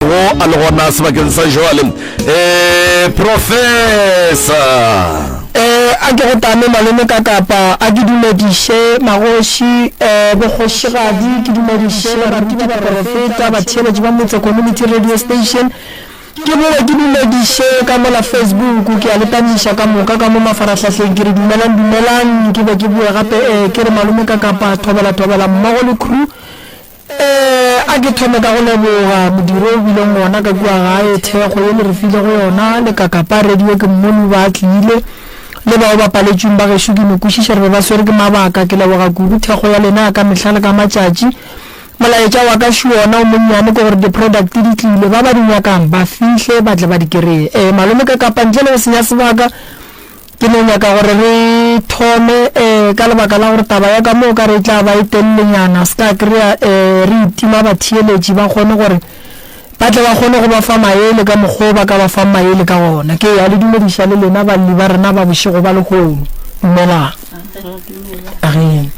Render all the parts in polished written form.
sego a le gona sebakeng sa jwale. Um Professor. Eh, a ke go tame malome ka kapa, a ke dumediše magoši, eh, bokgošigadi, ke dumediše baruti, baporofeta, batheeletši ba Motse Community Radio Station, ke bowe ke dumediše ka mola Facebook, ke a le tamiša ka moka ka mo mafarahlahleng, ke re dumelang, dumelang, ke be ke bowe gape, eh, ke re malome ka kapa, thobela, thobela mmogo le crew. Ee, a ke thome ka go leboga modiro o bileng gona ka kua gae, thekgo ye le re filego yona, le Kakapa Radio ke mmone o ba a tlile, le bao ba paletšweng ba gešo ke no kwešiša re be ba swere ke mabaka, ke leboga kudu thekgo ya lena ya ka mehla le ka matšatši. Molaetša wa ka šo wona o monnyane ke gore di-product di tlile, ba ba di nyakang ba fihle ba tle ba di kereye. Ee, malome Kakapa ntle le go senya sebaka, Ke no nyaka gore re thome um ka lebaka la gore taba ya ka mo o ka re e tla ba e telelenyana, se ka kry-a um re itima batheeletši ba kgone gore ba tle ba kgone go ba fa maele ka mokgwa o ba ka ba fang maele ka gona. Ke ya le dumediša le lena balli ba rena ba bošego ba lehono. Dumelang. Ageng.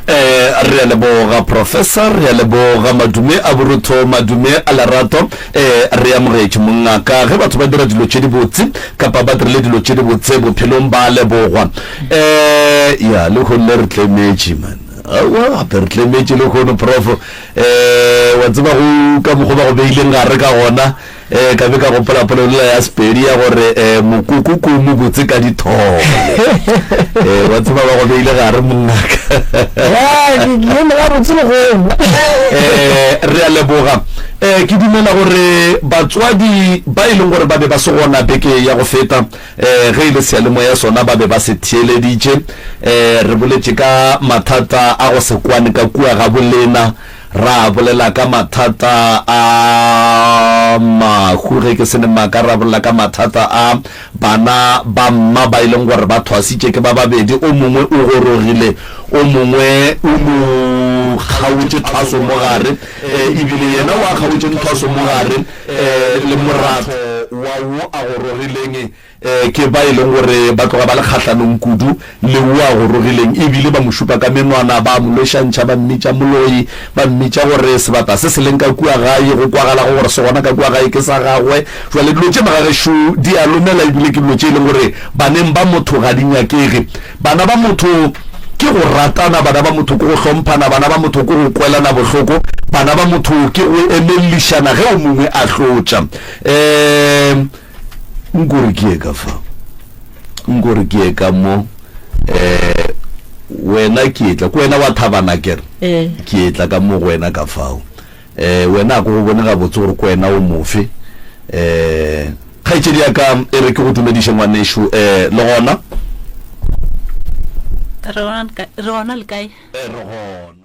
Eh, re a leboga professor, re a leboga madume a borutho, madume a lerato. Eh, re amogetše mongaka. Ge batho ba dira dilo tše dibotse kapa ba dirile dilo tše dibotse bophelong ba a lebogwa. Eh, ya lehono le re tlemetše man. Aowa, gape re tlemetše lehono prof. Eh, wa tseba go ka mokgwa ba go beileng gare ka gona. Eh, ka be ka gopola polelo ya Sepedi ya gore eh, mokoko ko mobotse ka dithole. Eh, wa tseba ba go beile gare mongaka. Ya, ke ke eme gabotse lehono. Eh, re a leboga. Eh, ke dumela gore batswadi ba e leng gore ba be ba se gona beke ya go feta, eh, ge e le seyalemoya sona ba be ba se theeleditše. Eh, re boletše ka mathata a go se kwane ka kua ga bolena. Ra bolela ka mathata a mahu, ge ke se ne maaka, ra bolela ka mathata a bana ba mma ba e leng gore ba thwasitše ke ba babedi, o mongwe o gorogile, o mongwe o mo kgaotše thwaso mo gare, ebile yena o a kgaotšeng thwaso mo gare le moratho wa wo a gorogileng. Ke ba e leng gore ba tloga ba le kgahlanong kudu le wo a gorogileng, e bile ba mo šupa ka menwana, ba mo lwešantšha, ba mmitša moloi, ba mmitša gore sebata se se leng ka kua gae, go kwagalago gore se gona ka kua gae ke sa gagwe. Bjale dilo tše magagešo di a lomela e bile ke dilo tše e leng gore baneng ba motho ga di nyakege. Bana ba motho ke go ratana, bana ba motho ke go hlomphana, bana ba motho ke go kwelana bohloko, bana ba motho ke go emellišana ge o mongwe a hlotša. Um. Nko re ke ye ka fa, nko re ke ye ka mo, eh, wena ke etla, ke wena wa thabana kere, Eh. ke etla ka mo go wena ka fao. Eh, wena a ko go bone gabotse gore ke wena o mofe. Eh, kgaetšedi ya ka, e re ke go dumediše ngwanešu, eh, le gona? Re gona le kae? Re gona le kae? Eh, re gona.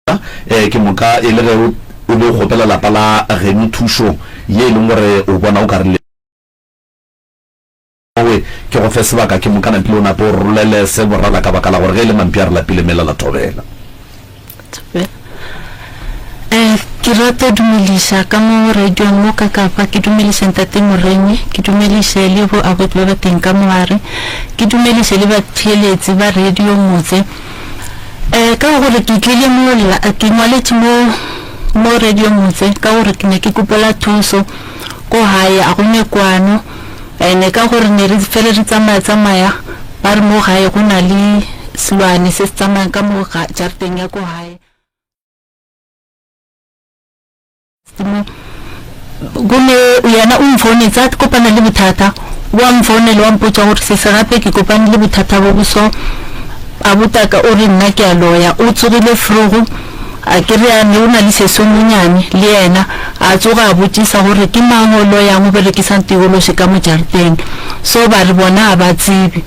Ke moka e le ge o be o kgopela lapa la geno thušo ye e leng gore o bona o ka re le owe ke go fe sebaka ke moka napile o nape o rolele se borala ka baka la gore ge e le mampi a re lapile mela la thobela. Thobela. Eh, ke rata dumeliša ka mo radiong mo ka Kapa, ke dumeliše ntate Moremi, ke dumeliše le bo abuti ba ba teng ka mo gare, ke dumeliše le batheeletsi ba radio Motse. Eh, ka gore ke tlile mo la, ke ngwaletše mo mo radio Motse ka gore ke ne ke kopela thuso ko gae a go ne kwano ene ka gore ne re fele re tsamaya tsamaya ba re mo gae go na le selwane se se tsamayang ka mo jarateng ya ko gae. Gomme yena o mfounetse a kopana le bothata, wa mfounela wa mpotša gore sese gape ke kopane le bothata bo bo so. Abutaka o re nna ke a loya, o tsogile frogo a ke re a ne o na le sesi o monyane le yena, a tsoga a botšisa gore ke mang o loyang o berekisang tiološi ka mo jarateng. So ba re bona a ba tsebe.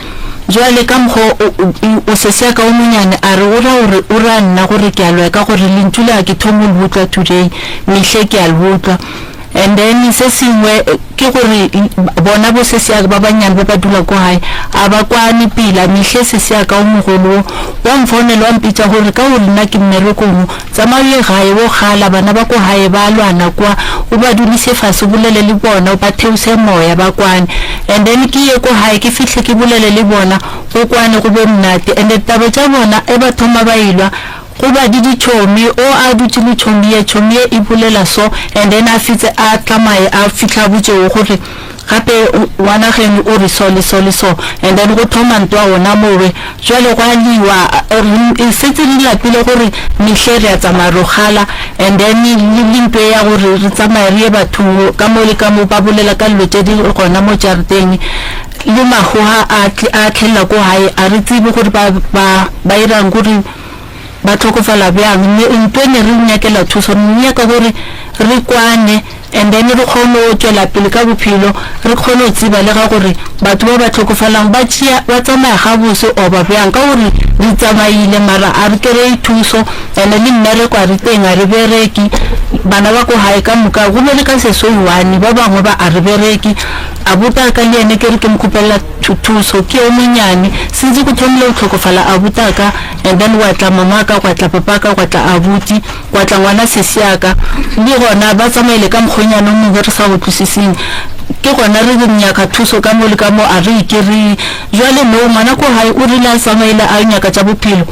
Jwale ka mokgwa o, o, o sesi ya ka o monyane a re o ra gore o ra nna gore ke a loya ka gore lentšu le ga ke thome go le utlwa today, mehle ke a le utlwa. And then se sengwe ke gore bona bo sesi ya ka ba banyane ba ba dula ko gae a ba kwane pila, mehle sesi ya ka o mogolo wo wa mfounela wa mpitša gore ka gore nna ke mmerekong wo, Tsamaya o ye gae, o gala, bana ba ko gae ba a lwana kwa, o ba dulise fase, o bolele le bona, o ba theose moya, ba kwane. And then ke ye ko gae, ke fihle ke bolele le bona, go kwane, go be monate. And ditaba tša bona, e ba thoma ba elwa, go ba di ditšhomi, o a dutše le tšhomi ye, tšhomi ye e bolela so, and then a fitse a tsamaye, a fihla a botše wo gore, Gape ngwana geno o re so le so le so, and then go thoma ntwa gona mowe. Jwale gwa liwa, re setse re lapile gore mehle re a tsamaya ro gala, and then le ntwa e ya gore re tsamaye re ye bathong ka mo le ka mo, ba bolela ka dilo tše di gona mo jarateng, le mahoha a a tlhelela ko gae, a re tsebe gore ba ba ba irang gore ba hlokofala bjang. Ntwa e ne re nyakela thuso, re nyaka gore re kwane. And then re kgone go tšwela pele ka bophelo, re kgone go tseba le ga gore batho ba ba hlokofalang ba tšea, ba tsamaya gabose oba bjang, ka gore re tsamaile mara a re kereye thuso, and le mmereko a re teng, a re bereke, bana ba ko gae ka moka go bereka seso e one, ba bangwe ba a re bereke. Abutaka le yene ke re ke mo kgopelela thuso, ke yo monyane, since go thomile go hlokofala abutaka, and then gwa tla mamaka, gwa tla papaka, gwa tla abuti, Gwa tla ngwana sesi ya ka, le gona ba tsamaile ka mokgonyana o mongwe re sa o tlwisiseng. Ke gona re re nyaka thuso ka mo le ka mo, a re ke re jwale no ngwana ko gae o rile a tsamaile a yo nyaka tša bophelo,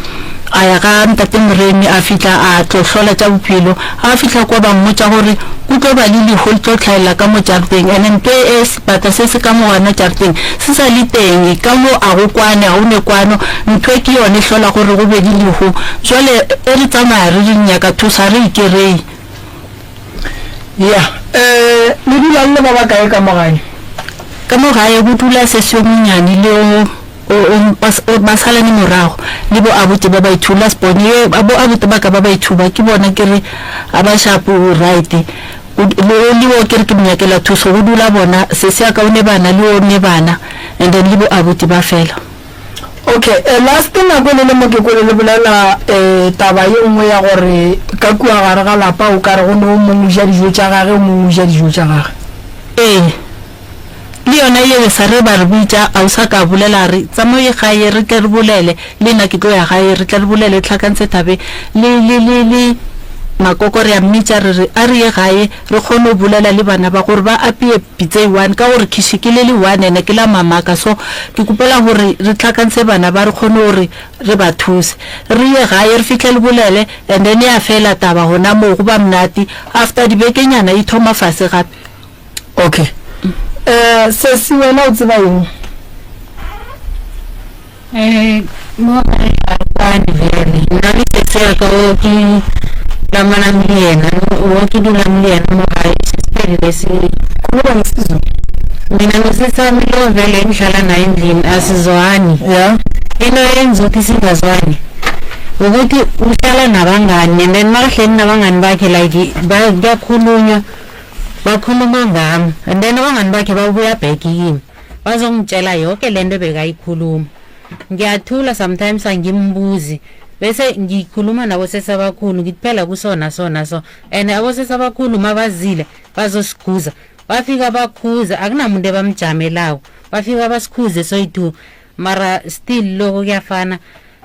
a ya ga ntate Moremi a fihla a tlo hlola tša bophelo. A fihla kwa ba mmotša gore go tlo ba le lehu le tlo hlaelela ka mo jarateng ene nto e sebata se se ka mo gona jarateng se sa le teng ka mo a go kwane ga o ne kwano ntho e ke yone e hlola gore go be le lehu. Jwale e re tsamaya re re nyaka thuso ga re e kerei. Ya, eh, le dula le le ba bakae ka mo gae? Ka mo gae go dula sesi yo monnyane le o, o, o, o, ba salane morago, le bo abuti ba baithu, last born ye, bo abuti ba ka ba baithu ba, ke bona ke re a ba shapo, right. O, le o, le o ke re ke mo nyakela thuso, go dula bona, sesi ya ka o ne bana, le o ne bana, and then le bo abuti ba fela. Okay, eh, last nako le le mo ke kwele le bolela eh, taba ye nngwe ya gore ka kua gare ga lapa o ka re go ne o mongwe o ja dijo tša gage o mongwe o ja dijo tša gage. Ee, le yona yeo sa re ba re bitša a o sa ka bolela a re tsamaya o ye gae re tle re bolele le nna ke tlo ya gae re tle re bolele tlhakantse thabe le le le le makoko re a mmitša re re a re ye gae re kgone go bolela le bana ba gore ba apeye pitse e one ka gore khiši ke le le one ene ke la mamaka so ke kopela gore re tlhakantshe bana ba re kgone gore re ba thuse re ye gae re fihle le bolele and then ya fela taba gona moo go ba monate after dibekenyana e thoma fase gape. Okay eh sesi wena o tseba eng? Eh, mo gae ga re kwane bjale. Nna le sesi wa ka o ke lamanang le yena, o ke dulang le yena mo gae, sesiphelile se. Khuluma ngesiZulu. Mina nosisi wami lo vele engihlala naye endlini asizwani. Yeah. Into eyenza ukuthi singazwani ukuthi uhlala nabangani and then makahleli nabangani bakhe like ba- kuyakhulunywa bakhuluma ngami and then abangani bakhe babuya back kimi bazongitshela yoke lento ebekayikhuluma. Ngiyathula sometimes angimbuzi. Bese ngikhuluma nabosesi abakhulu ngithi phela kusona sona so and abosesi abakhulu mabazile bazosikhuza bafika bakhuza akunamuntu ebamjamelako bafika basikhuze soyi-two mara still loko kuyafana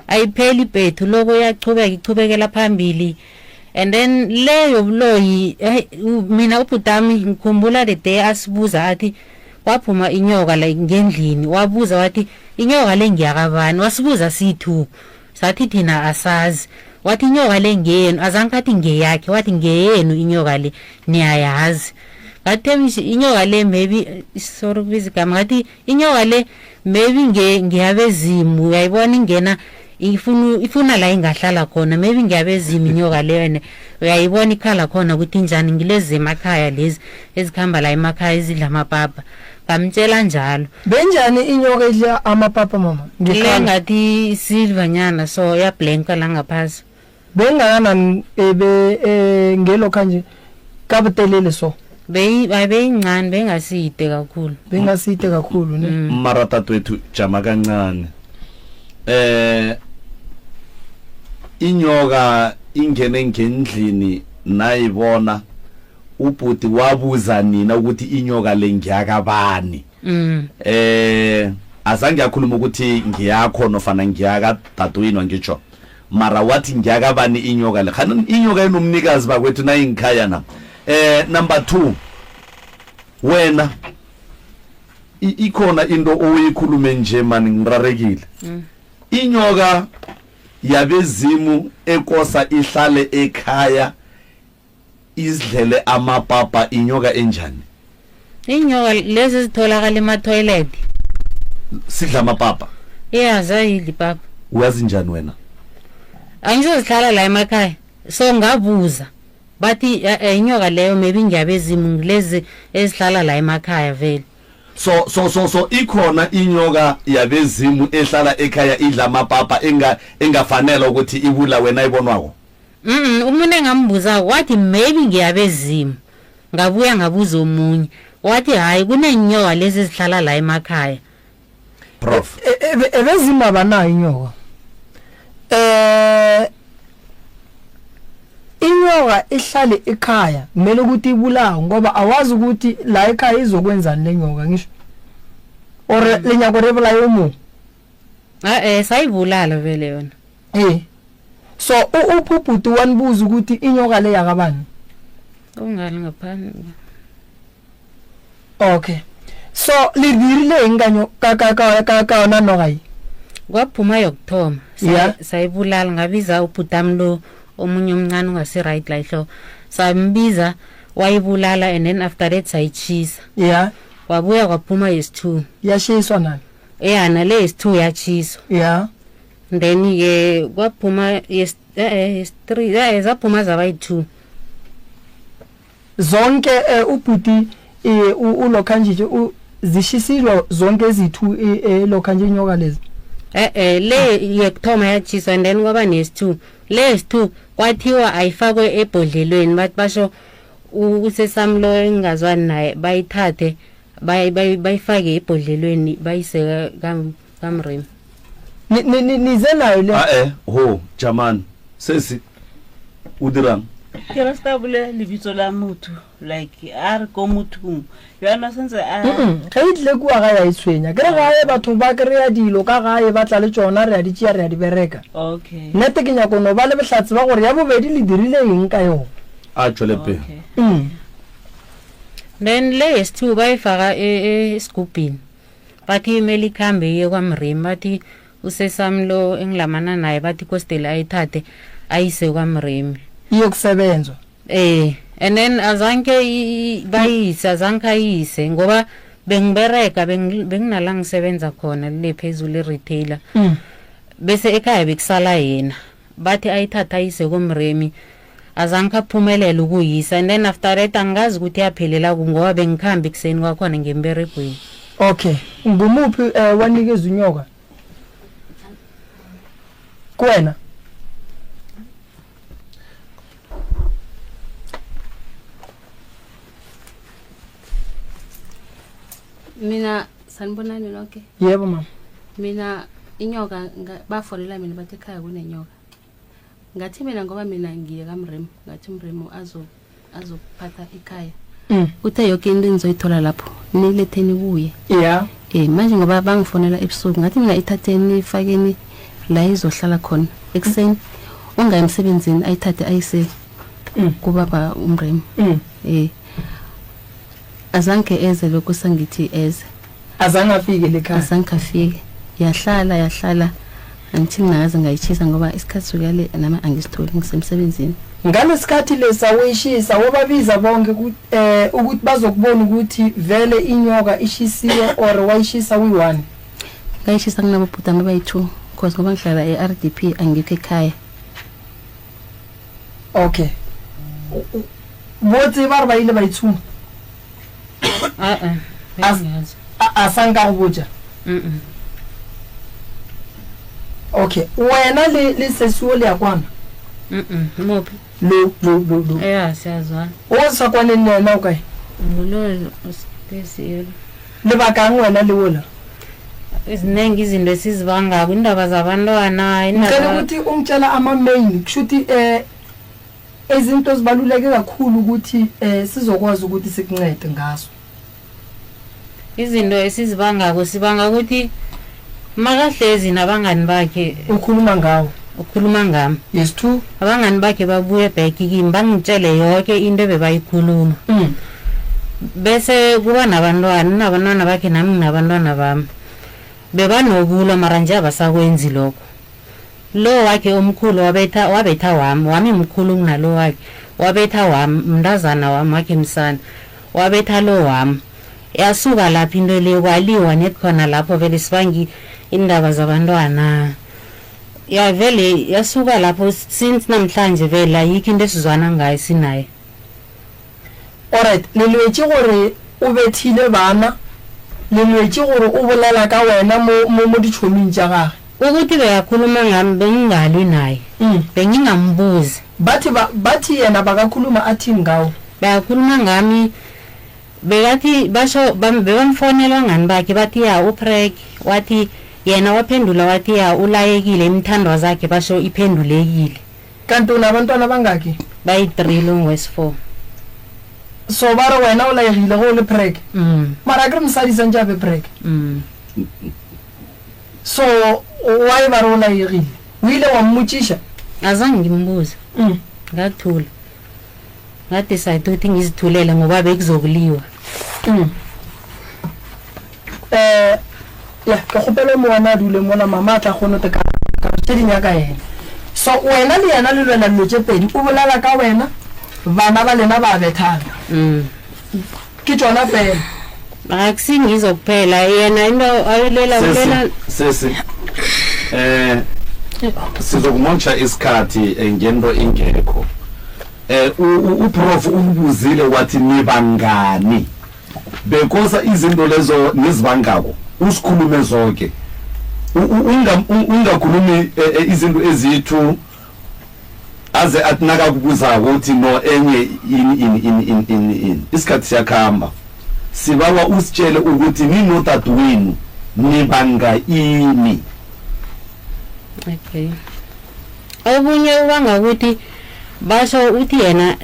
ayipheli ibhethu loko iyachubeka ichubekela phambili and then le yobuloyi hey, mina ubhutami ngikhumbula the day asibuza athi kwaphuma inyoka la ngendlini wabuza wathi inyoka le ngiyakabani wasibuza siyi-two sathi thina asazi wathi inyoka le ngeyenu azange athi ngeyakhe wathi ngeyenu inyoka le niyayazi ngathi inyoka le maybe sorry ukubiza igama ngathi inyoka le maybe nge ngiyabezimu uyayibona ingena ifuna ifuna la ingahlala khona maybe ngiyabezimu inyoka leyo ene uyayibona ikhala khona ukuthi injani ngilezi emakhaya lezi ezikhamba la emakhaya ezidla amapapa ngamtshela njalo Benjani inyoka edla amapapa mama? Le Ngekhala. ngathi silver nyana so yablanka la ngaphasi. Bengakanani ebe eh, ngelokha nje kabutelele so. Beyi abeyincane bengaside kakhulu. Bengaside kakhulu ne. Mm. Mara tatwethu jama kancane. Eh inyoka ingene ngendlini nayibona ubhuti wabuza nina ukuthi inyoka le ngiyakabani mm. eh azange akhuluma ukuthi ngiyakho nofana ngiyaka dadewenu angitsho mara wathi ngiyakabani inyoka le khani inyoka inomnikazi bakwethu nayingikhaya na eh number 2 wena ikhona into oyikhulume nje mani ngirarekile mm. inyoka yabezimu ekosa ihlale ekhaya Izidlele amapapa inyoka enjani? Inyoka lezi ezitholakala ema-toilet. Sidla amapapa. Yeah, zayidla ipapa. Uyazi njani wena? Angisho zihlala la emakhaya. So ngabuza. Bathi eh, eh, inyoka leyo maybe ngiyabezimu ngilezi ezihlala la emakhaya vele. So so so so ikhona inyoka yabezimu ehlala ekhaya idla amapapa enga engafanele ukuthi ibulawe nayibonwako. Mm, umuntu engambuzako wathi maybe ngiyabezimu ngabuya ngabuza omunye wathi hayi kuneenyoka lezi ezihlala la emakhaya Prof. E, e, ebezimu abanayo inyoka eh inyoka ihlale ekhaya kumele ukuthi ibulawe ngoba awazi ukuthi la ekhaya izokwenzani lenyoka ngisho or lenyako re bolaye omo eh sayibulala vele yona Eh. So uphubhuti wanibuza ukuthi inyoka le yakabani? Ungali ngaphandle. Okay. So le dirile eng ka ka ka ka ka ka yona noga ye? Kwaphuma yokuthoma. Yeah. Sayibulala ngabiza ubhutami lo omunye omncane ongasi right la ihloko. Sambiza wayibulala and then after that sayitshisa. Yeah. Kwabuya kwaphuma yesi-2. Yashiswa nani? Yeah, nale yesi-2 yatshiswa. Yeah. Then ke kwaphuma yes eh eh yes 3 eh zaphuma zaba yi-2. Zonke eh, ubhuti eh, ulokha nje zishisilwa zonke ezithu eh, lokha nje inyoka lezi. Eh eh le yekuthoma yatshiswa and then kwaba nesi-2. Le yesi-2 kwathiwa ayifakwe ebhodlelweni bathi basho usesami lo engingazwani naye bayithathe bayifake ebhodlelweni bayise kamremi. Ni- ni- ni- nize nayo le a e ho jamani sesi o dirang ke re se ka bolela lebitso la motho like a re ko mothong yona sentse a Mm-mm, ge e tlile kua ga ya e tshwenya ke re gae batho ba kry-a dilo ka gae ba tla le tšona re a di tšea re a di bereka okay nnete ke nyako no ba le bohlatse ba gore ya bobedi le dirile eng ka yona a tšwele pele okay Mm. Then le yesi-2 bayifaka e- esigubhini. Bathi imele ikhambe iye kwamremi bathi usesami lo engilamana naye bathi kostele ayithathe ayise kwamremi. Iyokusebenzwa. Eh and then azange bayise azange ayise ngoba bengibereka benginala ngisebenza khona le phezulu e-retailer. Mm. Bese ekhaya bekusala yena. Bathi ayithathe ayise komremi azange aphumelele ukuyisa and then after that angazi ukuthi yaphelela ku ngoba bengikhamba ekuseni kwakhona ngemberegweni. Okay ngumuphi eh wanikeza unyoka kuwena Mina sanibonani nonke. Yebo mama. Mina inyoka bafonela mina bathi ekhaya kunenyoka. Ngathi mina ngoba mina ngiye kamremu ngathi umremu azo azokuphatha ikhaya. Mm. Uthe yoke into enizoyithola lapho niletheni kuye. Ya. Eh manje ngoba bangifonela ebusuku ngathi mina ithatheni ifakeni la izohlala khona ekuseni ungayi emsebenzini ayithathe ayise Mm. kubaba umremu. Mm. Eh azange eze lokhu sangithi eze. Azange afike lekhaya. Azange afike. Yahlala yahlala angithi ngingaze ngayitshisa ngoba isikhathi sokuyale nami angisitholi ngisemsebenzini. Ngalesikhathi lesa uyishisa wobabiza bonke ku, eh ukuthi bazokubona ukuthi vele inyoka ishisiwe or wayishisa uyi-one. Ngayishisa kunabobhuti ami abayi-two cause ngoba ngihlala e-R_D_P angikho ekhaya. Okay. Bo tseba gore ba ile ba itshuma? A-a, A- bengingazi. A a sa nka go botša? Mm-mm. Okay. Wena le le sesi o le ya kwana? Mm-mm. Muphi? Lo lo lo lo. Ya, siyazwana. O sa kwaneng le yena o kae? Ngulo osipesiyelo. Lebakang wena le wola? Iziningi izinto esizibangako, indaba zabantwana, Ngicela indaba ukuthi ungitshela ama main kushuthi eh izinto zibaluleke kakhulu ukuthi eh sizokwazi ukuthi sikuncede ngazo. Izinto esizibangako sibanga ukuthi makahlezi nabangani bakhe ukhuluma ngawo ukhuluma ngami yes true abangani bakhe babuye back kimi bangitshele yonke into ebebayikhuluma mm. bese kuba nabantwana nabantwana bakhe nami nginabantwana bami bebanokulwa mara nje abasakwenzi lokho lo wakhe omkhulu wabetha wabetha wami wami mkhulu kunalo wakhe wabetha wami mntazana wami wakhe msana wabetha lo wami yasuka lapho into le kwaliwa net khona lapho vele sibangi indaba zabantwana ya vele yasuka lapho since namhlanje vele ayikho into esizwana ngayo sinaye Alright, le lwetše gore o bethile bana, le lwetše gore o bolela ka wena mo, mo, mo ditšhoming tša gage. Ukuthi bekakhuluma ngami bengingalwi naye. Mm. Bengingambuzi. Bathi ba, bathi yena bakakhuluma athini ngawe? Bekakhuluma ngami bekathi basho bam, bebamfonela abangani bakhe bathi ya upreg wathi yena waphendula wathi ya ulayekile imithandwa zakhe basho iphendulekile. Kanti unabantwana abangaki? Bayi-three lo ngowesi-four. So ba re wena o laegile ge o le preg? Mm. Mara akere mosadi santše a be preg? Mm. So why ba re o laegile? O ile wa mmotšiša? Azange ngimbuze. Mm. Ngathula. Ngadecide ukuthi ngizithulele ngoba bekuzokuliwa. Mm. Eh ya ke kgopela mo wena a dule mola mama a tla kgone te ka tše di nyaka yena. So wena le yena le lwela dilo tše pedi, o bolela ka wena, bana ba lena ba bethana. Mm. Ke tšona fela. Akusingizo kuphela yena into ayilela ulela Sesi eh sizokumontsha isikhathi eh, ngento ingekho. Eh uprof ubuzile wathi nibangani. Bekosa izinto lezo nizibangako usikhulume zonke. Ungakhulumi eh, eh, izinto ezithu aze athi nakakubuzako uthi no enye ini ini ini ini ini ini isikhathi siyakhamba sibawa usitshele ukuthi ninodadewenu nibanga ini Okay. Okunye ubanga ukuthi basho uthi yena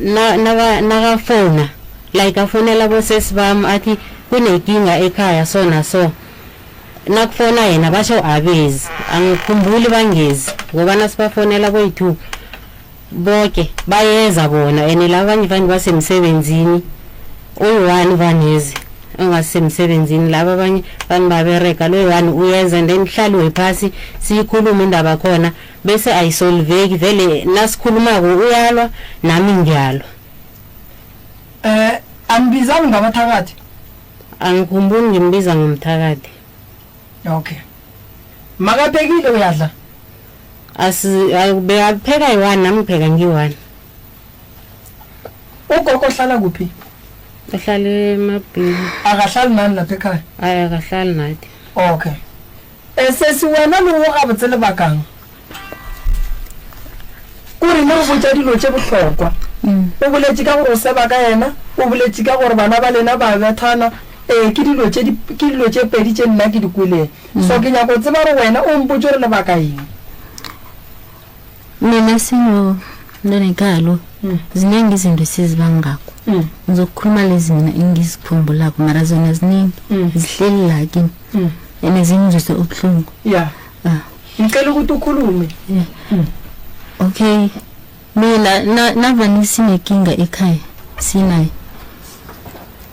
nakafona like afonela bosesi bami athi kunekinga ekhaya so na so nakufona yena basho abezi angikhumbuli bangezi ngoba nasibafonela boyi-two boke bayeza bona and labanye vane basemsebenzini uyi-one vanezi ongasemsebenzini laba abanye vane baberega lo yi-one uyeza and then kuhlaliwe phasi siyikhulume indaba khona bese ayisolveki vele nasikhulumako uyalwa nami ngiyalwa Eh anibizani ngabathakathi? Angikhumbuli ngimbiza ngomthakathi. Okay. Makaphekile uyadla? Asi bekapheka yi-one nami ngipheka ngiyi-one. Ugogo uhlala kuphi? Uhlala emabhili. Akahlali nani lapha ekhaya? Ayi akahlali nathi. Okay. Eh sesi wena le o gabotse lebakang? Ko re ne go botša dilo tše bohlokwa. O boletše ka gore o seba ka yena, o boletše ka gore bana ba lena ba bethana. Ee, ke dilo tše di, ke dilo tše pedi tše nna ke di kweleng. So ke nyaka go tseba gore wena o mpotše gore lebaka eng. Mina sino mntwana lo ziningi izinto esizibangako. Ngizokukhuluma lezi mina engizikhumbulako mara zona ziningi. Zihleli la kimi. And zingizwise ubuhlungu. Ya. Ah. Ngicela ukuthi ukhulume. Yeah. Okay. Mina na navane sinekinga ekhaya sinayo.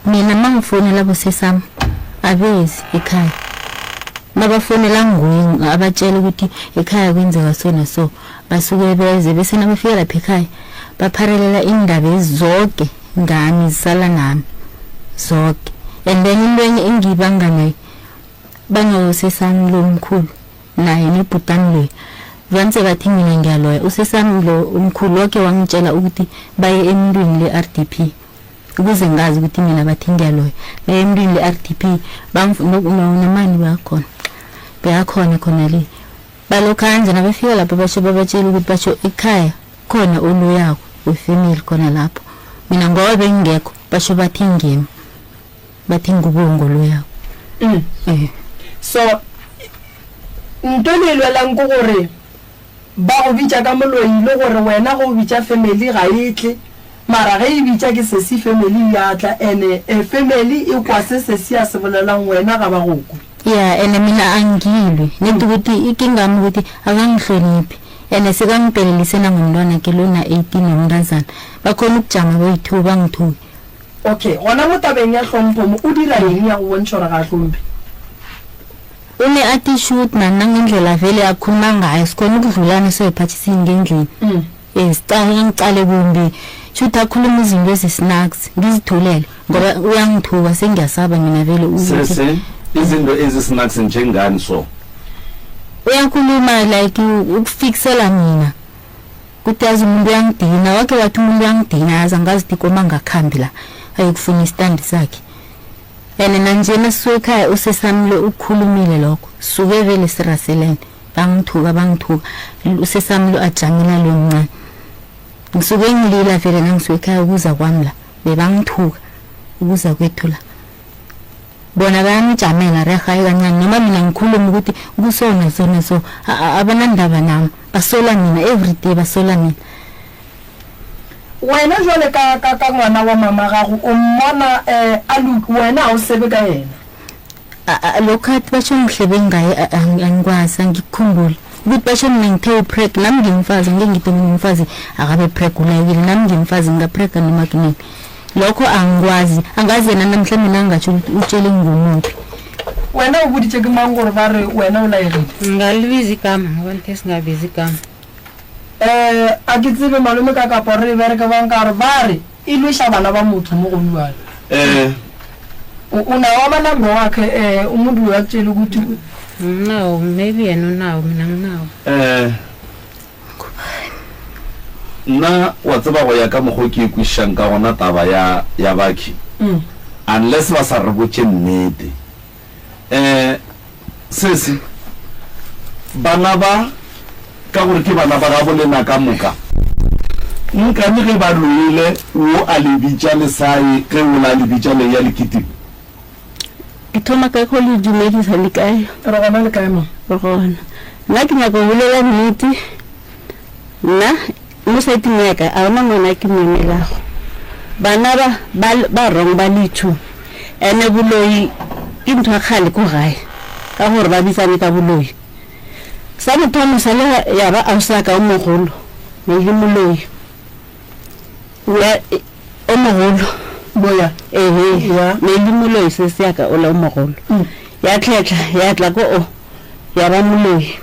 Mina mangifonela bosesami abezi ekhaya. Mabafonela nguye abatshela ukuthi ekhaya kwenzeka so na so basuke beze bese nabafika lapha ekhaya bapharelela indaba ezizoke ngami zisala nami zoke and then into enye engiyibanga nayo bangasesami lo mkhulu naye nebhutani loyo vantse bathi mina ngiyaloya usesami lo umkhulu wake wangitshela ukuthi baye emntwini le-r d p ukuze ngazi ukuthi mina bathi ngiyaloya baye emntwini le-r d p namani bayakhona beyakhona khona le balokhu kanje nabafika lapho basho babatshela ukuthi basho ekhaya khona oloyako wefemeli khona lapho mina ngoba bengingekho basho bathi ngimi bathi ngubongo loyako Eh. So nto le e lwelang ke gore ba go bitša ka moloi le gore wena ge o bitša family ga e tle mara ge e bitša ke sesi family ya tla ene e family e kwa se sesi a se bolelang wena ga ba go kwe. Ya ene mina angilwi nedi ukuthi ikingami ukuthi akangihloniphi ene sekangipelelise nangomntwana ke lona 18 nomntazana bakhona ukujama boyi-two bangithuke. Okay, gona mo tabeng ya hlompho mo o dira eng ya go bontšha gore ga a hlomphe? O ne a ti shoot man nangendlela vele akhuluma ngayo sikhona ukudlulana soyiphathisini ngendlini um sicale angicale kumbi shuthi akhuluma izinto ezisnacks ngizithulele ngoba uyangithuka sengiyasaba mina vele ukuthi Sesi, izinto ezisnacks njengani so? uyakhuluma like ukufikisela mina kuthi yazi umuntu uyangidina wake wathi umuntu uyangidina yazi angazi ukuthi koma ngakhambi la ayokufuna isitandi sakhe and nanjena sisuke ekhaya usesamle ukhulumile lokho suke vele siraselene bangithuka bangithuka usesamle ajamela lo mncane ngisuke ngilila vele nangisuke ekhaya ukuza kwami la bebangithuka ukuza kwethu la bona bayangijamela rehayi kancane noma mina ngikhulume ukuthi kusona sona so abanandaba nami basola mina everyday basola mina Wena jwale ka, ka, ka ngwana wa mama gago, o mmona eh, a lo, wena ga o sebe ka yena. Lokhu athi basho ngihlebe ngaye angikwazi angikukhumbuli ukuthi basho mina ngithe upreg nami ngimfazi angeke ngithi omunye umfazi akabe preg ulayekile nami ngimfazi ngingaprega noma kunini lokho angikwazi angazi yena namhlanje mina ngingatsho ukuthi utshele ngumuphi Wena o boditše ke mang gore ba re wena o laegile? Ngalibiza igama ngoba nithe singabizi igama. Eh, a ke tsebe malome ka kapa re bereke bang ka gore ba re e lweša bana ba motho mo go bjale. Eh. O nawo amanamba wakhe eh umuntu uyakutshela ukuthi Nginawo, maybe yena unawo, mina nginawo. Eh. Nna wa tseba go ya ka mokgo ke e kwešišang ka gona taba ya ya bakhi. Unless ba sa re botše nnete. Eh sesi bana ba ka gore ke bana ba gabo lena ka moka nkane ge ba loile wo a le bitša le sa ye ge o la le bitša le ya le kitima. Ke thoma ka go le dumedisa le kae? Re gona le kae ma? Re gona. Nna ke nyaka go bolela nnete. Nna mo saeteng ya ka a gona ngwana ke mo emelago. Bana ba ba ba wrong ba le two. Ene boloi ke ntho ya kgale ko gae ka gore ba bitsane ka boloi. Sa mothomo sa le ya ba ausi wa ka o mogolo ne le moloi. Ya o mogolo. Boya. Ehe. Ya. Ne le moloi se se ya ka ola o mogolo. Ya tlhetla ya tla ko o ya ba moloi.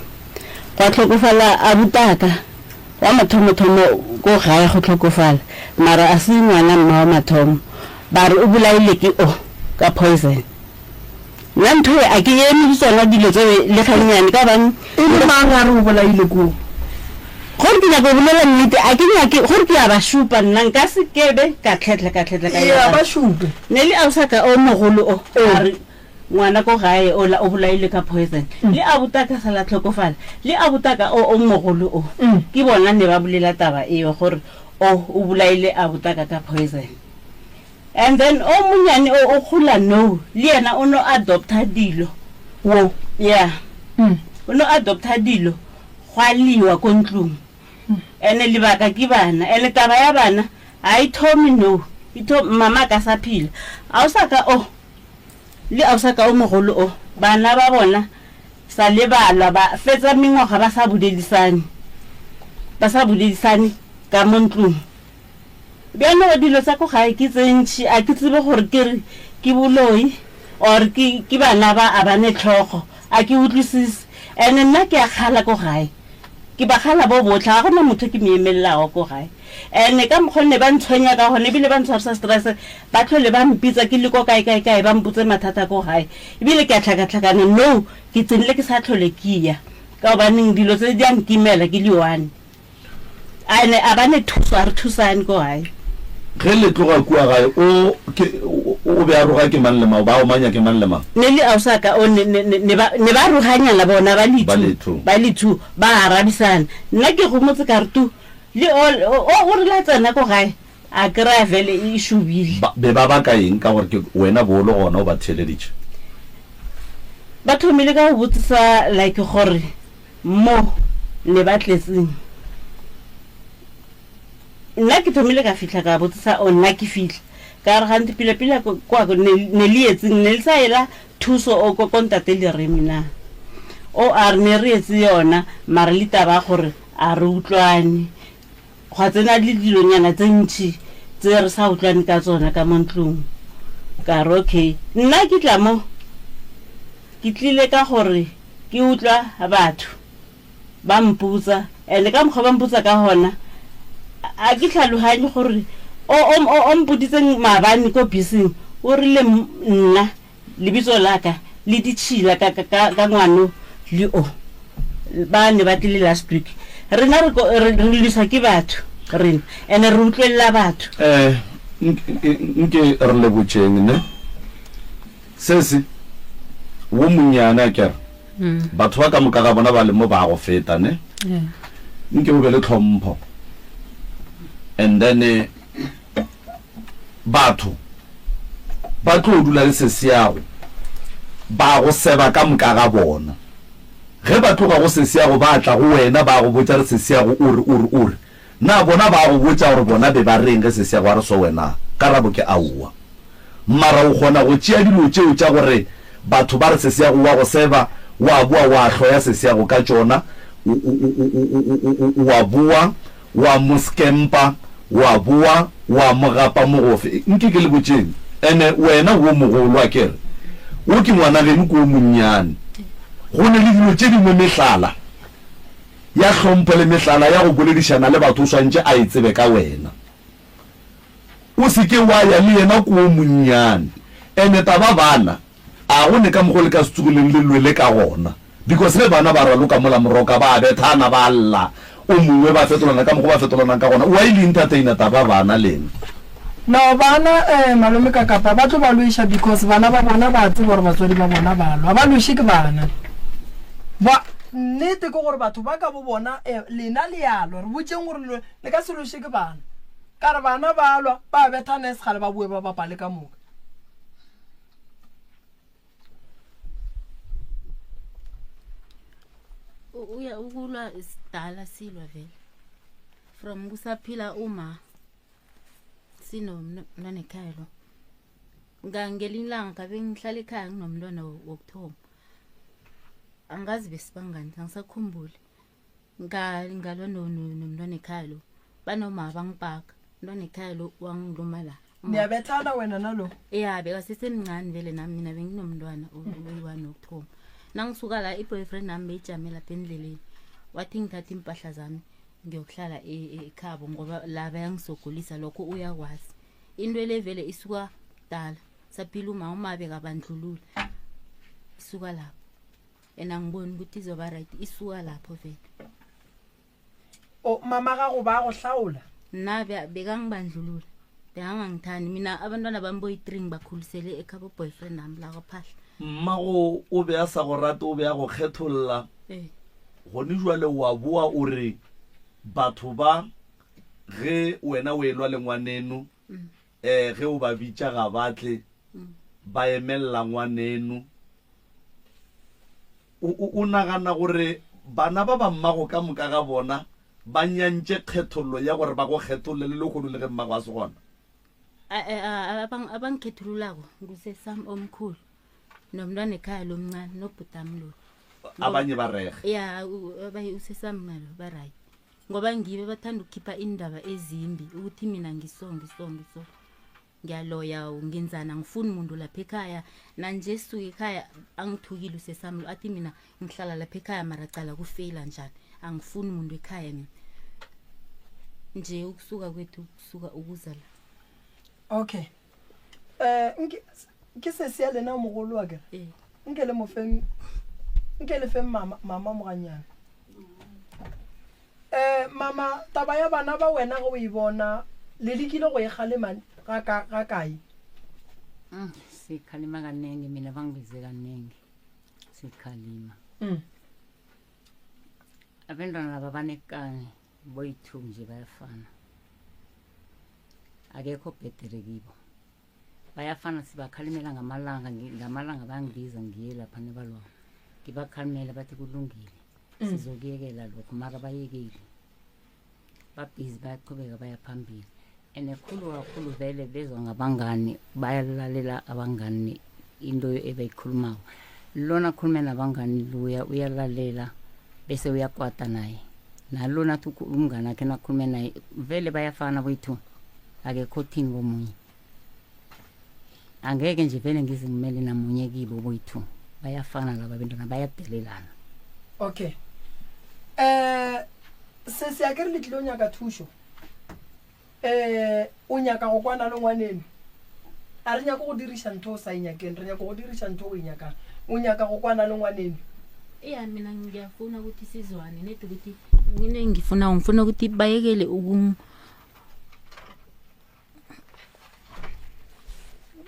Gwa hlokofala abutaka wa mathomothomo ko gae go hlokofala mara a se ngwana mma wa mathomo ba re o bolaile ke o ka poison. Nna ntho e a ke eme le tsona dilo tse le gannyane ka gobane E le mang a re o bolaile ko? Gore ke nyaka go bolela nnete a ke nyake gore ke a ba šupa nna nka se kebe ka tlhetla ka tlhetla ka Ee, ba šupe. Ne le ausaka o mogolo o a re Ngwana ko gae ola o bolailwe ka poison le abutaka sa la tlhokofala le abutaka o o mogolo o ke bona ne ba bolela taba eo gore o o bolaile abutaka ka poison and then o monyane o o gola no le yena o no adopta dilo wo yeah o no adopta dilo gwa liwa ko ntlong. Ene lebaka ke bana. Ene taba ya bana ga e thome no. E tho mama a ka sa phela. A o sa ka o le a o sa ka o mogolo o bana ba bona sa le ba lwa ba fetsa mengwaga ba sa bolelisane. Ba sa boledisane ka mo ntlong. Bjalo dilo tsa ko gae ke tse ntši a ke tsebe gore ke re ke boloi or ke ke bana ba a ba ne tlhogo a ke utlwisise. Ene nna ke a kgala ko gae. Ke ba kgala bo botlhe ga gona motho ke mo emelelago ko gae. Ene ka mokgwa ne ba ntshwenya ka gona ebile ba ntshwarisa stress ba tlhole ba mpitsa ke le ko kae kae kae ba mpotse mathata ko gae. Ebile ke a tlhakatlhakana nou ke tsenile ke sa tlhole ke ya ka gobaneng dilo tse di a nkimela ke le one. Ene a ba ne thuso, a re thusane ko gae. Ge le tloga kua gae, o, ke, o, o be a roga ke mang le mang, o ba omanya ke mang le mang? Ne le ausaka o, ne, ne, ne, ne ba, ne ba roganyana bona ba le Ba le two, two. ba le two, ba arabisana. Nna ke gomotse ka re tu, le o, o, o rile a tsena ko gae, a kry-a vele e šobile. Ba be ba baka eng ka gore ke wena bo o le gona o ba theeleditše? Ba thomile ka go botsisa like gore Mo ne ba tletseng. Nna ke thomile ka fihla ka botsisa o nna ke fihla ka re gante pila pila kwa ne ne le etseng ne le sa ela thuso o ko ko ntate Leremi na o a re ne re etse yona mara le taba gore a re utlwane gwa tsena le dilonyana tse ntši tse re sa utlwane ka tsona ka mo ntlong ka re okay nna ke tla mo Ke tlile ka gore ke utlwa batho ba mpotsa and ka mokgwa ba mpotsa ka gona a ke tlhaloganye gore o o o mpoditseng maabane ko beseng o rile nna lebitso la ka le ditšhila ka ka ka ngwano le o ba ne ba tlile last week rena re re lwisa ke batho rena and re utlwelela batho. Eh nke re le botšeng ne. Sesi, wo monnyane, a ke re, batho ba ka moka ga bona ba le mo ba go feta, ne? Nke o be le tlhompho. And then eh, batho ba tlo dula le sesiago ba go seba ka moka ga bona. Ge ba tloga go sesiago ba tla go wena ba go botša re sesiago o re o re o re. Na bona ba go botša gore bona be ba reng ge sesiago a re so wena? Karabo ke aowa. Mara o kgona go tšea dilo tšeo tša gore batho ba re sesiago wa go seba, wa boa wa hloya sesiago ka tšona, o, o, o, o, o, o, o, o, wa boa wa mo skempa, wa boa wa mo gapa mogofe. Nke ke le botšeng, ene wena wo mogolo, a ke re, wo ke ngwana geno ke wo monnyane. Go ne le dilo tše dingwe mehlala ya hlompho le mehlala ya go boledišana le batho o swantše a e tsebe ka wena. O se ke wa ya le yena ko monnyane. Ene taba bana, a go ne ka mokgo le ka se tsogileng le lwele ka gona. Because ge bana ba raloka mola moroka, ba bethana, ba lla, o mongwe ba fetolana ka mokgo ba fetolanang ka gona. Why le entertainer taba bana lena? No bana eh malome ka kapa ba tlo ba lweša because bana ba bona ba tseba gore batswadi ba bona ba lwa. Ba lweše ke bana. Ba nnete ke gore batho ba ka bo bona eh lena le ya lwa. Re botšeng gore le ka se lweše ke bana. Ka re bana ba lwa, ba bethana e se kgale ba boe ba bapale ka moka. Uya ukulwa sidala silwa vele. From kusaphila uma sinomntwana ekhaya lo. Ngelinye ilanga ngabe ngihlala ekhaya nginomntwana wokuthoma. Angazi besibangani, angisakhumbuli. Nga ngalwa no no- nomntwana ekhaya lo. Banoma bangipaka. Umntwana ekhaya lo wangiluma la. Uma- Niyabethana wena nalo? Ya bekasesemncane vele nami mina benginomntwana oyi-one wokuthoma. Nangisuka la i-boyfriend nami beyijame lapha endleleni. Wathi ngithathe iimpahla zami ngiyokuhlala e- e- ekhabo ngoba la bayangisogolisa lokho uyakwazi. Into le vele isuka kudala. Saphila uma uma bekabandlulula. Isuka lapho. And angiboni ukuthi izoba right isuka lapho vele. O mama gago ba go hlaola? Nna bekangibandlulula. Bekangangithandi mina abantwana bami boyi-three ngibakhulisele ekhabo boyfriend nami la kwaphahla. Mmago o be a sa go rate, o be a go kgetholla. Ee. Gone jwale wa boa o re batho ba ge wena o elwa le ngwaneno, um ge o ba bitša ga ba tle, ba emelela ngwaneno. O, o, o nagana gore bana ba ba mmago ka moka ga bona Ba nyantše kgethollo ya gore ba go kgetholle le lehono le ge mmago a se gona. Abangikhethululako ngusesami omkhulu nomntwana ekhaya lomncane nobhutami lo. Abanye ba rege. Ya, abanye usesami nalo ba right. Ngoba ngibe bathanda ukukhipha indaba ezimbi ukuthi mina ngiso ngiso ngiso. Ngiyaloya ngenzani angifuni muntu lapha ekhaya nanje suke ekhaya angithukile usesami lo athi mina ngihlala lapha ekhaya mara cala kufeyila njani angifuni muntu ekhaya mina nje ukusuka kwethu kusuka ukuza la okay eh nke ke sesi ya lena o mogolo wa kere ee nke le mofeng nke le feng mama mama moganyana Eh, mama, taba ya bana ba wena ge o e bona, le lekile go e kgalema ga ka, ga kae? Mm, sikhalima kaningi mina bangibize kaningi sikhalima Mm. abantwana laba banekani boyi-two nje bayafana akekho obhedere kibo bayafana sibakhalimela ngamalanga ngamalanga bangibiza ngiye lapha nebalwako ngibakhalimele bathi kulungile mm. sizokuyekela lokho mara bayekile babhizi bayaqhubeka baya phambili and khulu kakhulu vele bezwa ngabangani bayalalela abangani into ebayikhulumako lona khulume nabangani luya uyalalela bese uyakwata naye nalona athi umngani akhe nakhulume naye vele bayafana boyithu akekho thini komunye angeke nje vele ngize ngimele namunye kibo boyithu bayafana laba bentwana bayadelelana okay eh sesi a ke re le tlile o nyaka thušo eh o nyaka go kwana le ngwaneno a re nyako go diriša ntho o sa e nyakeng re nyako go diriša ntho o e nyakang o nyaka go kwana le ngwaneno iya mina ngiyafuna ukuthi sizwane nedi ukuthi mina ngifuna ngifuna ukuthi bayekele uku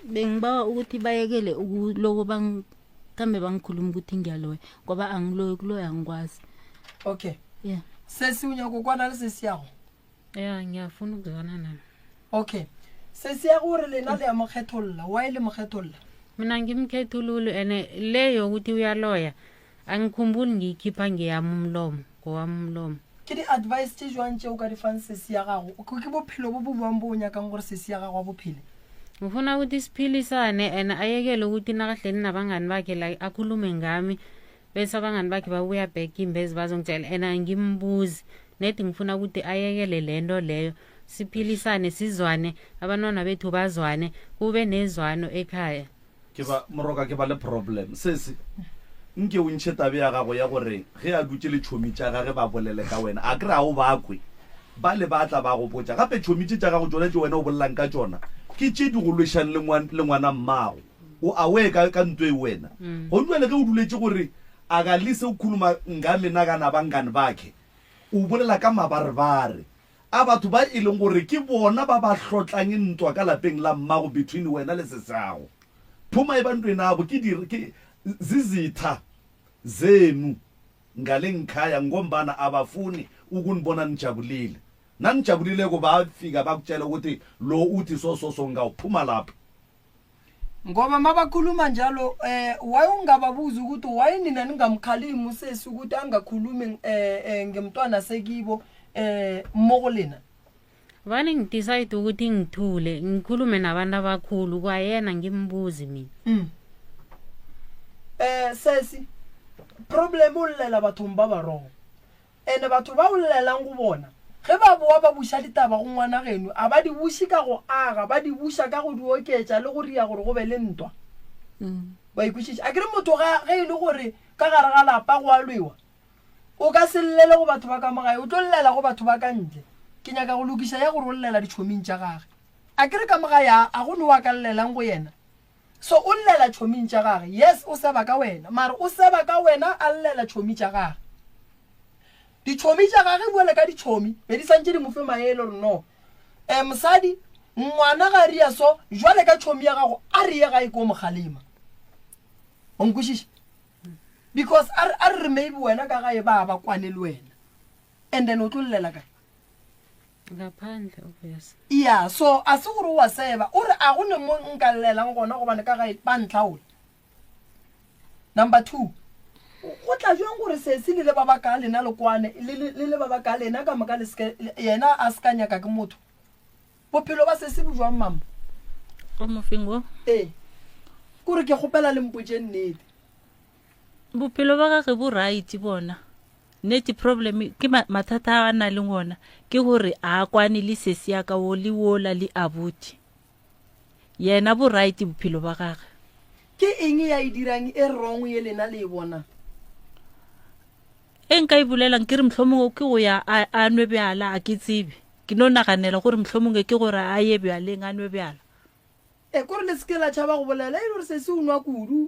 bengibawa ukuthi bayekele ukuloko bangikhambe bangikhuluma ukuthi ngiyaloya ngoba angiloyi kuloya angikwazi okay yeah sesi o nyako kwana le sesi yago ya ngiyafuna ukuzwana naye okay sesi ya gore lena le ya mo kgetholola why le mo kgetholola mina ngimkhethululi and le yokuthi uyaloya Angikhumbuli ngiyikhipha ngeyami umlomo, ngowami umlomo. Ke di-advice tše jwang tše o ka di fang sesi ya gago? Ke bophelo bo bo bjang bo o nyakang gore sesi ya gago a bo phele? Ngifuna ukuthi siphilisane and ayekele ukuthi nakahleli nabangani bakhe la akhulume ngami bese abangani bakhe babuya back imbezi bazongitshela and angimbuzi nedi ngifuna ukuthi ayekele lento leyo siphilisane sizwane abantwana bethu bazwane kube nezwano ekhaya Ke ba, Moroka, ke ba le problem. Sesi, nke o ntšhe tabe ya gago ya gore ge a dutše le tšhomi tša gage ba bolele ka wena. A ke re a o ba kwe? Bale ba tla ba go botša. Gape tšhomi tše tša gago tšona tše wena o bolelang ka tšona, ke tše di go lwešang le ngwa, le ngwana mmago. O aware ka, ka nto e wena? Gong jwale ge o duletše gore a ga lese o khuluma ngame nagana bangani bakhe, o bolela ka mabarebare. A batho ba e leng gore ke bona ba ba hlotlang ntwa ka lapeng la mmago between wena le sesago. Phuma ebantwini abo ke di ke zizitha zenu ngale ngikhaya ngombana abafuni ukunibona nijabulile. Nanijabulileko bafika bakutjela ukuthi lo uthi so so so ngawuphuma lapho. Ngoba mabakhuluma njalo eh why ungababuzi ukuthi why nina ningamkhalimi usesi ukuthi angakhulumi eh, eh ngemntwana sekibo eh mo go lena vane ngidecide ukuthi ngithule ngikhulume nabantu abakhulu kwayena ngimbuzi mina mm. eh sesi problem o llela bathong ba ba wrong Ene batho ba o llelang go bona, ge ba boa ba buša ditaba go ngwana geno, a ba di buše ka go aga, ba di buša ka go di oketša le go ria gore go be le ntwa. Wa e kwešiša? Akere motho ga, ge e le gore ka gare ga lapa go a lwewa, o ka se llele go batho ba ka mo gae, o tlo llela go batho ba ka ntle. Ke nyaka go lokiša ya gore o llela ditšhoming tša gage. Akere ka mo gae a, a go ne wa ka llelang go yena? So o llela tšhoming tša gage. Yes, o seba ka wena. Mara o seba ka wena a llela tšhomi tša gage. Ditšhomi tša gage bjale ka ditšhomi be di santše di mo fe maele gore no. Eh mosadi, ngwana ga ria so, jwale ka tšhomi ya gago a re ye gae ko mo kgalema. O nkwešiša? Because a re a re maybe wena ka gae ba ba kwane le wena. And then o tlo llela kae? Ngaphandle obvious. Ya, so a se gore o a seba, o re a go ne mo nka llelang gona gobane ka gae ba ntlhaola. Number 2. Go tla bjang gore sesi le le ba bakae lena le kwane, le, le, le le ba bakae lena ka moka le se ke, yena a se ka nyaka ke motho? Bophelo ba sesi bo jwang, mama? O mofeng wo? Ee. Kore ke kgopela le mpotše nnete. Bophelo ba gage bo right bona. Nnete problem ke mathata a a na leng ona ke gore a kwane le sesi ya ka wo le wola le abuti. Yena bo right bophelo ba gage. Ke eng ya e dirang e wrong ye lena le e bonang? E nka e bolelang ke re mohlomongwe ke go ya a, a nwe bjala a ke tsebe. Ke no naganela gore mohlomongwe ke gore a ye bjaleng a nwe bjala. E kore le seke la tšhaba go bolela e le gore sesi o nwa kudu,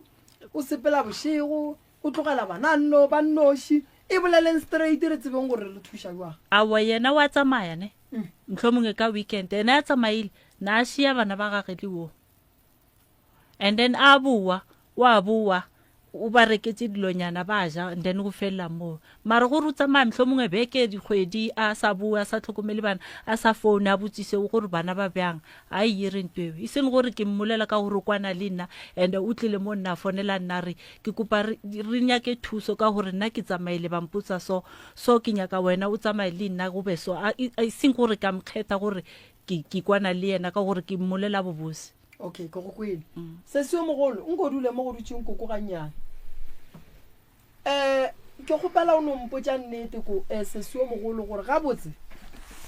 o sepela bošego, o tlogela bana nno ba nnoši. E boleleng straight re tsebeng gore re thuša jwang. Aowa yena wa tsamaya ne, mohlomongwe ka weekend yena a tsamaile na a šia bana ba gage le wo. And then a bowa, wa bowa o ba reketše dilonyana ba ja and then go felela moo. Mara gore o tsamaya mohlomongwe beke dikgwedi a sa bowe a sa tlhokomele bana a sa foune a botsise gore bana ba bjang a e ire nto eo. E seng gore ke mmolela ka gore o kwana le nna and o tlile mo nna a fonela nna re ke kopa re, re nyake thuso ka gore nna ke tsamaile ba mpotsa so so ke nyaka wena o tsamaye le nna go be so a e seng gore ka mokgetha gore ke ke kwana le yena ka gore ke mmolela bobose. Okay, ke go kwele. Sesi yo mogolo, nko dule mo go dutšeng koko gannyane. Eh, ke kgopela o no mpotša nnete ko eh, sesi yo mogolo gore gabotse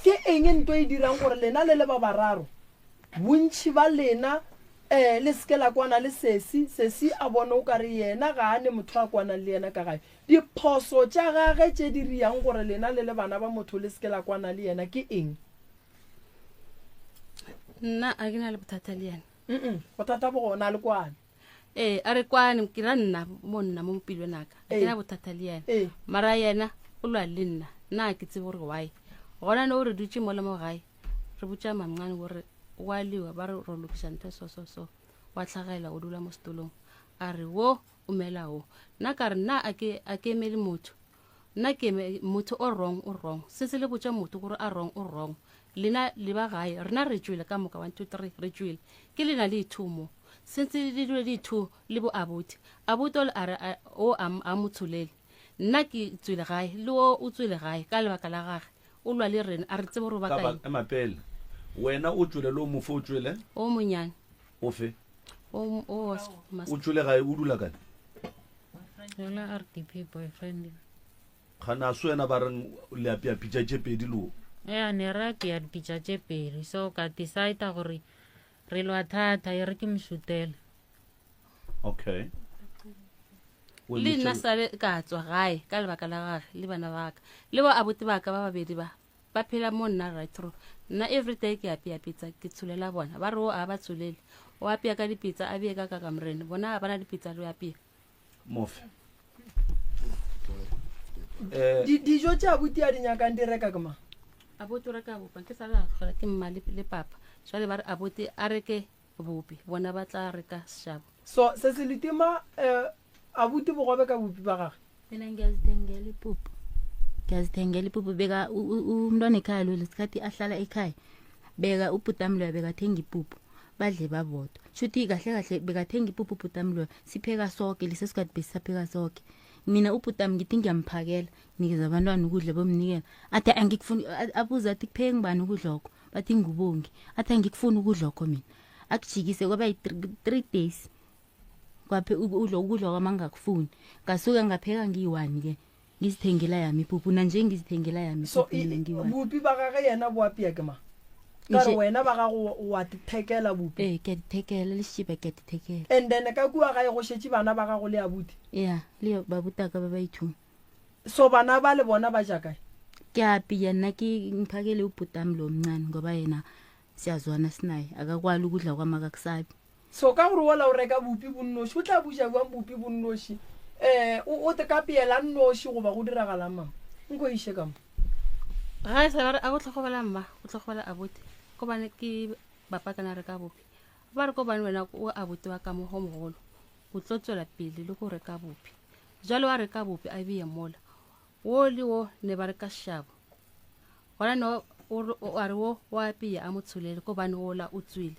ke eng nto e dirang gore lena le le ba bararo bontši ba lena eh le seke la kwana le sesi, sesi a bone o kare yena ga a ne motho a kwanang le yena ka gae. Diphoso tša gage tše di riang gore lena le le bana ba motho le seke la kwana le yena ke eng? Nna a ke na le bothata le yena. Mm bothata bo gona a le kwane. Ee, a re kwane ke ra nna mo nna mo pelong aka. A ke na bothata le yena. Ee. Mara yena o lwa le nna. Nna a ke tsebe gore why. Gona no re dutše mola mo gae. Re botša mamncane gore wa lewa ba re ro lokiša ntho so so so. Wa tlhagela o dula mo setulong. A re wo o mela wo. Nna ka re nna a ke a ke emele motho. Nna ke eme motho o wrong o wrong se se le botša motho gore a wrong o wrong lena le ba gae rena re tšwele ka moka 1 2 3 re tšwele ke lena le two mo sentse le dule di two le bo abuti abuti o a re o a mo tsholele nna ke tswele gae le o o tswele gae ka lebaka la gage o lwa le rena a re tsebe gore o Ka baka ba eng ema pele. Wena o tšwele le o mofe o tšwele? O monyane. Ofe? O o wa O tšwele gae o dula kae? Yona RDP boyfriend. Gana a se wena ba reng le apea pitša tše pedi le o? Ya ne re apea dipitša tše pedi so ka decide gore re lwa thata e re ke mošutele. Okay. Le nna sale ka tswa gae ka lebaka la gage le bana ba ka le bo abuti ba ka ba babedi ba ba phela mo nna right through nna everyday ke apea pitsa ke tsholela bona ba re o a ba tsholele o apea ka dipitsa a bee ka ka kamoreng bona ga bana dipitsa le apea Mofe. Eh, Dijo tše abuti a di nyakang di reka ke mang? Abuti o reka bopa ke sa la tlhola ke mma le papa jwale ba re abuti a reke bopi bona ba tla reka seshabo. So se se letima eh, abuti bogobe ka bopi ba gage. Mina ngiyazithengela ipuphu. Ngiyazithengela ipuphu beka umntwana ekhaya lo lesikhathi ahlala ekhaya. Beka ubhutami loya bekathenga ipuphu. Badle babodwa. Shuthi kahle kahle bekathenga ipuphu ubhutami loya sipheka soke lesi sikhathi besisapheka soke. Mina ubhutami ngithi ngiyamphakela nginikeza abantwana ukudla bomnikela. Athi angikufuni abuza athi kupheke ngibani ukudlokho. Bathi ngubongi. Athi angikufuni ukudlokho mina. Akujikise kwaba yi-3 days. Kwaphe ukudla ukudla kwami angakufuni. Ngasuka ngapheka ngiyi-one ke. Ngizithengela yami ipuphu nanje ngizithengela yami So ipuphu mina ngiyi-one. bupi ba gage yena bo apea ke mang? Ka re Nje- wena ba gago wa dithekela bupi. Ee, ke a dithekela le setšiba ke a dithekela. And then ka kua gae go šetše bana ba gago le abuti. Ya, le babutaka ba ba ithung. So bana ba le bona ba ja kae? Ke a apea nna ke ngiphakele ubhutami lo omncane ngoba yena siyazwana sinaye akakwali ukudla kwami akakusabi. So ka gore wola o reka bupi bo nnoši, o tla bo ja bjang bupi bo nnoši? Eh, o, o te ka peela nnoši goba go diragalang, mama? Nko iše ka mo. Ga e sa ba re a go tlhokobela mma, go tlhokobela abuti. Kobane ke bapa kana reka bupi. Ba re kobane wena o abuti wa ka mo go mogolo. O tlo tswela pele le go reka bupi. Jwale wa reka bupi a beye mola. Wo le wo ne ba reka shabo. Gona no o a re wo wa apea a mo tsholele kobane wola o tswile.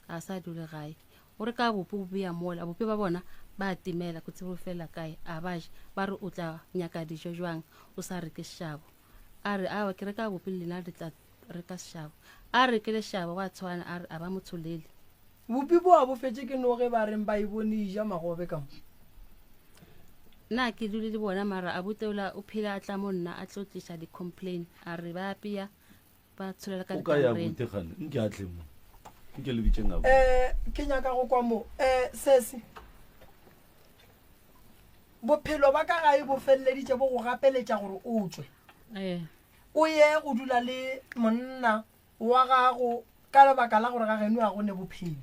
A sa dule gae. O re ka bopi bo bea mola, bopi ba bona Ba timela, ko tsebe fela kae, a ba je. Ba re o tla nyaka dijo jwang o sa reke sešabo. A re awa ke reka bopi le lena le tla reka sešabo. A re ke lešabo gwa tshwana a re a ba mo tsholele. Bopi bo a bo fetše ke noge ba reng ba e bone e ja magobe ka mo. Nna ke dule le bona mara abuti ola o phela a tla mo nna a tlo tliša di complain a re ba apea ba tsholela ka O kae dikamoreng. abuti gane? Nke a tle mo. Nke le bitšeng abuti. Eh, ke nyaka go kwa mo. Eh, sesi. Bophelo ba ka gae bo feleleditše bo go gapeletša gore o tšwe. Ee. O ye go dula le monna wa gago ka lebaka la gore ga geno ga go ne bophelo.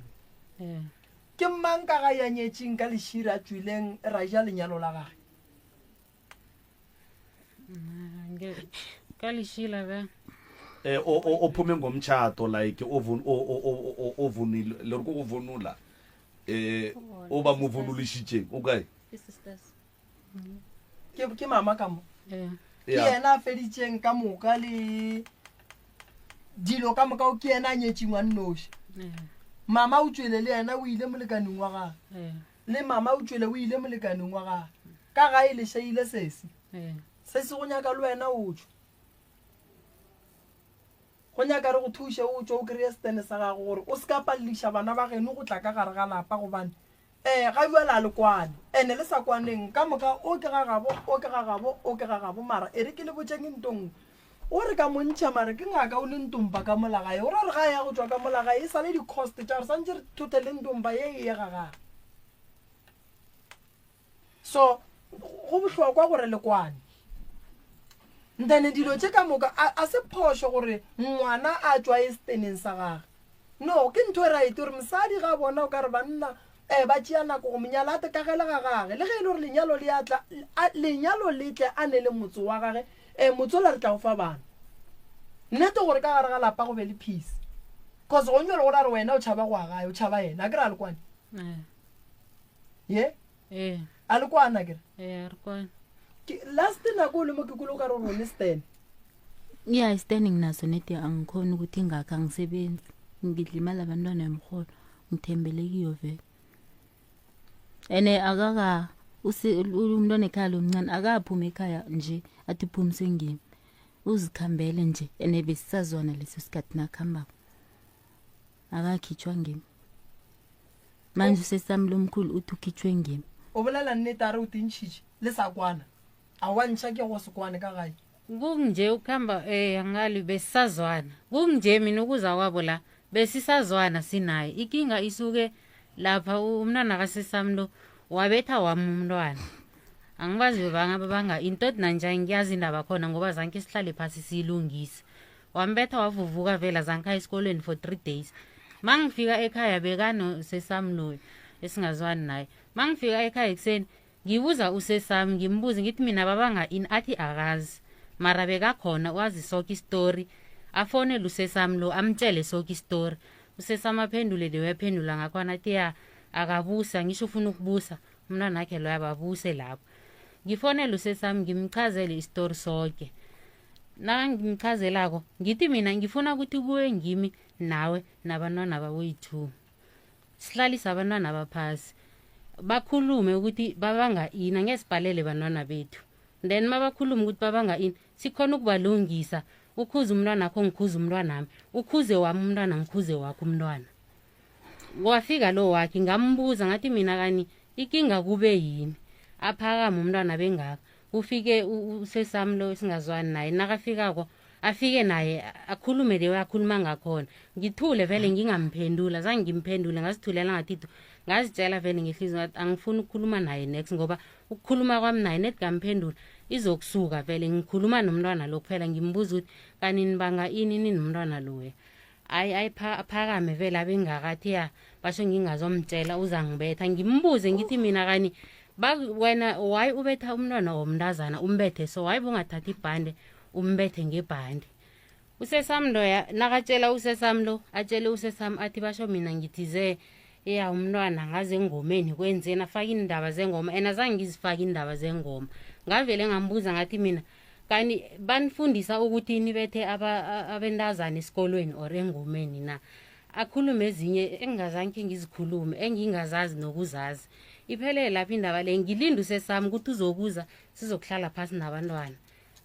Ee. Ke mang ka gae ya nyetšeng ka lešira a tšwileng ra ja lenyalo la gage? Ka lešila bjang? Eh, o o o phume ngomtshato like o vun o o o o o vunile le re ko go vunula eh o ba mo vunulišitšeng o kae? Ke sisters. Ke ke mama ka mo. Ee. Ke yena a feditšeng ka moka le dilo ka moka o ke yena a nyetšeng wa nnoši. Ee. Mama o tšwele le yena o ile molekaneng wa gagwe. Ee. Le mama o tšwele o ile molekaneng wa gagwe. Ka gae le šeile sesi. Ee. Sesi go nyaka le wena o tšwe. Go nyaka re go thuše o tšwe o kry-e setene sa gago gore o se ka paleliša bana ba geno go tla ka gare ga lapa gobane um ga bjale a le kwane ene le sa kwaneng ka moka o ke ga gabo o ke ga gabo o ke ga gabo mara e re ke le botšeng nto nngwe o re ka mo ntšha mara ke ngaka o le ntompa ka mola gae o ra re ga ya go tšwa ka mola gae e sale di-cost tša gore santše re thothe le ntompa ye e ye ga gage So go bohlokwa gore le kwane. Then dilo tše ka moka a, a se phošo gore ngwana a tšwa e steneng sa gage. No, ke ntho e right gore mosadi ga bona o ka re banna eh ba tšea nako go monyala a tekagele ga gage. Le ge e le gore lenyalo le a tla, a, lenyalo le tle a ne le motse wa gage, eh motse ola re tla o fa bana. Nnete gore ka gare ga lapa go be le peace. Cause gong jwale go ra re wena o tšhaba go ya gae, o tšhaba yena. A ke re a le kwane? Eh. Ye? Ee. A le kwana kere? Ee, re kwana. Ke last nako o le mo ke kule o ka re o rone stand. Ya i-stand nginaso nedi angikhoni ukuthi ngakho angisebenzi. Ngidla imali abantwana yomrholo. Ngithembele kiyo vele. Ene akaka umntwana ekhaya lo mncane akaphumi ekhaya nje athi phumi sengimi. Uzikhambele nje ene besisazwana leso sikhathi nakuhambako. Akakhitshwa ngimi. Manje usesami lomkhulu uthi ukhitshwe ngimi. O bolela nnete a re o tintšhitše le sa kwana. A wa ntšha ke go se kwane ka gae. Kunje ukuhamba eh angali besisazwana. Kunje mina ukuza kwabo la besisazwana sinaye. Ikinga isuke lapha umntwana kasesami lo wabetha wami umntwana. Angibazi bebanga bebanga into nanje ngiyazi indaba khona ngoba zanke sihlale phasi siyilungise. Wambetha wavuvuka vela zanke esikolweni for 3 days. Mangifika ekhaya bekano sesami loyo esingazwani naye. Mangifika ekhaya ekuseni ngibuza usesami ngimbuze ngithi mina babanga ini athi akazi mara bekakhona wazi soke isitori afonele usesami lo amtshele soke isitori usesami aphendule leyo yaphendula ngakhona athi ya akabusa ngisho ufuna ukubusa umntwana wakhe loyo ababuse lapho ngifonele usesami ngimchazele isitori soke nangimchazelako ngithi mina ngifuna ukuthi kuwe ngimi nawe nabantwana baboyi-two sihlalise abantwana baphasi bakhulume ukuthi babanga ini angeke sibhalele bantwana bethu then mabakhuluma ukuthi babanga ini sikhona ukubalungisa ukhuze umntwana akho ngikhuze umntwanami ukhuze wami umntwana ngikhuze wakho umntwana wafika lo wakhe ngambuza ngathi mina kani ikinga kube yini aphakame umntwana bengaka ufike usesami lo esingazwani naye nakafikako afike naye akhulume leyo akhuluma ngakhona ngithule vele ngingamphendula zange ngimphendule ngazithulela ngathi du ngazitshela vele ngehliziyo ngathi angifuni ukukhuluma naye next ngoba ukukhuluma kwami naye net ngamphendula izokusuka vele ngikhuluma nomntwana lo kuphela ngimbuza ukuthi kanti nibanga ini ninomntwana loya ayi ayi aphakame vele abengakathi ya basho ngingazomtshela uzangibetha ngimbuze ngithi mina kani wena why ubetha umntwana womntazana umbethe so why bungathathi ibhande umbethe ngebhande usesami loya nakatshela usesami lo atshele usesami athi basho mina ngithize ya umntwana ngaze engomeni kwenzeni afake iindaba zengoma and azange ngizifake iindaba zengoma ngavele ngambuza ngathi mina kanti banifundisa ukuthi nibethe abentazana esikolweni or engomeni na akhulume ezinye engingazange ngizikhulume engingazazi nokuzazi. Iphelele lapho indaba le ngilinde usesami ukuthi uzokuza sizokuhlala phasi nabantwana.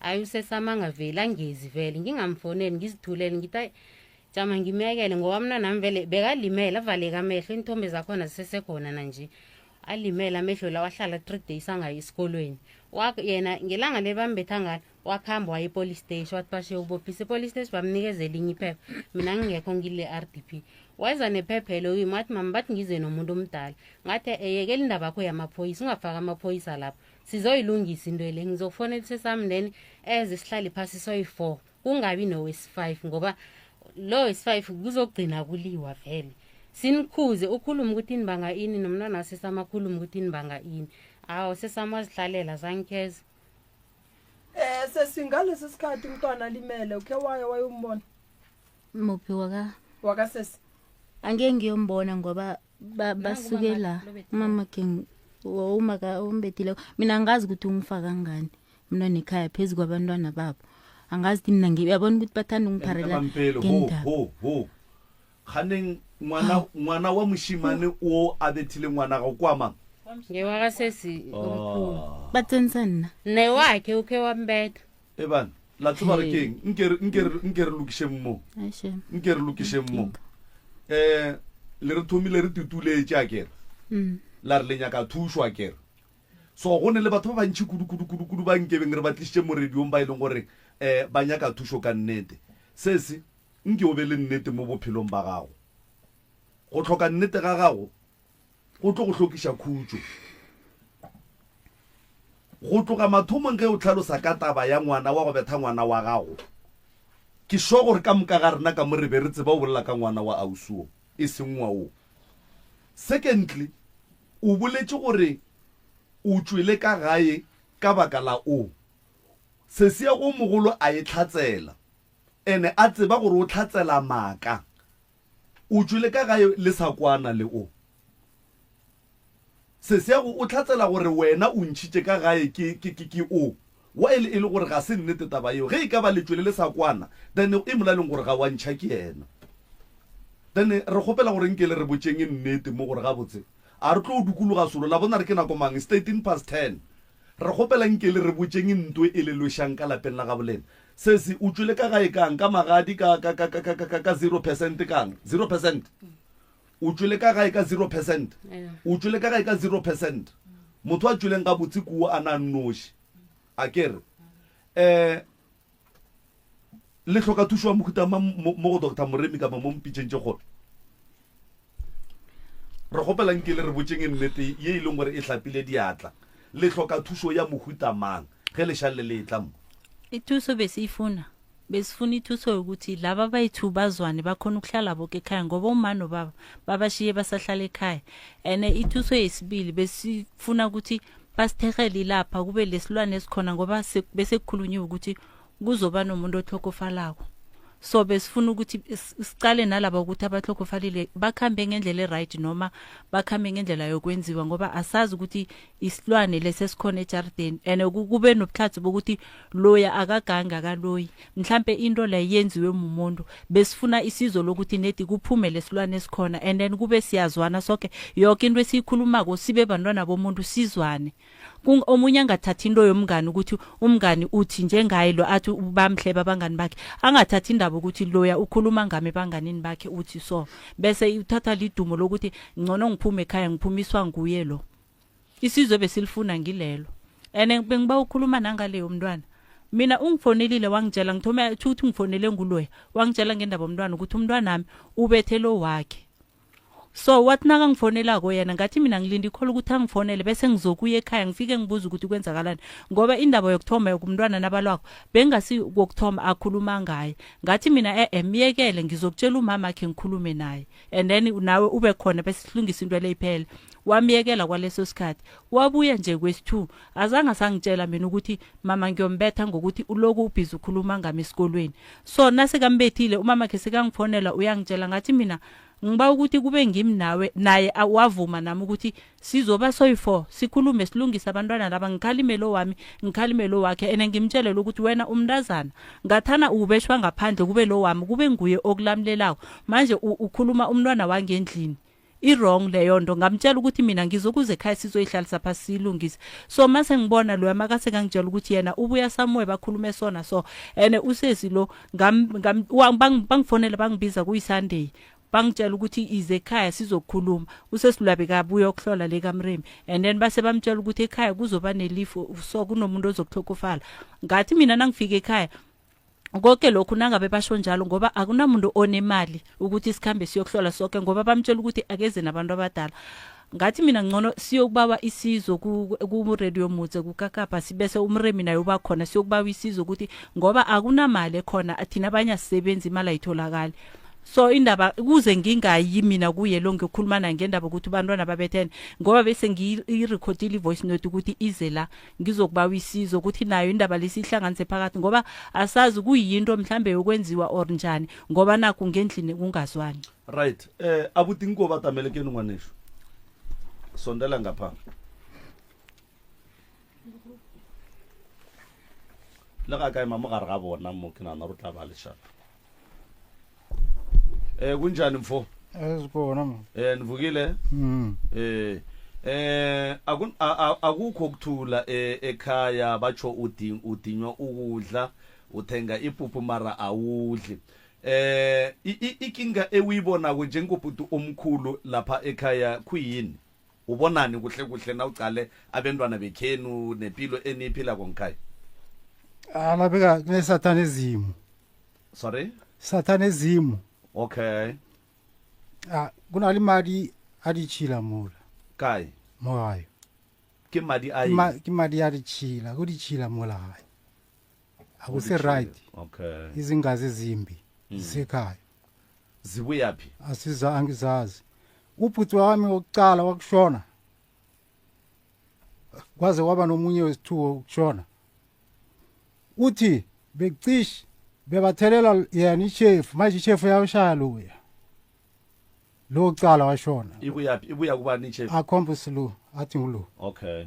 Ayi usesami angaveli angezi vele ngingamfoneli ngizithulele ngithi ayi jama ngimyekele ngoba mna nami vele bekalimele avaleke amehlo iinthombe zakhona zisesekhona nanje. Alimele amehlo la wahlala 3 days angayi esikolweni. Yena ngelanga leli bambetha ngalo wakhamba waya e-police station wathi bashiye ukubophisa e-police station bamnikeza elinye iphepha mina ngingekho ngile R D P weza nephephelo kimi wathi mama bathi ngize nomuntu omdala ngathi eyekela indaba yakho yamaphoyisa ungafaki amaphoyisa lapho sizoyilungisa into le ngizokufonela usesami then eze sihlale phasi soyi-four kungabi nowesi-five ngoba lo wesi-five kuzogcina kuliwa vele sinikhuze ukhulume ukuthi nibanga ini nomntwana wasesami akhulume ukuthi nibanga ini awu sesami wazihlalela zangikheza Eh sesingalesi sikhathi umntwana alimele ukhe waya wayombona muphi waka wakasesi angeke ngiyombona ngoba ba- basuke la umama khe umaka umbethileko mina angazi ukuthi ungifaka ngani umntwana ekhaya phezu kwabantwana babo angazi ukuthi mina ngi- uyabona ukuthi bathanda ungipharela Mampele, ho ngendaba ho ho ganeng ngwana ngwana wa mošimane o a bethile ngwana ga o kwa mang ngewakasesi omkhulu Ah. ba tsentsha nna newakhe ukhe wambetha e bana la tseba re keng nke re- nke re- nke re lokišeng mo Ai, shame. nke re lokišeng mo um le re thomile re tutuletše a kere Mm. la re le nyaka thušo a kere so go ne le batho ba bantšhi kudu kudu kudu kudu ba nkebeng re ba tlišitše mo radiong ba e leng gore um ba nyaka thušo ka nnete sese nke o be le nnete mo bophelong ba gago go hloka nnete ga gago go tlo go hlokiša khutšo go tloga mathomong ge o hlalosa ka taba ya ngwana wa go betha ngwana wa gago ke sure gore ka moka ga rena ka mo re be re tseba o bolela ka ngwana wa ausi wo e seng wa wo secondly o boletše gore o tšwele ka gae ka baka la o sesi ya go mogolo a e hlatsela ene a tseba gore o hlatsela maaka O tšwele ka gae le sa kwana le o. Sesiago o hlatsela gore wena o ntšhitše ka gae ke, ke, ke, ke o. While e le gore ga se nnete taba yeo. Ge e ka ba le tšwele le sa kwana, then e molaleng gore ga wa ntšha ke yena. Then re kgopela gore nke le re botšeng nnete mo gore gabotse a re tlo dukologa solo. La bona re ke nako mang? It's 13 past 10. Re kgopela nke le re botšeng ntwe e le lwešang ka lapeng la gabolena. Sesi, o tšwele ka gae kang? Ka magadi ka, ka, ka, ka, ka, ka, ka 0% kang? 0%? O tšwele ka gae ka 0%? O tšwele ka gae ka 0%? Motho a tšweleng gabotse kuo a na nnoši. A ke re, eh, le hloka thušo ya mohuta mang mo, mo go Doctor Moremi kapa mo mpitšeng tše kgolo? Re kgopela nke le re botšeng nnete ye e leng gore e hlapile diatla. Le hloka thušo ya mohuta mang ge le šalle le etla mo? Ithuso besiyifuna besifuna ithuso yokuthi laba bayithu bazwane bakhona ukuhlala boke ekhaya ngoba uma nobaba babashiye basahlala ekhaya and ithuso yesibili besifuna ukuthi basithehele ilapha kube lesilwane esikhona ngoba bese kukhulunyiwe ukuthi kuzoba nomuntu otlhokofalako so besifuna ukuthi sicale nalaba ukuthi abatlhokofalile bakhambe ngendlela e-right noma bakhambe ngendlela yokwenziwa ngoba asazi ukuthi isilwane lesi esikhona ejardeni and kube nobuhlatsi bokuthi loya akagangi akaloyi mhlampe into leyo yenziwe mumuntu besifuna isizo lokuthi nedi kuphume lesilwane esikhona and then kube siyazwana soke yoke into esiyikhulumako sibe bantwana bomuntu sizwane omunye angathathi into yomngani ukuthi umngani uthi njengaye lo athi bamhleba abangani bakhe angathathi indaba ukuthi loya ukhuluma ngami ebanganini bakhe uthi so bese uthatha lidumo lokuthi ngcono ngiphume ekhaya ngiphumiswa nguye lo isizwe besilifuna ngilelo and bengiba ukhuluma nangaleyo mntwana mina ungifonelile wangitshela ngithome ukuthi ungifonele nguloya wangitshela ngendaba yomntwana ukuthi umntwanami ubethe lo wakhe so wathi nakangifonelako yena ngathi mina ngilinde ikhola ukuthi angifonele bese ngizokuya ekhaya ngifike ngibuze ukuthi kwenzakalani ngoba indaba yokuthoma yokumntwana nabalwako bengasi kokuthoma akhuluma ngaye ngathi mina e-e myekele ngizokutshela umama akhe ngikhulume naye and then nawe ube khona bese silungisa into le iphele wamyekela kwaleso sikhathi wabuya nje kwesi-two azange asangitshela mina ukuthi mama ngiyombetha ngokuthi uloku ubhizi ukhuluma ngami esikolweni so nasekambethile umama khe sekangifonela uyangitshela ngathi mina ngiba ukuthi kube ngimi nawe naye wavuma nami ukuthi sizoba soyi-four sikhulume silungise abantwana laba ngikhalime lo wami ngikhalime lo wakhe ene ngimtshele lokuthi wena umntazana ngathana ubeshwa ngaphandle kube lo wami kube nguye okulamulelako manje ukhuluma umntwana wangendlini. I-wrong leyo nto. Ngamtshela ukuthi mina ngizokuza ekhaya sizoyihlalisa phasi siyilungise. So mase ngibona loya makase kangitshela ukuthi yena ubuya somewhere bakhulume sona so and usesi lo bangifonela bangibiza kuyi-Sunday bangitshela ukuthi ize ekhaya sizokhuluma. Usesi loya bekabuya ukuhlola le kamremi and then base bamtshela ukuthi ekhaya kuzoba nelifu so kunomuntu ozokuhlokofala. Ngathi mina nangifika ekhaya konke lokhu nangabe basho njalo ngoba akunamuntu onemali ukuthi sikhambe siyokuhlola soke ngoba bamtshela ukuthi akeze nabantu abadala. Ngathi mina ngcono siyokubawa isizo ku-radio Motse kukakapa sibese umremi naye uba khona siyokubawa isizo ukuthi ngoba akunamali ekhona thina abanye asisebenzi imali ayitholakali. So indaba kuze ngingayi mina kuye lo ngiyokhuluma naye ngendaba ukuthi abantwana babethene ngoba bese ngiyirekhodile i-voice note ukuthi ize la ngizokubawa isizo ukuthi nayo indaba lesihlanganise phakathi ngoba asazi kuyinto mhlambe yokwenziwa or njani ngoba nakho ngendlini kungazwani. Right, abuti nko batamele ke ngwanesho. Sondela ngapha. Le ga kae mamo gare ga bona mo ke nana ro tla ba lešata. Kunjani mfo? Sikhona ma. Nivukile? Akukho ukuthula ekhaya batsho udinywa ukudla uthenga ipuphu mara awudli. Ikinga ewuyibonako njengobhuti omkhulu lapha ekhaya kuyini? Ubonani kuhle kuhle nawucale abentwana bekhenu nempilo eniyiphilako ngikhaya? Alabeka kunesatanism. Sorry? Satanism. Okay. Ah, kunali madi a ditšhila mola. Kae? Mo gae. Ke madi a eng? Ke madi a ditšhila, go ditšhila mola gae. A go se right. Okay. Izingazi ezimbi zisekhaya. Zibuyaphi? Asiza angizazi. Ubhuti wami wokuqala wakushona. Kwaze kwaba nomunye wesithuko ukushona. Uthi bekucish bebathelela yena ichef manje ichef uyawushaya loya. Lo kuqala washona. Ibuyaphi? Ibuya kubani ichef? Akhomba usilu athi ngulo. Okay.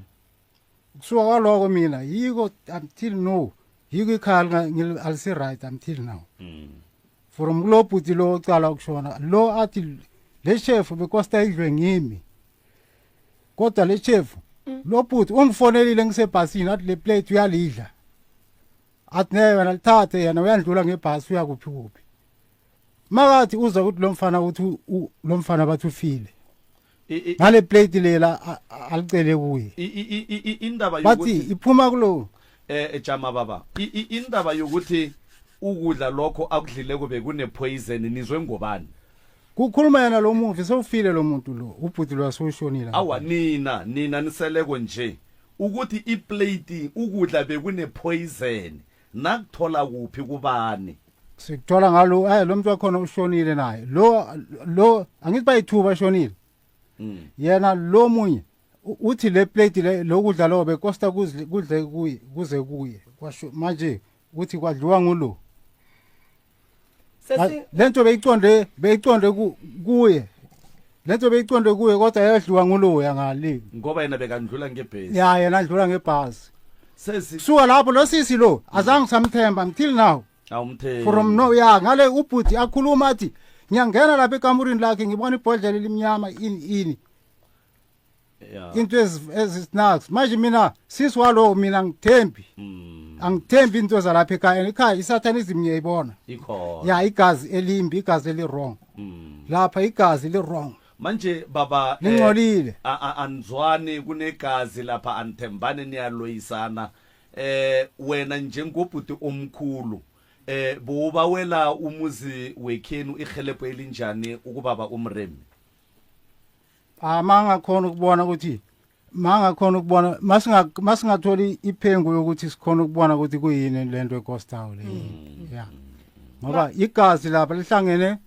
Kusuka kwaloko mina yiko until now yiko ikhaya alisi right until now. From kulo bhuti lo ocala ukushona lo athi le chef bekosta idlwe ngimi. Kodwa le chef lo bhuti ungifonelile ngisebhasini athi le plate uyalidla. Athi ne wena lithathe yena uyandlula ngebhasi uya kuphi kuphi. Makathi uza ukuthi lo mfana uthi lo mfana bathi ufile. Ngale plate lela alicele kuye. Indaba Bathi iphuma kulo. Jama baba. Indaba yokuthi ukudla lokho akudlileko bekune poison nizwe ngobani? Kukhuluma yena lo mufi sewufile lo muntu lo ubhuti lo asewushonile. Awa nina nina niseleko nje ukuthi iplate ukudla bekune poison nakuthola kuphi kubani? Sikuthola ngalo lo muntu wakhona ushonile naye. Lo angithi bayithuba ashonile. Yena lo munye uthi le plate le lokudla lo bekosta kudle kuye kuze kuye. Kwasho manje uthi kwadliwa ngulo. Lento beyiconde kuye. Lento beyiconde kuye kodwa yadliwa ngulo yangale. Ngoba yena bekandlula ngebhasi. Ya yena andlula ngebhasi. Sesi Suka lapho lo sisi lo azange samthemba until now. Awumthembi. From no ya ngale ubhuti akhuluma athi ngiyangena lapha ekamurini lakhe ngibona ibhodlela elimnyama ini ini. Into ezi snacks manje mina sisi walo mina ngithembi. Angithembi into zalapha ekhaya ekhaya isatanism ngiyayibona. Ikhona. Ya igazi elimbi igazi eli wrong. Lapha igazi li wrong. Manje baba Lingcolile. Anizwani kunegazi lapha anithembane niyaloyisana. Wena njengobhuti omkhulu bowubawela umuzi wekhenu ihelebho elinjani ukubaba umremi? Mangakhona ukubona ukuthi mangakhona ukubona masingatholi iphengu yokuthi sikhona ukubona ukuthi kuyini lento ekostayo le. Ya. Ngoba igazi lapha lihlangene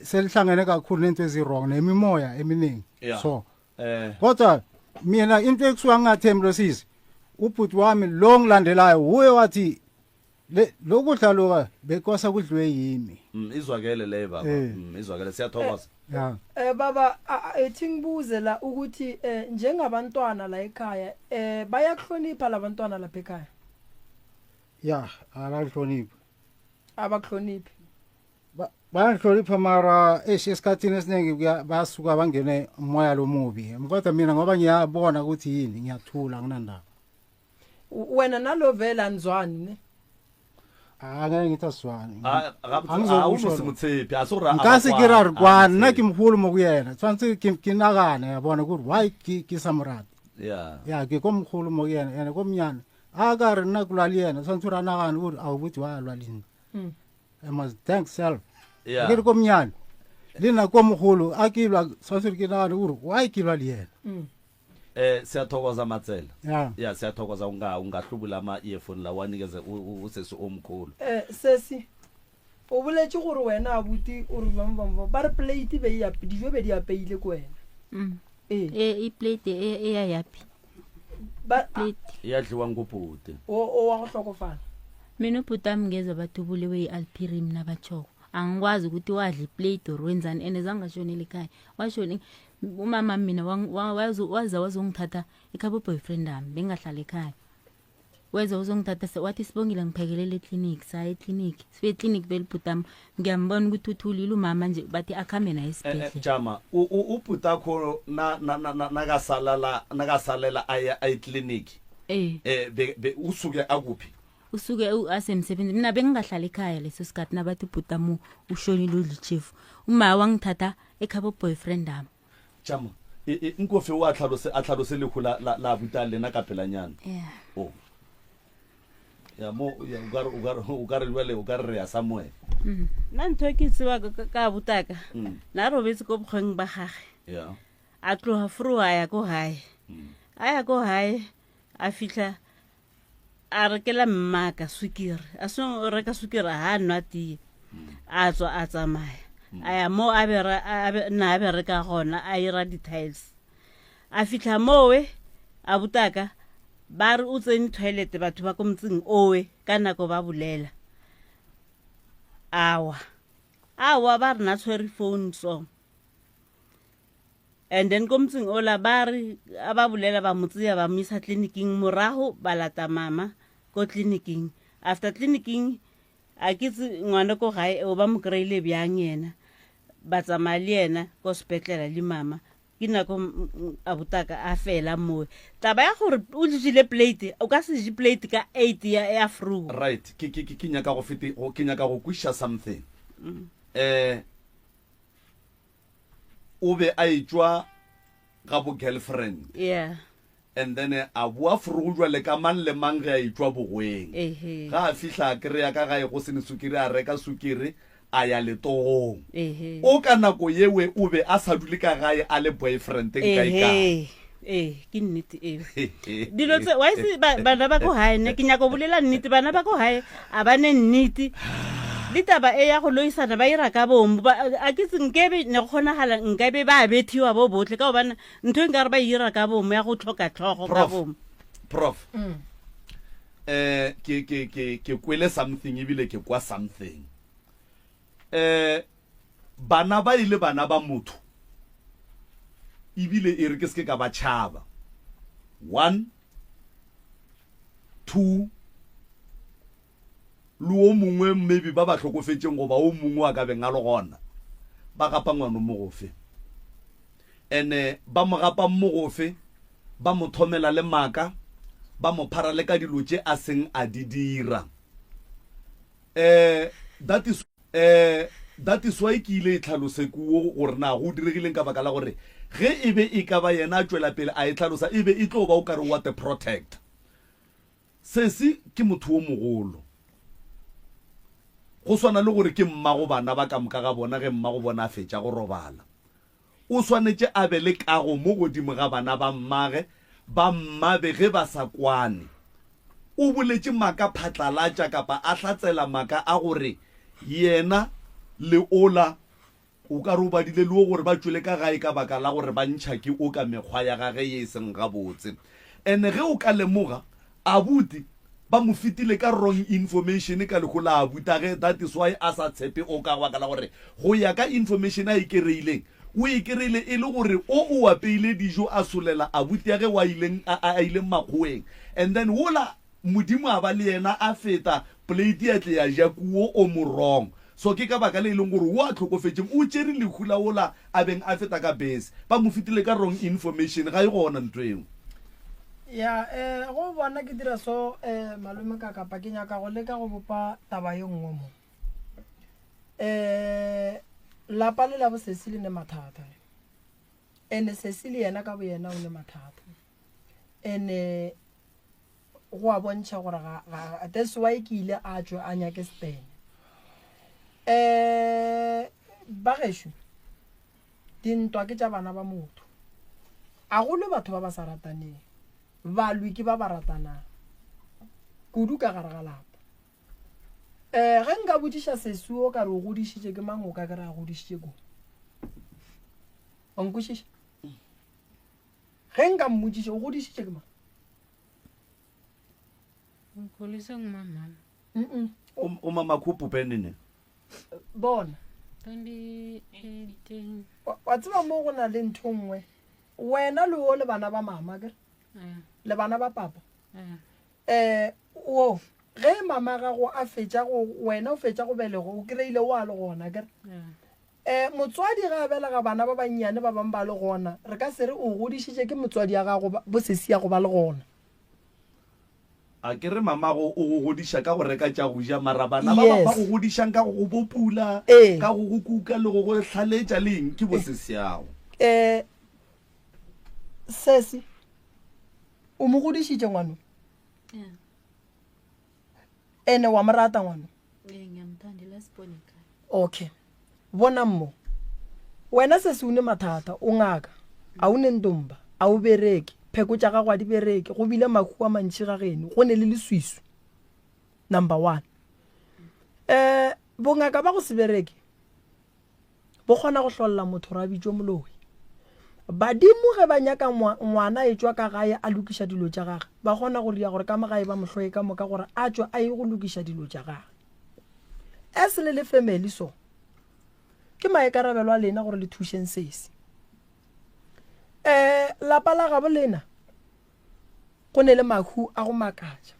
selihlangene kakhulu nento ezi wrong nemimoya eminingi. So kodwa mina into ekusuka ngingathembi lo sisi ubhuti wami lo ngilandelayo uye wathi le lokudla loka bekosa kudliwe yimi. Izwakele le baba. Izwakele siyathokoza. Ya. Baba ethi ngibuze la ukuthi njengabantwana la ekhaya bayakuhlonipha labantwana lapha ekhaya? Ya, abakuhloniphi. Abakuhloniphi. Bayangihlonipha mara eish esikhathini esiningi kuya- basuka bangene umoya lomubi kodwa mina ngoba ngiyabona ukuthi yini ngiyathula anginandaba U- Wena nalo vele anizwani ne? Ah, ngeke ngithi asizwani Ah, gabotse, Angizokusho a o no se lokho. mo tshepe, a se gore a nka ba se ke ra re kwane, a kwane mo nna ke tshepe. mogolo mo go yena tshwanetse ke ke nagane ya bona kore why ke ke sa mo rate Yeah. ya ke ko mogolo mo go yena ene ko monyane a ka re nna ke lwa le yena tshwanetse gore a nagane gore a o botse wa lwa le nna Mm. I must thank self Yeah. ke re ko monyane le nna ko mogolo a ke lwa tshwanetse gore ke nagane gore why ke lwa le yena Mm. Eh siyathokoza Matsela. Yeah. Yeah siyathokoza unga ungahlubula ama earphone la wanikeze u- u- usesi omkhulu. Eh sesi o boletše gore wena abuti o re bang bang ba re plate be e ape dijo be di apeile ko wena. Mm. Ee. E iplate e e ya yapi. Ba Plate. Ya dliwa ngubhuti. o o wa go hlokofala. Mina ubhuti wami ngezwa bathi ubulewe yi-alpirim nabatshoko. Angikwazi ukuthi wadla iplate or wenzani and zange ashonele ekhaya. Washona umama mina wang- wa- wazo- waza wazongithatha ekhaya boyfriend ami bengahlala ekhaya. Weza uzongithatha se- wathi sibongile ngiphekelele eklinikhi saya eklinikhi sifike eklinikhi vele ubhuti wami ngiyambona ukuthi uthulile umama nje bathi akhambe naye Eh, eh, esibhedlela. Jama u- u- ubhuti akho na na na na- nakasalala nakasalela aya eclinic. Eh. Eh be- be- usuke akuphi? usuke u- asemsebenzini mina bengingahlala ekhaya leso sikhathi nabathi ubhutamu ushonile udla ichefu uma wangithatha ekhabo boyfriend ami Jama e e nkofe o a tlhalose a tlhalose lehu la la la abuti lena ka pelanyana. yeah Oh. Ya mo ya o ka re o ka re o ka re jwale o ka re re ya somewhere. Mm. nna ntho e ke tseba ka- ka botaka Mm. na robetse ko bokgweng ba gage Yeah. a tloga fro a ya ko gae a ya ko gae a fitlha a rekela mmaka sukiri a seno reka sukiri ha a nwa tee a tswa a tsamaya a ya mo a bere- a be- nna a bereka gona a ira di-tiles a fitlha mowe a botaka ba re o tsene toilet batho ba ko motseng owe ka nako ba bolela awa awa ba re na tshwere phone so and then ko motseng ola ba re a ba bolela ba mo tseya ba mo isa tleliniking morago ba lata mama ko tleliniking after tleliniking a ke tse ngwana ko gae o ba mo kry-ile bjang yena ba tsamaya le yena ko sepetlela le mama ke nako a botaka a fela moe taba ya gore o jele plate o ka se je plate ka eight ya, ya fru Right ke ke ke ke nyaka go fete go ke nyaka go kwisha something. Mm. Eh o be a etšwa ga bo girlfriend yeah and then a boa forogo jwale ka mang le mang ge a etšwa bogweng Ehe. ga a fihla a kry-a ka gae go sene sukiri a reka sukiri a ya letogong Ehe. o ka nako yewe o be a sa dule ka gae a le boyfriendeng kae kae Ehe. ee ke nnete eo dilo tse wa itse ba- bana ba ko gae ne ke nyaka go bolela nnete bana ba ko gae a ba ne nnete le taba e ya go loisana ba ira ka bomo Ba- a ke tse nkebe ne go kgonagala nkabe ba bethiwa bo botlhe ka gobane ntho e nkare ba ira ka bomo ya go tlhoka tlhogo ka Prof. bomo prof eh ke ke ke ke kwele something ebile ke kwa something eh bana ba ile bana ba motho ebile e re ke se ke ka ba tšhaba one two le o mongwe maybe ba ba hlokofetšeng goba o mongwe a ka beng a le gona ba gapa ngwano mogofe ene ba mo gapa mogofe ba mo thomela le maaka ba mo phara le ka dilo tše a seng a di dira Eh, that is eh, that is why ke ile e tlhalose kuo gore na go diregileng ka baka la gore ge e be e ka ba yena a tšwela pele a e tlhalosa e be e tlo ba o kare wa the protect sesi ke motho wo mogolo go swana le gore ke mmago bana ba ka moka ga bona ge mmago bona a fetša go robala O swanetše a be le kago mo godimo ga bana ba mmage, ba mmabe ge ba sa kwane. O boletše maaka phatlalatša kapa a hlatsela maaka a gore yena le ola o ka re o badile le wo gore ba tšwele ka gae ka baka la gore ba ntšha ke o ka mekgwa ya gage ye e seng gabotse. Ene ge o ka lemoga Abuti ba mo fetile ka wrong information ka lehu la abutage that is why a sa tshepe o ka baka la gore go ya ka information a e kereileng o e kereile e le gore o o apeile dijo a solela abutiage wa ileng a a ileng makgoweng and then wola modimo a ba le yena a feta plate ya tle ya ja kuo o mo wrong. So ke ka baka le e leng gore wo a hlokofetšeng o tšere lehu la wola a beng a feta ka bese. Ba mo fetile ka wrong information, ga e gona ntho eo. Ya, eh, go bona ke dira so, eh, malome ka kapa ke nyaka go leka go bopa taba ye nngwe mo. Eh, lapa le la bo sesi le ne mathata. Ene sesi le yena ka boyena o ne mathata. Ene go a bontšha gore ga, ga, that's why ke ile a tšwe a nyake stene. Eh, ba gešo, dintwa ke tša bana ba motho. A go lwe batho ba ba sa rataneng. Balwi ke ba ba ratanang. Kudu ka gare ga lapa. Eh, ge nka botšiša sesi o ka re o godišitše ke mang o ka ke re a godišitše ko. Wa nkwešiša? Ge nka mmotšiša o godišitše ke mang? Ngikhuliswe ngumamami. Mm-mm. Umama khuphu nini? Bona. 2018. Wa tseba mo go na le ntho nngwe. Wena le o le bana ba mama ke? Eh. Le bana ba papa. Eh. Eh, wo ge mama gago a fetša go wena o fetša go belego o kry-ile o a le gona ke? Eh. Eh, motswadi ge a belega bana ba bannyane ba bangwe ba le gona, re ka se re o godišitše ke motswadi ya gago bo sesi ya go ba le gona. A ke re mamago o go godiša ka go reka tša go ja, mara bana ba bang ba go godišang ka go go bopula, ka go go kuka le go go hlaletša le eng ke bo sesiago. Eh, sesi, o mo godišitše ngwano? Yeah. Ene wa mo rata ngwano? Ee, ngiyamthanda, i-last born ekhaya. Okay. Bonang mo. Wena sesi o ne mathata, o ngaka, a o ne ntomba, a o bereke, pheko tša gago a di bereke, go bile mahu a mantši ga geno, go ne le leswiswi. Number one. Eh, bongaka ba go se bereke bo kgona go hlolla motho gore a bitšwe moloi. Badimo ge ba nyaka ngwana e tšwa ka gae a lokiša dilo tša gage, ba kgona go ria gore ka mo gae ba mo hloye ka moka gore a tšwe a ye go lokiša dilo tša gage. As le le family so, ke maikarabelo a lena gore le thušeng sesi. Eh, lapa la gabo lena go ne le mahu a go makatša.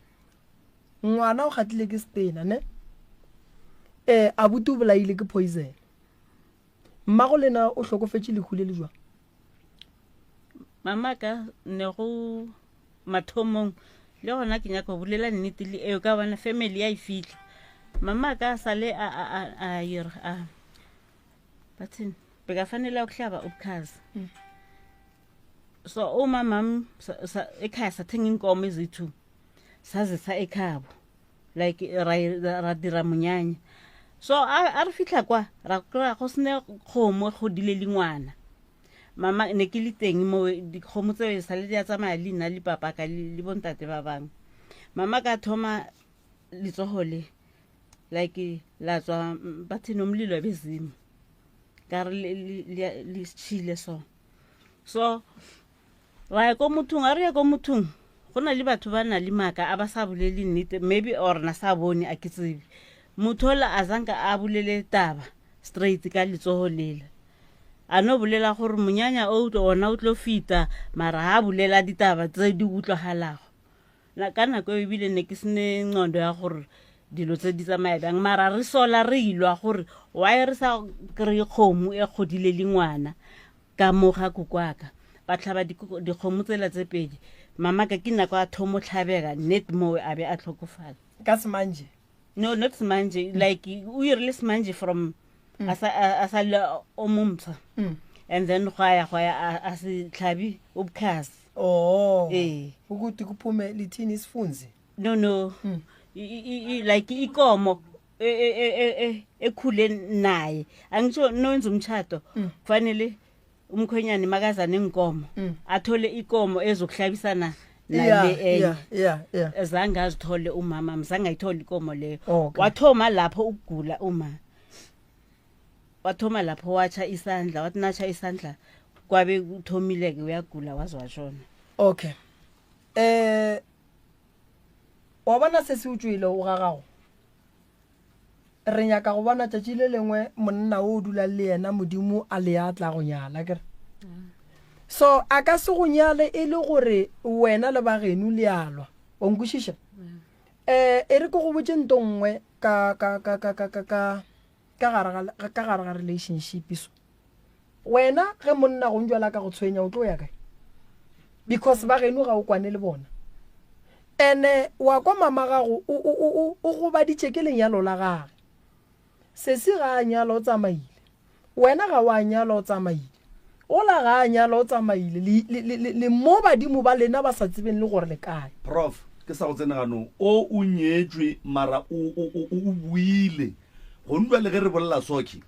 Ngwana o gatlile ke stena ne? Eh, abuti o bolaile ke poison. Mmago lena o hlokofetše lehu le le jwang? Mama ka ne go mathomong le gona ke nyaka go bolela nnete le eo ka bona family ya e fitlha. Mama ka sale a a a a ira a bathini bekafanele ukuhlaba ubukhazi. Mm. So umamam ekhaya sathenga inkomo eziyi-two sazisa ekhabo like ra, ra dira monyanya so a re fitlha kwa ra kry-a go sene kgomo go dile le ngwana mama ne ke le teng mo dikgomo tseo sale di a tsamaya le nna le papa ka le bontate ba bangwe mama ka thoma letsogo le like la tswa bathe nomlilo bezimu ka re le tšhile so so ra ya ko mothong a re ya ko mothong go na le batho ba na le maaka a ba sa bolele nnete maybe or na sa bone a ke tsebe motho ola a zanka a bolele taba straight ka letsogo lela a no bolela gore monyanya o ona o tlo fita mara ha bolela ditaba tse di utlwagalago Na ka nako eo ebile ne ke sene nqondo ya gore dilo tse di tsamaya bjang mara re sola re ilwa gore why re sa kry-e kgomo e kgodile le ngwana ka mo ga kokwaka ba tlhaba dikgomo tsela tse pedi mama ka ke nako a thomo tlhabega net mowe a be a tlhokofala ka semanje no not semanje mm. like o irile semanje from mm. a sa le o mompsha mm. and then go ya go ya a se tlhabi ubukhazi oh ee ukuthi kuphume lithini isifunzi no no mm. I, I, like ikomo e, e, e, ekhule naye angisho nowenza umtshato mm. kufanele umkhwenyane makaza neenkomo mm. athole ikomo ezokuhlabisana nale enye yeah, yeah. zange azithole umama mzange ayithole ikomo leyo okay. wathoma lapho ukugula uma wathoma lapho watsha isandla wathi natsha isandla kwabe kuthomile-ke uyagula waze washona okay eh wa bona se se utswile o ga gago Re nyaka go bona tšatši le lengwe monna o dulang le yena Modimo a le a tla go nyala kere. So a ka se go nyale e le gore wena le bageno le a lwa. O nkwešiša? Eh e re ke go botše nto nngwe ka ka ka ka ka ka ka. ka gare ga ka gare ga relationship so wena ge monna go njwala ka go tshwenya o tlo ya kae because ba geno ga o kwane le bona ene wa kwa mama gago o o o o gobaditše ke lenyalo la gage sesi ga a nyala o tsamaile Wena ga wa nyalwa o tsamaile. Ola ga a nyalwa o tsamaile. Le, le, le, le, le mo badimo ba lena ba sa tsebeng le gore le kae. Prof, ke sa go tsene ganong. O, o nyetšwe mara o, o, o, o boile. Gonu bjale ge re bolela soke,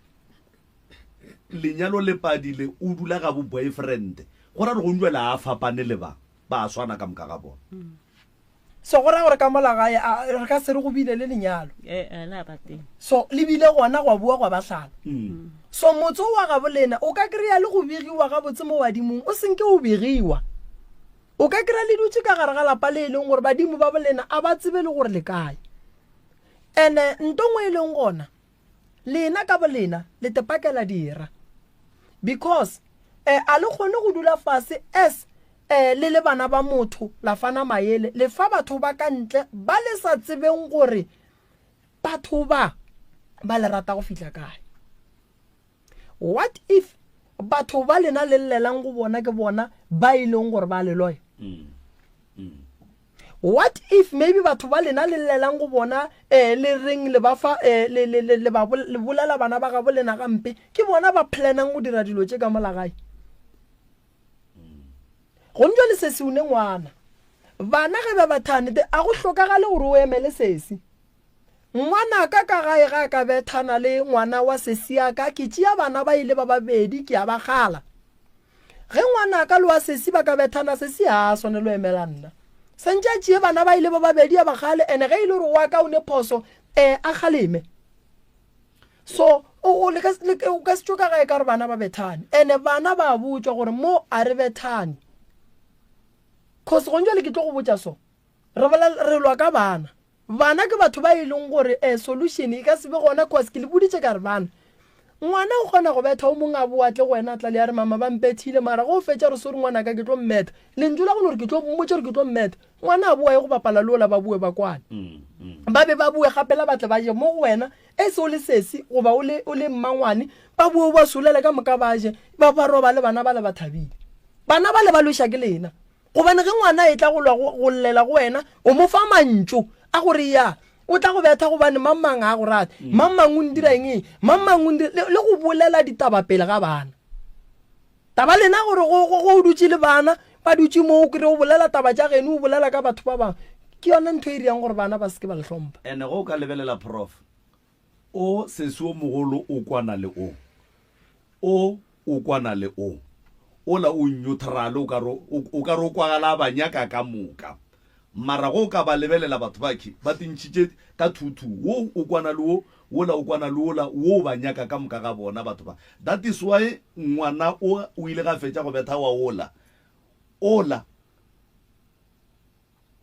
lenyalo le padile, o dula ga bo boyfriend. Go ra gore gonu bjale a fapane le ba, ba a swana ka moka ga bona. So go ra gore ka mola gae a re ka se re go bile le lenyalo. Eh, eh, la ba teng. So le bile gona gwa bua gwa ba hlala. So motse o wa gabo lena o ka kry-a le go begiwa gabotse mo badimong o senke o begiwa. O ka kry-a le dutše ka gare ga lapa le e leng gore badimo ba bolena a ba tsebe le gore le kae. Ene nto ngwe e leng gona lena ka bolena le tepakela dira because eh, a le kgone go dula fase as eh, le le bana ba motho la fana maele le fa batho ba ka ntle ba le sa tsebeng gore batho ba ba le rata go fihla kae. What if batho ba lena le llelang go bona ke bona ba e leng gore ba le loya? What if maybe batho ba lena le llelang go bona eh, le reng le ba fa eh, le, le, le, le, ba, le bolela bana ba gabo lena gampe ke bona ba planang go dira dilo tše ka mola gae? Gone jwale sesi o ne ngwana. Bana ge ba bathane a go hlokagale gore o emele sesi. Ngwanaka ka gae ga a ka bethana le ngwana wa sesiaka, ke tšea bana ba ile ba babedi ke a ba kgala. Ge ngwanaka le wa sesi ba ka bethana, sesi ga a swanelo emela nna. Santše a tšee bana ba ile ba babedi a ba kgale, ene ge e le gore wa ka o ne phoso, eh, a kgaleme. So, o, o, le ka, le, o ka se tšwe ka gae ka gore bana ba bethane. Ene bana ba botšwa gore mo a re bethane. Cause gone jwale ke tlo go botša so, re bolela, re lwa ka bana. Bana ke batho ba e leng gore eh, solution e ka se be gona cause ke le boditše ka re bana ngwana o kgona go betha o mongwe a boa tle go wena a tla le ya re mama ba mpethile mara ge o fetša re sorry ngwanaka ke tlo mmetha lentšu la go le gore ke tlo mmotša gore ke tlo mmetha ngwana a boa ye go bapala le ola ba boe ba kwane ba be ba boe gapela ba tle ba je mo go wena e se o le sesi goba o le o le mmangwane ba boe o ba solele ka moka ba je ba ba robale bana ba le ba thabile bana ba le ba lweša ke lena Gobane ge ngwana a etla go lwa go, go llela go wena, o mo fa mantšu a gore ya, o tla go betha gobane mang mang ga a go rate, mang mang o ndira eng eng, mang mang o ndira, le, le go bolela ditaba pele ga bana. Taba lena gore go, go, go o dutše le bana, ba dutše mo o kry o bolela taba tša geno, o bolela ka batho ba bangwe. Ke yona ntho e dirang gore bana ba se ke ba le hlompha. Ene ge o ka lebelela Prof. O sesi o mogolo o kwana le o. O o kwana le o. Ola o neutral o ka re o ka re o kwagala a ba nyaka ka moka. Mara ge o ka ba lebelela batho ba khe ba tintšhitše ka thuthu wo o kwana le wo, wola o kwana le wola, wo o ba nyaka ka moka ga bona batho ba. That is why ngwana o o ile ga fetša go betha wa wola, ola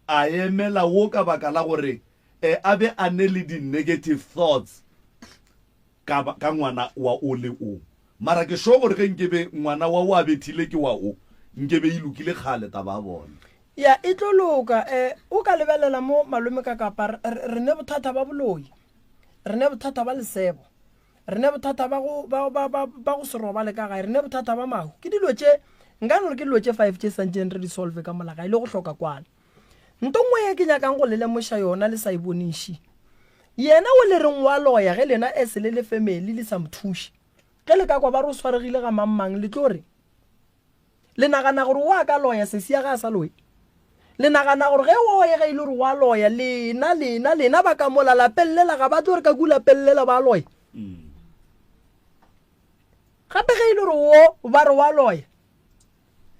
a emela wo ka baka la gore a be a ne le di negative thoughts ka, ka ngwana wa o le o. Mara ke sure gore ge nkebe ngwana wa o a bethile ke wa o, nkebe e lokile kgale taba ya bona. Ya, e tlo loka. Eh, o ka lebelela mo malome ka kapa, re, re, re ne bothata ba boloi. Re ne bothata ba lesebo. Re ne bothata ba go, ba, ba, ba, ba go se robale ka gae. Re ne bothata ba mahu. Ke dilo tše, nka no re ke dilo tše five tše santšeng re di solve ka mola gae, le go hloka kwano. Nto nngwe ye ke nyakang go le lemoša yona le sa e boniši. Yena o le reng wa loya ge lena as le le family le sa mo thuše. Ge le ka kwa ba re o swaregile ga mang mang le tlo re le nagana gore o a ka loya sesi ya ge a sa loye? Le nagana gore ge o ye ge e le gore wa loya lena lena lena ba ka mola lapeng lela ga ba tlo re ka ku lapeng lela ba loya? Gape ge e le gore wo ba re wa loya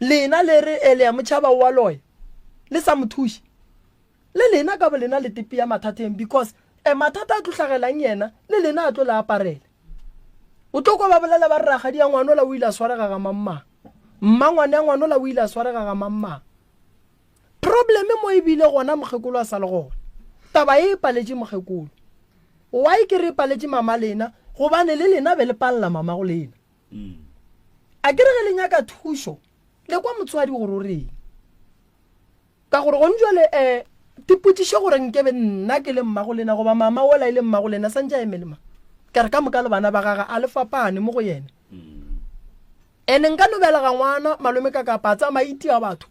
Lena le re, Ele ya motšhaba o a loya. Le sa mo thuše. Le lena ka bolena le tepea mathateng because eh, mathata a tlo hlagelang yena, le lena a tlo le aparela. O tlo kwa ba bolela ba re rakgadi ya ngwanola o ile a swarega ga mang-mang. Mmangwane ya ngwanola o ile a swarega ga mang-mang. Problem mo e bile gona mokgekolo a sa le gona. Taba e e paletše mokgekolo. Why ke re e paletše mama lena? Gobane le lena be le palela mama go lena. A ke re ge le nyaka thušo le kwa motswadi gore o reng. Ka gore gone jwale um tipotšiše gore nkebe nna ke le mmago lena goba mama ola e le mmago lena santše a eme le mang. Ka re ka moka le bana ba gage a le fapane mo go yena. Ene nka no belega ngwana malome ka kapa a tsamaya itia batho,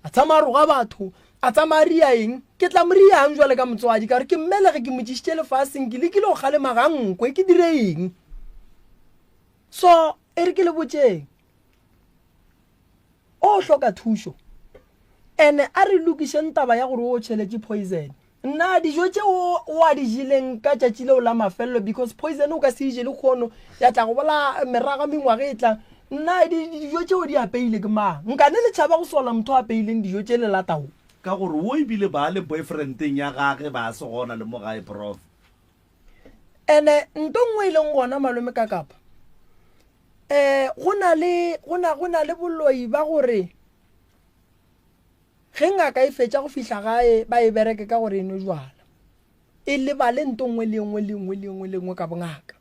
a tsamaya roga batho, a tsamaya ria eng, ke tla mo riang jwale ka motswadi ka gore ke mmelege ke mo tšišitše lefaseng ke lekile go kgalema ga nkwe ke dire eng. So e re ke le botšeng o hloka thušo ene a re lokišeng taba ya gore o tšheletše poison. Nna dijo tše o o a di jeleng ka tšatši leo la mafelelo because poison o ka se e je lekgono ya tla go bolaya meraga mengwaga e tlang. Nna dijo tšeo di apeile ke mang? Nkane le tšhaba go sola motho a apeileng dijo tše le latago? Ka gore wo ebile ba le boyfriendeng ya gage ba se gona le mo gae prof. Ene nto nngwe e leng gona malome ka kapa um go na le go na go na le boloi ba gore Ge ngaka e fetša go fihla gae, ba e bereke ka gore e nwe jwala. E lebale nto nngwe le nngwe le nngwe le nngwe le nngwe ka bongaka.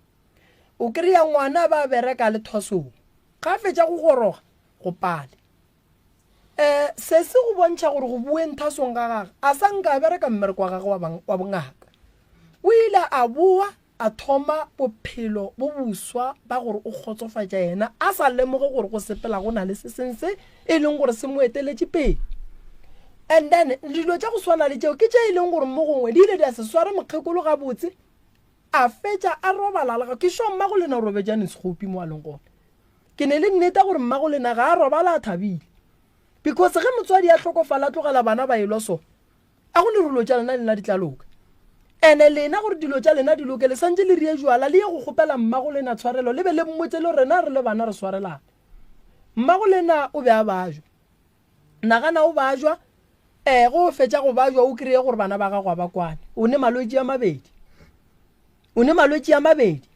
O kry-a ngwana ba bereka le thwasong. Ga a fetša go goroga, go pale. Um se se go bontšha gore go boeng thwasong ga gage, a sa nka a bereka mmereko wa gagwe wa bongaka. O ile a boa a thoma bophelo bo boswa ba gore o kgotsofatša yena a sa lemoge gore go sepela go na le se seng se e leng gore se mo eteletše pele. And then dilo tša go swana le tšeo ke tše e leng gore mo gongwe di ile di a se sware mokgekolo gabotse a fetša a robala le ke sure mmago lena o robetšane sekgopi mo a leng gona. Ke ne le nneta gore mmago lena ga a robala a thabile because ge motswadi a hlokofala a tlogela bana ba elwa so A go ne dilo tša lena lena di tla loka? Ene lena gore dilo tša lena di loke le santše le rie jwala le ye go kgopela mmago lena tshwarelo le be le mmotse le rena re le bana re swarelane. Mmago lena o be a bajwa. Nagana o bajwa eh go fetša go bajwa o kreye gore bana ba gago a ba kwane. O ne malwetši a mabedi. O ne malwetši a mabedi.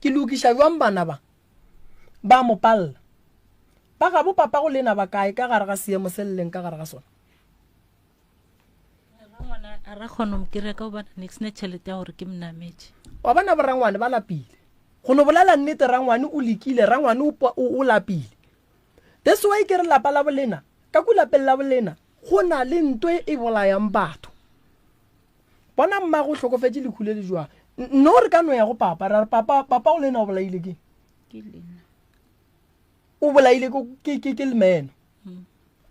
Ke lokiša jwang bana ba? Ba mo palla. Ba gabo papago lena ba kae ka gare ga seemo se le leng ka gare ga sona? Rangwana a ra kgona go kry-a ka gobane ne ke sena tšhelete ya gore ke mnametše. Wa bona borangwane ba lapile. Go no bolela nnete rangwane o lekile, rangwane o, o, o lapile. That's why ke re lapa la bolena, ka ku lapeng la bolena go na le nto e e bolayang batho. Bona mmago o hlokofetše lehu le le jwang. No re ka no ya go papa, ra re papa, papa o lena o bolaile ke? Ke lena. O bolaile ke ke ke, ke lemeno.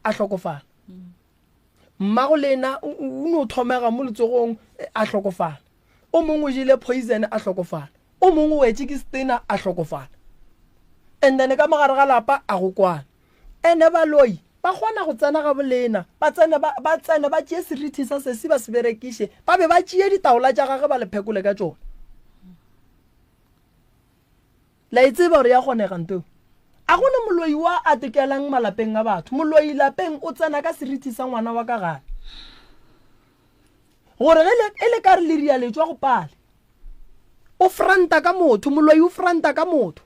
A hlokofala. Mmago lena o no thomega mo letsogong a hlokofala. O mongwe o jele poison a hlokofala. O mongwe o wetše ke stena a hlokofala. And then ka mogare ga lapa a go kwana. Ene baloi ba kgona go tsena ga bolena, ba tsene ba ba tsene ba tšee serithi sa sesi ba se berekiše, ba be ba tšee ditaola tša gage ba le phekole ka tšona. La e tseba gore ya kgonega nto eo? A go ne moloi wa a tekelang malapeng a batho. Moloi lapeng o tsena ka seriti sa ngwana wa ka gae. Gore ge le, e le ka re le ria le tšwa go pale. O franta ka motho, moloi o franta ka motho.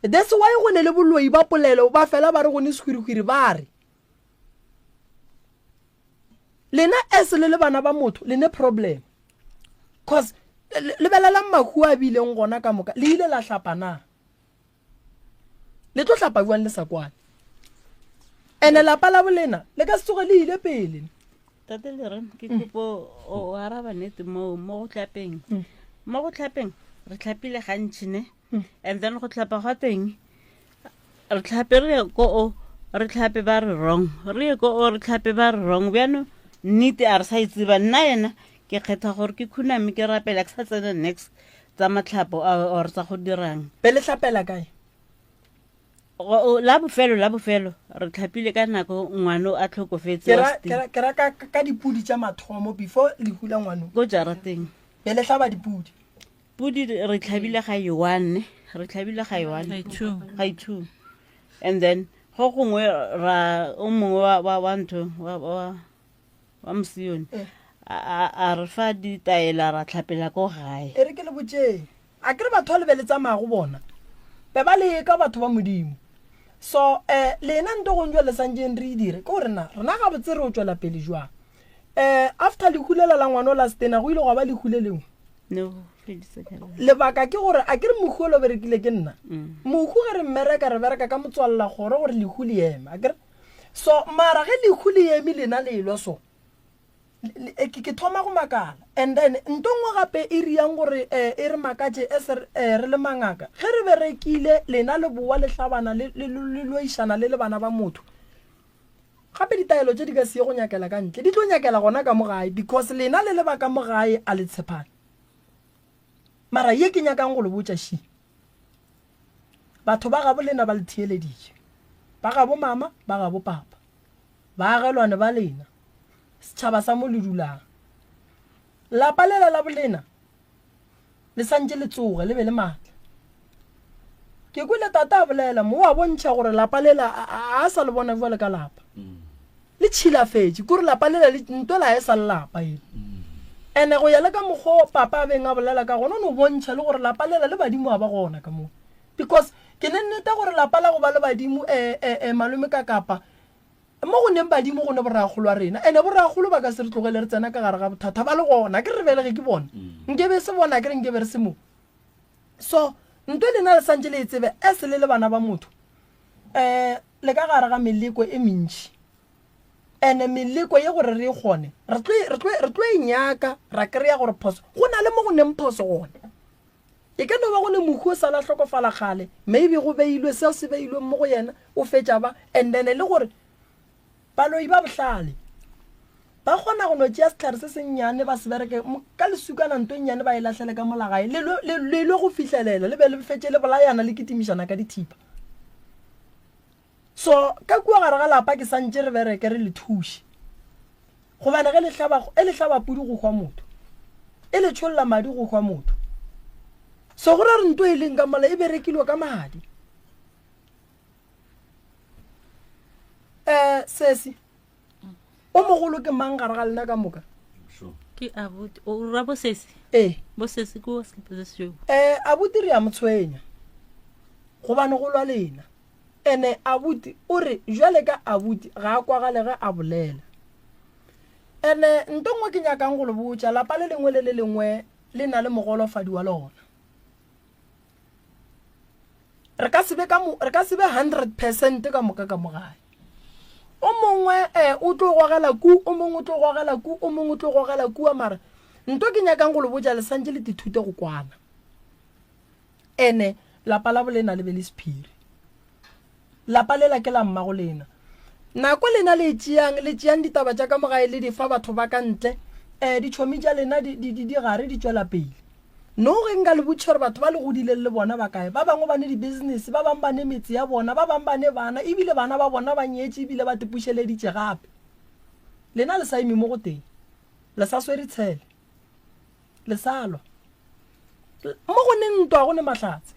That's why go ne le boloi ba polelo ba fela ba re go ne sehwirihwiri ba re. Lena as le le bana ba motho le ne problem. Cause lebelelang mahu a bileng gona ka moka le ile la hlapa na? Le tlo hlapa bjang le sa kwane? Ene lapa la bolena le ka se tsoge le ile pele. Tate Lere, ke kopo o araba nnete mo mo go tlapeng. Mo go tlapeng re tlhapile gantši ne. And then go tlhapa gwa teng re tlhape re ye ko o re tlhape ba re wrong re ye ko o re tlhape ba re wrong bjano nnete a re sa e tseba nna yena ke kgetha gore ke khuname ke rapela ke sa tsena next tsa matlhapo or tsa go dirang be le hlapela kae la bofelo la bofelo re tlhapile ka nako ngwano a tlhokofetse ke ra ka dipudi tša mathomo before lehu la ngwano ko jarateng be le hlaba dipudi Pudi re tlhabile ga i-one re tlhabile ga i-one ga i-two and then go gongwe ra o mongwe wa, wa, wa ntho wa, wa, wa mosione eh. a re fa ditaela ra tlhapela ko gae e re ke le botseng a kere batho ba le be le tsamaya go bona be ba le ka batho ba modimo so um lena nto gong jwa le santseng re e dire ke gore na rena gabotse re o tswela pele jwang um after lehu lela la ngwana o la stena go ile gwa ba lehu le lengwe no fedisa ka lebaka ke gore a ke re mohu o lo berekile ke nna mm. mohu ge re mmereka re bereka ka motswalela kgoro gore lehu le eme a kere so mara ge lehu le eme lena le elwa so Eh, ke thoma go makala and then nto nngwe gape e riyang gore um e re makatše e se eh, re le mangaka ge re berekile lena le boa le hlabana le loišana le le bana ba motho gape ditaelo tše di ka se ye go nyakela ka ntle di tlo nyakela gona ka mo gae because lena le le ba ka mo gae a le tshepane mara ye ke nyakang go le botša shi batho ba gabo lena ba le theeleditše ba gabo mama ba gabo papa Baagelwane ba lena, setšhaba sa mo le dulang. Lapa lela la bolena le santše le tsoge le be le maatla. Ke kwele tate a bolela mo wa bontšha gore lapa lela a sa le bona bjale ka lapa. Le tšhilafetše, kore lapa lela le ntwela e sa le lapa ele. Ene go ya le ka mokgwa papa a beng a bolela ka gona o no bontšha le gore lapa lela le badimo a ba gona ka moo. Because ke ne nnete gore lapa la go ba le badimo eh eh eh malome ka kapa Mo go neng badimo go ne borragolo wa rena, ene borragolo ba ka se re tlogele re tsena ka gare ga bothata ba le gona. Ke re re belege ke bona. Nke be se bona, ke re nke be re se mo. So, nto lena le santše le e tsebe as le le bana ba motho, um le ka gare ga meleko e mentši. Ene meleko ye gore re e kgone, re tlo, re tlo, re tlo e nyaka ra kry-a gore phoso, go na le mo go neng phoso gona. E ka no ba go ne mohu o sala hlokofala kgale, maybe go beilwe seo se beilweng mo go yena, o fetša ba, and then le gore baloi ba bohlale ba kgona go no tšea sehlare se sennyane ba se bereke ka lesukana nto e nnyane ba e lahlele ka mola gae, le le le lwe go fihlelela le be le fetše le bolayana le kitimišana ka dithipa. So ka kua gare ga lapa ke santše re bereke re le thuše. Gobane ge le hlaba, e le hlaba pudi go hwa motho. E le tšholla madi go hwa motho. So go ra re nto e leng ka mola e berekilwe ka madi. Eh sesi o mogolo ke mang gare ga lena ka moka? Ke abuti, o ra bo sesi? Ee. Bo sesi ke wa sekipa se sešweu. Eh abuti re a mo tshwenya. Gobane go lwa lena. Ene abuti o re jwale ka abuti ga a kwagale ge a bolela. Ene nto nngwe ke nyakang go le botša, lapa le lengwe le le lengwe le na le mogolofadi wa lona. Re ka se be ka mo, re ka se be 100% ka moka ka mo gae. O mongwe eh, o tlo gogela ku, o mongwe o tlo gogela ku, o mongwe o tlo gogela kua, mara nto ke nyakang go le botša le santše le tithute go kwana. Ene lapa la bolena le be le sephiri. Lapa lela ke la mmago lena. Nako lena le e tšeang, le tšeang ditaba tša ka mo gae le di fa batho ba ka ntle, eh, ditšhomi tša lena di, di, di, di gare di tšwela pele. No ge nka le botšiša gore batho ba le godileng le bona ba kae, ba bangwe ba ne di-business, ba bangwe ba ne metse ya bona, ba bangwe ba ne bana, ebile bana ba bona ba nyetše ebile ba tepušeleditše gape. Lena le sa eme mo go tee. Le sa swere tshele. Le sa lwa. Mo go ne ntwa go ne mahlatse.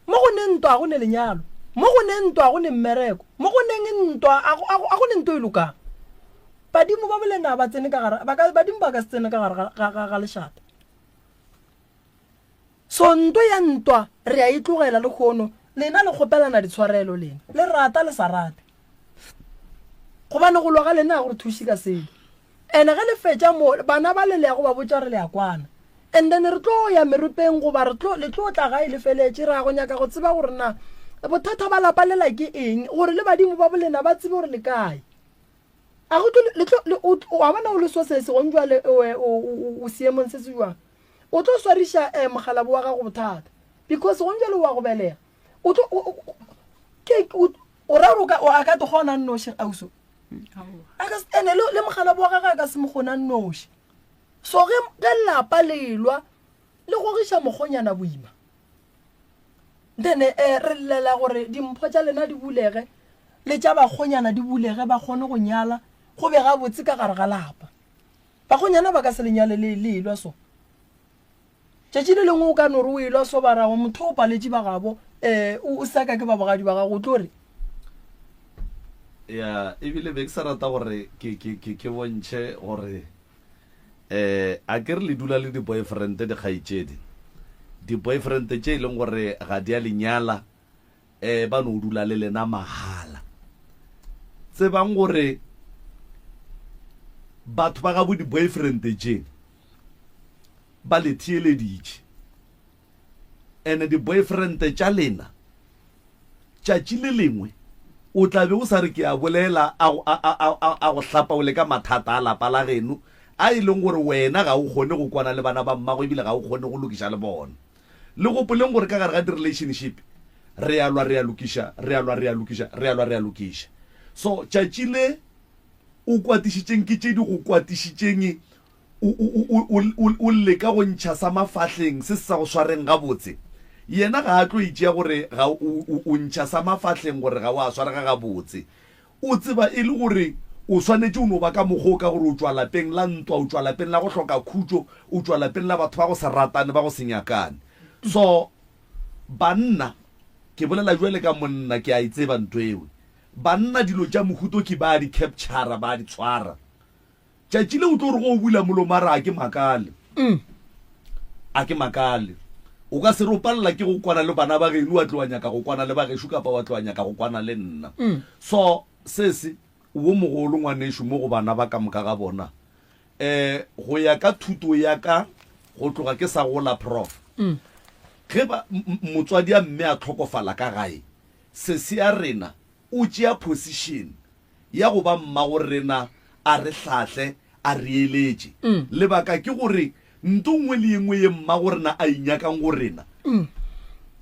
Mo go ne ntwa go ne lenyalo. Mo go ne ntwa go ne mmereko. Mo go neng ntwa a go ne nto e lokang. Badimo ba bolena ba tsene ka gare, ba ka, badimo ba ka se tsene ka gare ga, ga, ga, ga lešata. So nto ya ntwa re a e tlogela lehono, lena le kgopelana ditshwarelo lena, le rata le sa rate. Gobane go lwa ga lena ga go re thuše ka selo. And ge le fetša mo, bana ba le le ya go ba botša gore le a kwana. And then re tlo ya meropeng goba re tlo, le tlo tla gae le feletše, ra go nyaka go tseba gore na bothata ba lapa lela ke eng, gore le badimo ba bolena ba tsebe gore le kae. A go tlo, le tlo, le, o, wa bona o le so se se gong jwale o, o, o, o seemong se se jwang. O tlo swariša eh, mokgalabo wa gago bothata. Because gong jwale o wa go belega. O tlo, o, o, ke, o, o ra gore o ka, o a ka te kgona nnoši auso. A ka se, ene le, le mokgalabo wa gagwe a ka se mo kgona nnoši. So ge, ge lapa le lwa, le gogiša mokgonyana boima. Then eh, re llela gore dimpho tša lena di bulege, le tša bakgonyana di bulege, ba kgone go nyala, go be gabotse ka gare ga lapa. Bakgonyana ba ka se le nyale le, le elwa so. Tšatši le lengwe o ka no re o elwa so ba rago motho o paletše ba gabo, eh, o, o seka ke ba bogadi ba gago, o tlo re. Ya, ebile be ke sa rata gore ke, ke, ke, ke bontšhe gore eh a ke re le dula le di-boyfriend dikgaetšedi, di-boyfriend tše e leng gore ga di a le nyala, eh ba no dula le lena mahala. Tsebang gore batho ba gabo di-boyfriend tše ba le theeleditše, ene di-boyfriend tša lena tšatši le lengwe o tla be o sa re ke a bolela a, a, a, a, a go hlapaole ka mathata a lapa la geno. a e leng gore wena ga o kgone go kwana le bana ba mmago ebile ga o kgone go lokiša le bona. Le gopoleng gore ka gare ga di-relationship re a lwa re a lokiša, re a lwa re a lokiša, re a lwa re a lokiša. So tšatši le o kwatišitšeng ke tše di go kwatišitšeng o, o, o, o, o, o leka go ntšha sa mafahleng se se sa go swareng gabotse, yena ga a tlo e tšea gore ga o, o, o ntšha sa mafahleng gore ga o a swarega gabotse. O tseba e le gore o swanetše o no ba ka mokgwa o ka gore o tšwa lapeng la ntwa, o tšwa lapeng la go hloka khutšo, o tšwa lapeng la batho ba go se ratane, ba go se nyakane. So, banna, ke bolela bjale ka monna, ke a e tseba ntho eo. Banna dilo tša mohuto ke ba di capture-ra, ba di tshwara. Tšatši le o tlo re go o bula molomo a re a ke makale. A ke makale. O ka se re o palela ke go kwana le bana ba geno wa tlo wa nyaka go kwana le ba gešo kapa wa tlo wa nyaka go kwana le nna. So sese wo mogolo ngwanešu mo go bana ba ka moka ga bona. Um go ya ka thuto ya ka go tloga ke sa gola prof. Ge ba motswadi a mme a tlhokofala ka gae sese ya rena o tšea position ya go ba mmago rena a re hlahle, a re eletše. Lebaka ke gore nto nngwe le ye nngwe ye mmago rena a e nyakang go rena,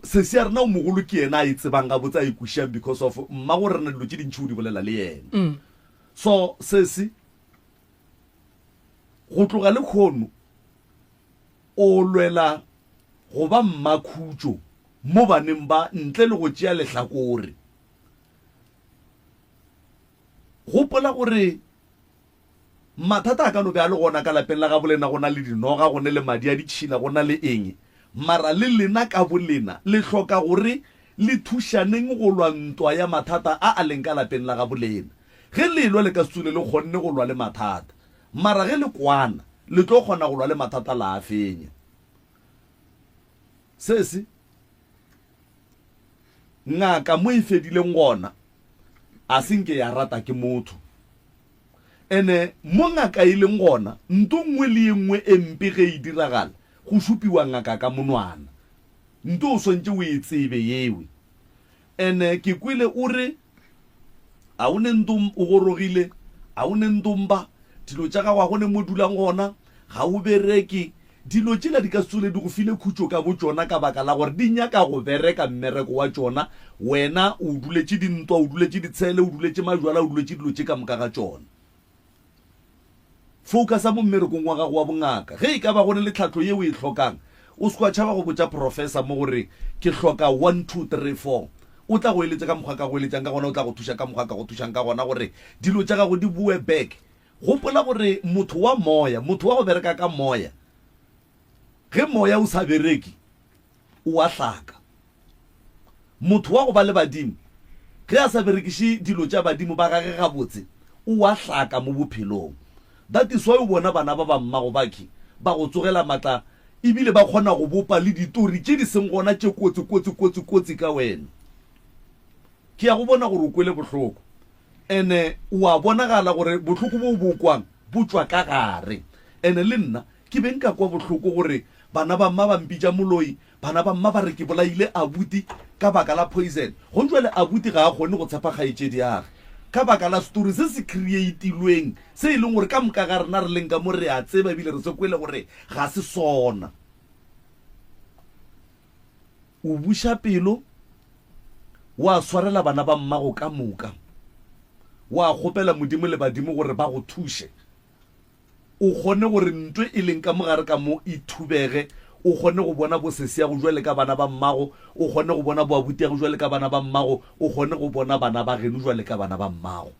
sesi ya rena o mogolo ke yena a e tsebang gabotse, a e kwešišang because of mmago rena dilo tše dintši o di bolela le yena. So sesi, go tloga lekhono o lwela go ba mmakhutšo mo baneng ba ntle le go tšea lehlakore. Gopola gore mathata a ka no be a le gona ka lapeng la gabo lena, go na le dinoga, go ne le madi a ditšhila, go na le eng, mara le lena ka bolena le hloka gore le thušaneng go lwa ntwa ya mathata a a leng ka lapeng la gabo lena. Ge le elwa le ka se tsole le kgonne go lwa le mathata, mara ge le kwana le tlo kgona go lwa le mathata la a fenya. Sesi. Ngaka mo e fedileng gona a se nke ya rata ke motho. Ene mo ngaka e leng gona, nto nngwe le ye nngwe e mpe ge e diragala, go šupiwa ngaka ka monwana. Nto o swantše o e tsebe yewe. Ene ke kwele o re A o ne nto o gorogile? A o ne ntomba? Dilo tša gago a go ne mo dulang gona? Ga o bereke? Dilo tšela di ka se tsole di go file khutšo ka botšona ka baka la gore di nyaka go bereka mmereko wa tšona. Wena o duletše dintwa, o duletše ditshele, o duletše majwala, o duletše dilo tše ka moka ga tšona. Focus-a mo mmerekong wa gago wa bongaka. Ge e ka ba go ne le tlhahlo ye o e hlokang, o se ke wa tšhaba go botša professor mo gore ke hloka one, two, three, four. O tla go eletša ka mokgwa a ka go eletšang ka gona, o tla go thuša ka mokgwa a ka go thušang ka gona gore dilo tša gago di boe back. Gopola gore motho wa moya, motho wa go bereka ka moya, ge moya o sa bereke, o a hlaka. Motho wa go ba le badimo, ge a sa berekiše dilo tša badimo ba gage gabotse, o a hlaka mo bophelong. That is why o bona bana ba ba mmago bakhi ba go tsogela matla ebile ba kgona go bopa le ditori tše di seng gona tše kotsi kotsi kotsi kotsi ka wena. Ke ya go bona gore o kwele bohloko ene o a bonagala gore bohloko bo o bo kwang bo tšwa ka gare. Ene le nna ke be nka kwa bohloko gore bana ba mma ba mpitša moloi, Bana ba mma ba re ke bolaile abuti ka baka la poison. Gong jwale abuti ga a kgone go tshepa kgaetšediage ka baka la story se se creatilweng se e leng gore ka moka ga rena re leng ka mo re a tseba ebile re se kwele gore ga se sona. O buša pelo wa swarela bana ba mmago ka moka, wa kgopela Modimo le badimo gore ba go thuše. O kgone gore ntwe e leng ka mo gare ka mo e thubege, o kgone go bona bosesiago jwale ka bana ba mmago, o kgone go bona boabutiago jwale ka bana ba mmago, o kgone go bona bana ba geno jwale ka bana ba mmago.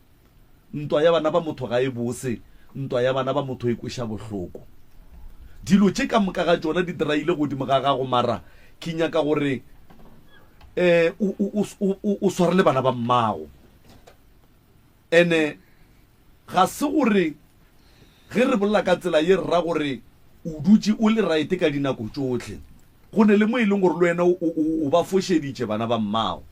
Ntwa ya bana ba motho ga e bose, ntwa ya bana ba motho e kweša bohloko. Dilo tše ka moka ga tšona di draile godimo ga gago, mara ke nyaka gore um o, o, o, o swarele bana ba mmago. Ene ga se gore ge re bolela ka tsela ye re ra gore o dutše o le right ka dinako tšohle. Go ne le mo e leng gore le wena o, o, o ba fošeditše bana ba mmago.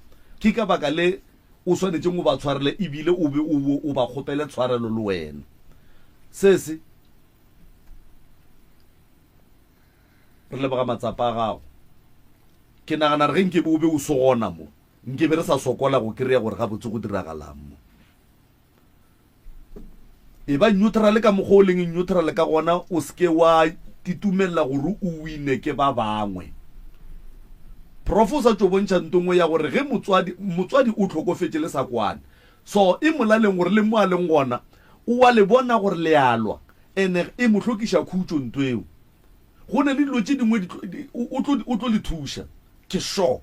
Ke ka baka le o swanetšeng o ba tshwarele ebile o be o, o ba kgopele tshwarelo le wena. Sese, re leboga matsapa a gago. Ke nagana re ge nke be o be o se gona mo, Nke be re sa sokola go kry-a gore gabotse go diragalang mo. E ba neutral ka mokgwa o leng neutral ka gona, o se ke wa itumelela gore o wine ke ba bangwe. Prof o sa tšo bontšha nto nngwe ya gore ge motswadi, motswadi o hlokofetše le sa kwane. So e molaleng gore le mo a leng gona o a le bona gore le a lwa, ene e mo hlokiša khutšo nto eo. Go ne le dilo tše dingwe di tlo, di, o tlo, o tlo le thuša. Ke sure.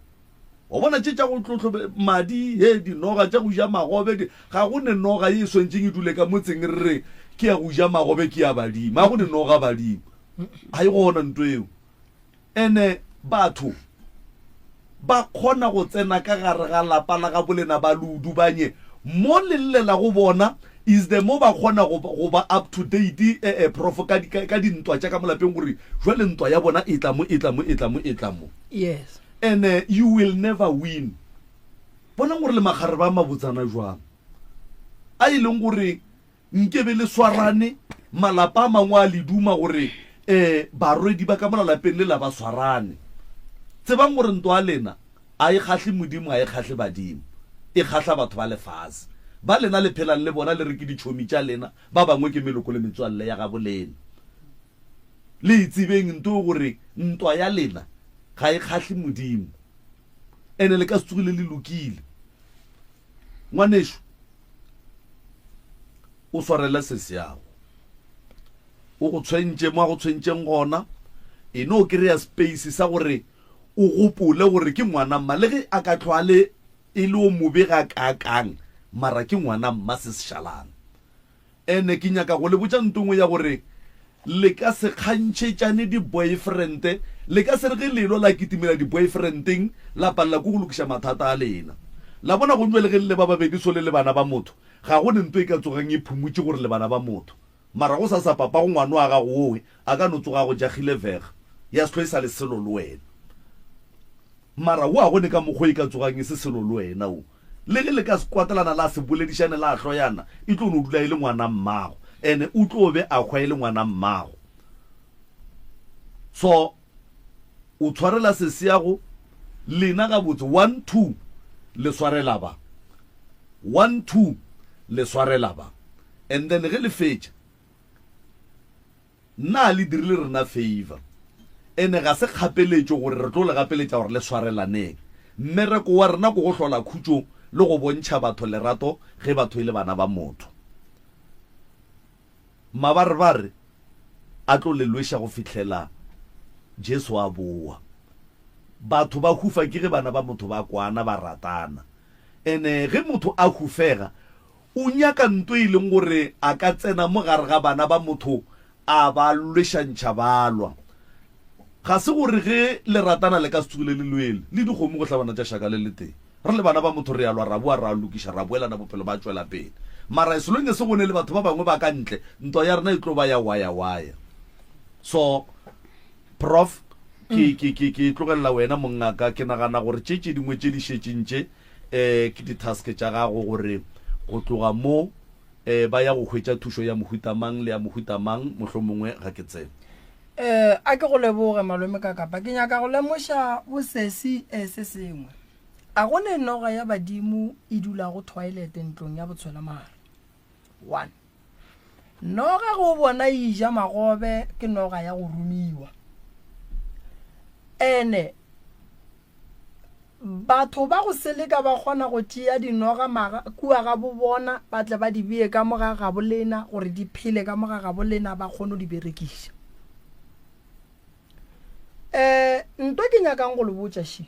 Wa bona tše tša go tlo hlobe madi, he, dinoga tša go ja magobe, di, ga go ne noga ye e swantšeng e dule ka motseng re re ke ya go ja magobe ke ya badimo. Ga go ne noga badimo. Ga e gona nto eo. Ene batho ba kgona go tsena ka gare ga lapa la gabolena ba le udubanye mo le llela go bona is the mo ba kgona go, go ba up to date eh, eh, prof ka, ka, ka dintwa tša ka mo lapeng gore jwale ntwa ya bona e tla mo, e tla mo, e tla mo, e tla mo. Yes. Ene you will never win. Bonang gore le makgarebe a mabotsana jwang a e leng gore Nke be le swarane, malapa a mangwe a le duma gore um barwedi ba ka mola lapeng lela ba swarane. Tsebang gore ntwa ya lena a e kgahle Modimo, ga e kgahle badimo, e kgahla batho ba lefase. Ba lena le phelang le bona le re ke ditšhomi tša lena, ba bangwe ke meloko le metswalle ya gabo lena. Le e tsebeng nto gore ntwa ya lena ga e kgahle Modimo, ene le ka se tsogile le lokile. Ngwanešu, o swarele seseago. O go tshwentše mo a go tshwentšeng gona. E no kry-a space sa gore o gopole gore ke ngwana mma. Le ge a ka tlhoa le e le o mobe ga kaakang, mara ke ngwana mma se se šalang. Ene ke nyaka go le botša nto nngwe ya gore le ka se kgantšhetšane di-boyfriend, le ka se re ge lelo la kitimela di-boyfriendeng la palela ke go lokiša mathata a lena. La bona go ntšwa le ge le le ba babedi so le le bana ba motho, ga go ne nto e ka tsogang e phumutše gore le bana ba motho. Mara go sasa papago ngwano wa gago owe a ka no tsoga a go jagile vega ya se hlwe e sa le selo le wena. Mara wo a go ne ka mokgo e ka tsogang e se selo le wena wo. Le ge le ka se kwatelana la se boledišane la hloyana, e tlo no dula e le ngwana mmago. Ene o tlo be a hwa e le ngwana mmago. So o tshwarela sesiago lena gabotse one two le swarela ba. One two le swarela ba. And then ge le fetša Na le dirile rena favor? Ene ga se kgapeletšo gore re tlo le gapeletša gore le swarelaneng. Mmereko wa rena ke go hlola khutšo le go bontšha batho lerato ge batho e le bana ba motho. Mabarebare a tlo le lweša go fihlela Jesu a boa. Batho ba hufa ke ge bana ba motho ba kwana ba ratana. Ene ge motho a hufega O nyaka nto e leng gore a ka tsena mo gare ga bana ba motho a ba lwešantšha ba lwa. Ga se gore ge le ratana le ka se tsogile le lwele le dikgomo go hlabana tša šaka le letee. Re le bana ba motho re a lwa ra boa ra lokiša ra boelana bophelo ba tšwela pele. Mara as long as go ne le batho ba bangwe ba ka ntle ntwa ya rena e tlo ba ya waya-waya. So Prof ke ke ke ke e tlogelela wena mongaka ke nagana gore tše tše dingwe tše di šetšeng tše um ke di-task tša gago gore go tloga mo um ba ya go hwetša thušo ya mohuta mang le ya mohuta mang, mohlomongwe ga ke tsebe. Um a ke go leboge malome ka kapa ke nyaka go lemoša bosesi um se sengwe. A go ne noga ya badimo e dulago toilet ntlong ya botshwelamare? One. Noga ge o bona e ja magobe ke noga ya go romiwa. Ene Batho ba go seleka ba kgona go tšea dinoga maga kua ga bo bona ba tle ba di bee ka mo ga gabo lena gore di phele ka mo ga gabo lena ba kgone go di berekiša. Um nto ke nyakang go le botša še,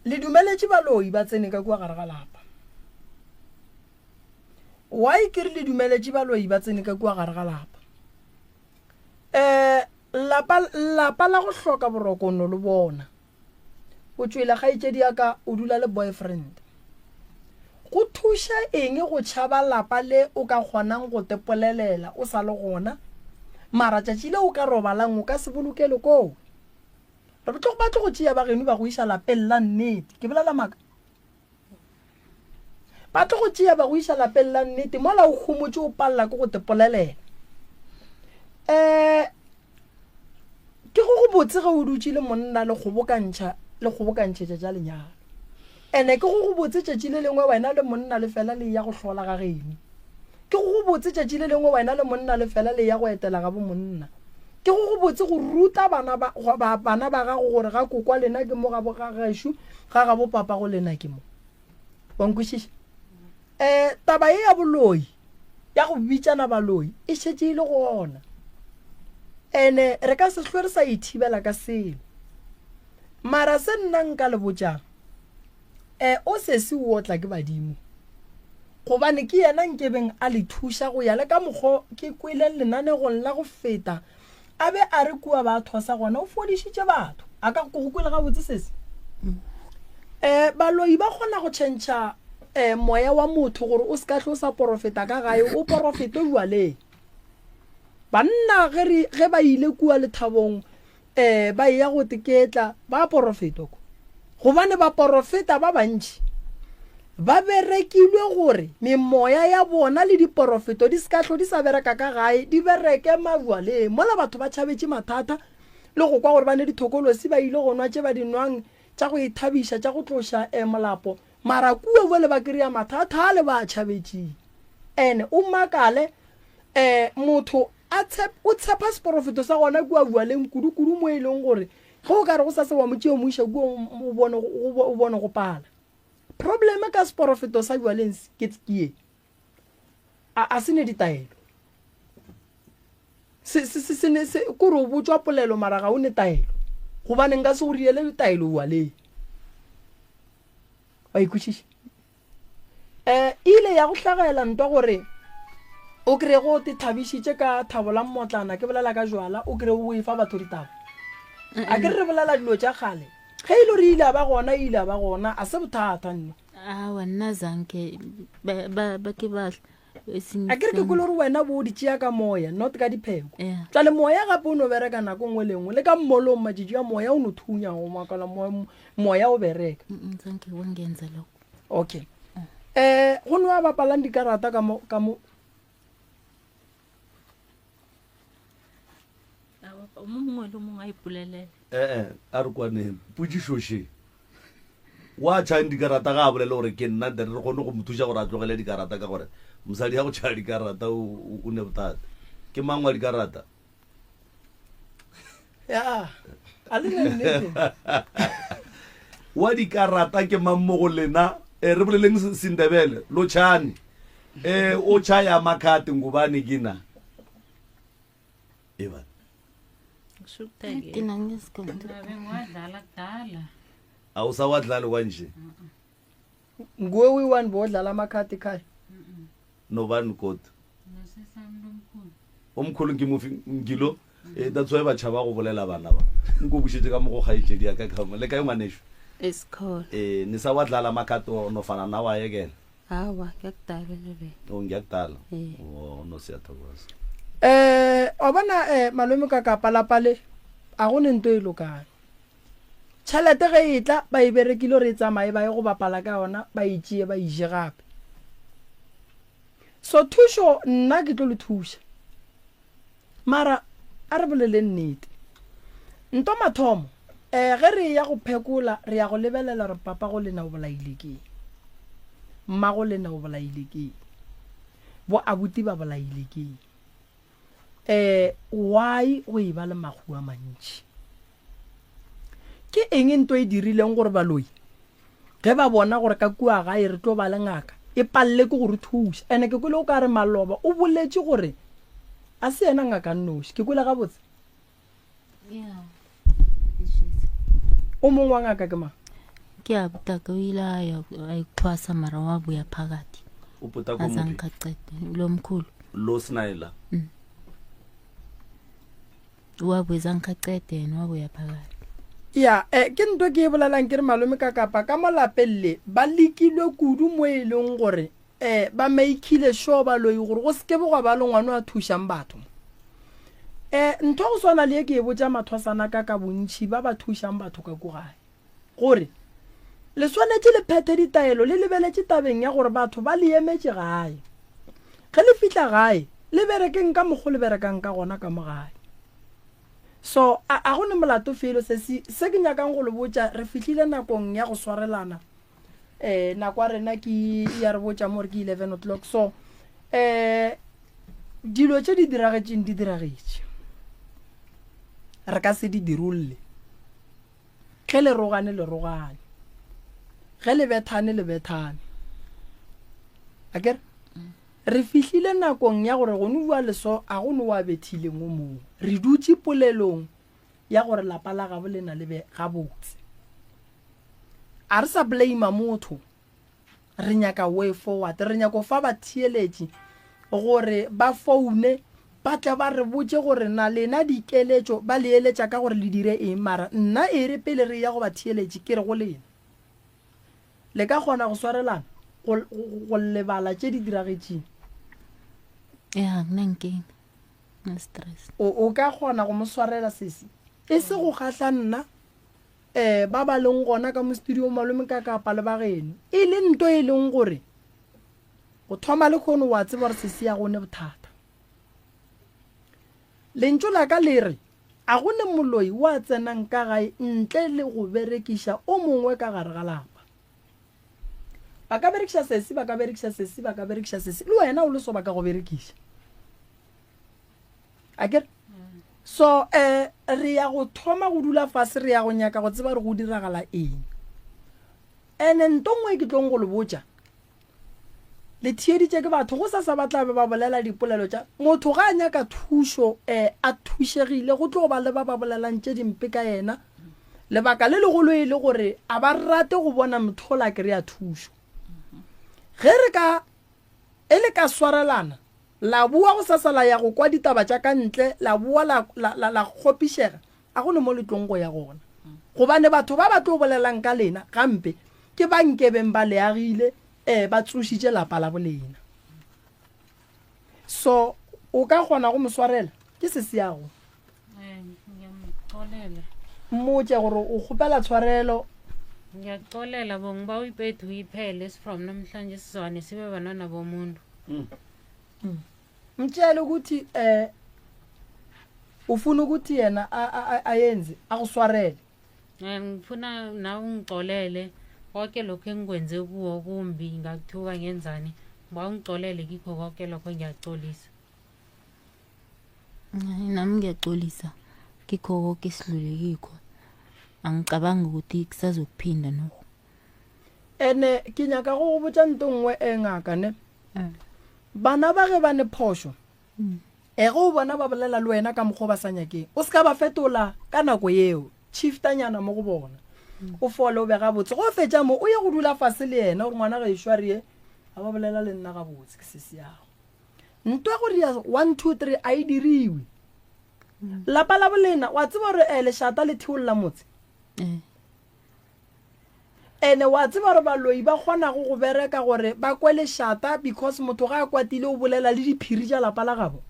le dumeletše baloi ba tsene ka kua gare ga lapa. Why ke re le dumeletše baloi ba tsene ka kua gare ga lapa? Um Lapa, lapa la go hloka boroko no le bona. O tšwele kgaetšedi ya ka o dula le boyfriend. Go thuša eng go tšhaba lapa le o ka kgonang go tepolelela o sa le gona? Mara tšatši le o ka robalang o ka se bolokele koo. Re tlo ba tlo go tšea ba geno ba go iša lapeng la nnete. Ke bolela maaka? Ba tlo go tšea ba go iša lapeng la nnete mola o homotše o palela ke go tepolelela. Um ke go go botse ge o dutše le monna le kgobokantšha le kgobokantšhetša tša lenyalo. Ene ke go go botse tšatši le lengwe wena le monna le fela le eya go hlola ga geno. Ke go go botse tšatši le lengwe wena le monna le fela le eya go etela ga bo monna. Ke go go botse go ruta bana ba, ba, bana ba gago gore ga kokwa lena ke mo ga bo ga gešo, ga ga bo papa go lena ke mo. Wa nkwešiša? Eh, taba ye ya boloi, ya go bitšana baloi, e šetše e le gona. Ene re ka se hlwe re sa e thibela ka selo. Mara se nna nka le botšang, eh, o sesi o otla ke badimo. Gobane ke yena nkebeng a le thuša go ya le ka mokgo ke kweleng lenanegong la go feta, a be a re kua ba thwasa gona o fodišitše batho. A ka go kwele gabotse sesi? Eh, baloi ba kgona go tšhentšha eh, moya wa motho gore o se ka hle o sa porofeta ka gae, o porofete bjaleng. Banna ge re ge ba ile kua lethabong um ba eya go teketla ba porofetwa ko gobane baporofeta ba bantši ba berekilwe gore memoya ya bona le diporofeto di se ka hlo di sa bereka ka gae di bereke mabjaleng mola batho ba tšhabetše mathata le go kwa gore ba ne dithokolosi ba ile go nwa tše ba di nwang tša go ithabiša tša go tloša um molapo mara kua bjale ba kry-a mathata a le ba a tšhabetšeng ene o makale um motho A tshep, o tshepa seporofeto sa gona kua bjaleng kudu-kudu mo e leng gore ge o ka re go sasa wa mo tšea o mo iša kua o bone, o bone go pala. Probleme ka seporofeto sa bjaleng ke, ke ye, a, a se ne ditaelo. Se, se, se, se ne, se, kore o botšwa polelo mara ga o ne taelo. Gobane nka se go riele ditaelo bjaleng. Wa e kwešiša? E ile ya go hlagela ntwa gore o kry go te thabišitše ka thabo la mmotlana, ke bolela ka jwala, o kry o efa batho ditaba. A ke re re bolela dilo tša kgale. Ge e le gore ile a ba gona, ile a ba gona, a se bothata nne. Awa nna zanke ba ba ba ke ba A ke re ke kwele gore wena bo o di tšea ka moya, not ka dipheko. Jwale moya gape o no bereka nako nngwe le nngwe, le ka mmolong matšatši a moya o no thunya, o makala moya o bereka. Zanke wa ngenza lokho. Okay. Eh, go no a bapalang dikarata ka mo ka mo o mongwe le mongwe a ipolelele. Eh eh, a re kwaneng potšišo še. Wa tšhang dikarata ga a bolele gore ke nna then re kgone go mo thuša gore a tlogele dikarata ka gore mosadi ya go tšhaya dikarata o ne bothata. Ke mang wa dikarata? Ya, a le ne nnete. Wa dikarata ke mang mo go lena? E, re boleleng Sindebele, lotšhane. E, o tšhaya makhate ngubani kina? Eba. Awusawadlali kwanje? Nguwe uyi-one bowodlala amakhadi ekhaya? Nobani kodwa? Omkhulu ngimufi ngilo. Eh, that's why ba tšhaba go bolela bana ba. Nko bušetše ka mo go kgaetšedi ya ka ka mo. Le kae ngwanešu? Esikhona. Eh, ne sa wadlala amakhadi o nofana na wa yekela? Awa, ngiyakudala bebe. O ngiyakudala. Eh. O no siyathokoza. Eh, wa bona eh malome ka kapa lapa le a go ne nto e lokang. Tšhelete ge e tla ba e berekile gore e tsamaye ba ye go bapala ka yona ba e tšee ba e je gape. So thušo nna ke tlo le thuša. Mara a re boleleng nnete. Nto mathomo, eh, ge re eya go phekola, re ya go lebelela gore papa go lena o bolaile keng, mmago lena o bolaile keng, bo abuti ba bolaile keng. Eh, why go e ba le mahu a mantši? Ke eng nto e dirileng gore baloi ge ba bona gore ka kua gae re tlo ba le ngaka e palele ke go re thuša? Ene ke kwele o ka re maloba o boletše gore a se yena ngaka nnoši. Ke kwele gabotse? O mongwe wa ngaka ke mang? Ke a botaka o ile a ya a ithwasa mara wa boya phakathi. O potaka o mophi? Azange aqede lo mkhulu. Lo Snyler. Wabuya zange aqede yena wabuya phakathi. Ya, eh, ke nto ke e bolelang ke re malome ka kapa ka mo lapeng le ba lekilwe kudu mo e leng gore eh, ba makeile sure baloi gore go seke gwa ba le ngwana a thušang batho mo. Eh, ntho go swana le ye ke e botša mathwasana ka ka bontši ba ba thušang batho ka ko gae gore le swanetše le phethe ditaelo le lebeletše tabeng ya gore batho ba le emetše gae. Ge le fihla gae le berekeng ka mokgo le berekang ka gona ka mo gae. So a, a go ne molato felo se se, se ke nyakang go le botša, re fihlile nakong ya go swarelana. Um nako ya rena ke ya re botša mo gore ke 11 o'clock. So um dilo tše di diragetšeng di diragetše, re ka se di dirolle. Ge le rogane le rogane, ge le bethane le bethane. Akere re fihlile nakong ya gore gone bua leso a go no wa bethileng o mongwe. Re dutše polelong ya gore lapa la gabo le na le be gabotse. A re sa blame motho, re nyaka way forward. Re nyaka go fa batheeletši gore ba foune ba tle ba re botše gore na lena dikeletšo ba le eletša ka gore le dire eng. Mara nna e re pele re eya go batheeletši ke re go lena, le ka kgona go swarelana go, go, go lebala tše di diragetšeng? Ya, nna nkeng na stress. O, o ka kgona go mo swarela sesi? E se go kgahla nna, um ba ba leng gona ka mo studio malome ka kapa le ba geno e le nto e leng gore go thoma le kgono wa tseba gore sesi ya gone bothata. Lentšu la ka le re a go ne moloi wa tsenang ka gae ntle le go berekiša o mongwe ka gare ga lapa. Ba ka berekiša sesi, ba ka berekiša sesi, ba ka berekiša sesi, le wena o le so ba ka go berekiša. A ke re? So eh re ya go thoma go dula fase re ya go nyaka go tseba gore go diragala eng. Ene nto nngwe ke tlong go le botša, le theeditše ke batho go sasa ba tla be ba bolela dipolelo tša motho ga a nyaka thušo eh a thušegile go tlo ba le ba ba bolelang tše dimpe ka yena. Lebaka le legolo e le gore a ba rate go bona motho ola a kry-a thušo. Ge re ka e le ka swarelana La boa gosasa la ya go kwa ditaba tša ka ntle, la boa la, la, la, la kgopišega, a go ne mo le tlong go ya gona. Gobane batho ba ba tlo bolelang ka lena gampe ke ba nkebeng ba le agile, ee, ba tsošitše lapa la bolena. So, o ka kgona go mo swarela? Ke sesiago. Mmotše gore o kgopela tshwarelo. Ngiyakuxolela bo ngiba uyipethu uyiphele from namhlanje sizwane sibe bantwana bomuntu. Mtshele ukuthi eh ufuna ukuthi yena ayenze akuswarele. Eh, ngifuna nawe ungixolele konke lokhu engikwenze kuwo kumbi ngakuthuka ngenzani ngiba ungixolele kikho konke lokho ngiyaxolisa. Nami ngiyaxolisa kikho konke esidlule kikho. Angicabangi ukuthi kusazokuphinda nokho. Ene ke nyaka go go botša nto nngwe e ngaka ne. Bana ba ge ba ne phošo, e ge o bona ba bolela le wena ka mokgwa o ba sa nyakeng, o se ka ba fetola ka nako yeo, shiftanyana mo go bona. O fole o be gabotse. Go fetša mo o ye go dula fase le yena gore ngwana gešo a re ye, a ba bolela le nna gabotse ke sesi yago. Nto ya gore ya 1 2 3 a e diriwe. Lapa la bolena wa tseba gore eh, lešata le theolla motse. Ene wa tseba gore baloi ba kgonago go bereka gore ba kwe lešata because motho ga a kwatile o bolela le diphiri tša lapa la gabo.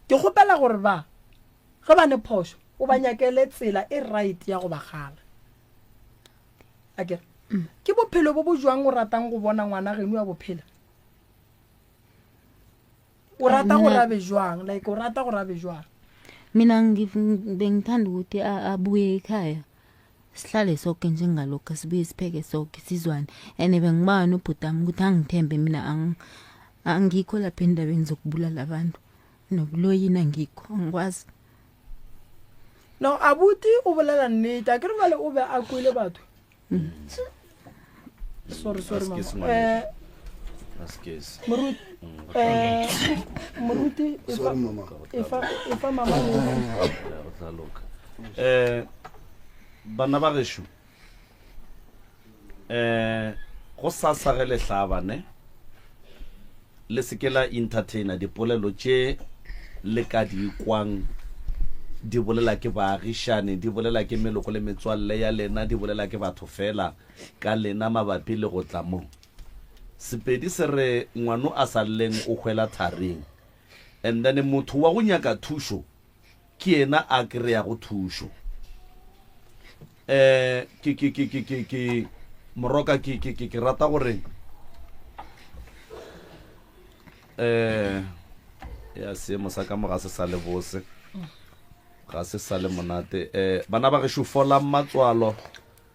Ke kgopela gore ba ge ba ne phošo o ba nyakele tsela e right ya go ba kgala. Akere ke bophelo bo bo jwang o ratang go bona ngwana geno a bo phela? O rata gore a be jwang? Like o rata gore a be jwang? Mina bengithanda ukuthi abuye ekhaya sihlale soke njengalokhu sibuye sipheke soke sizwane and bengibawa nobhutami ukuthi angithembe mina angikho lapha endabeni zokubulala abantu nokuloyina ngikho angikwazi. No abuti o bolela nnete a ke re bjale o be a kwele batho. Sorry sorry mama. Eh Moruti eh Moruti e fa e fa e fa mama o tla loka. Eh bana ba gešo eh go sasa ge le hlaba ne Le se ke la entertaina dipolelo tše le ka di kwang di bolela ke baagišani, di bolela ke meloko le metswalle ya lena, di bolela ke batho feela ka lena mabapi le go tla mo. Sepedi se re ngwano a sa lleng o hwela tharing. And then motho wa go nyaka thušo ke yena a kry-ago thušo. Eh, ke, ke, ke, ke, ke, ke, Moroka, ke, ke, ke, ke rata gore, eh, ya seemo sa ka mo ga se sa le bose, ga se sa le monate. Eh, bana ba gešo folang matswalo.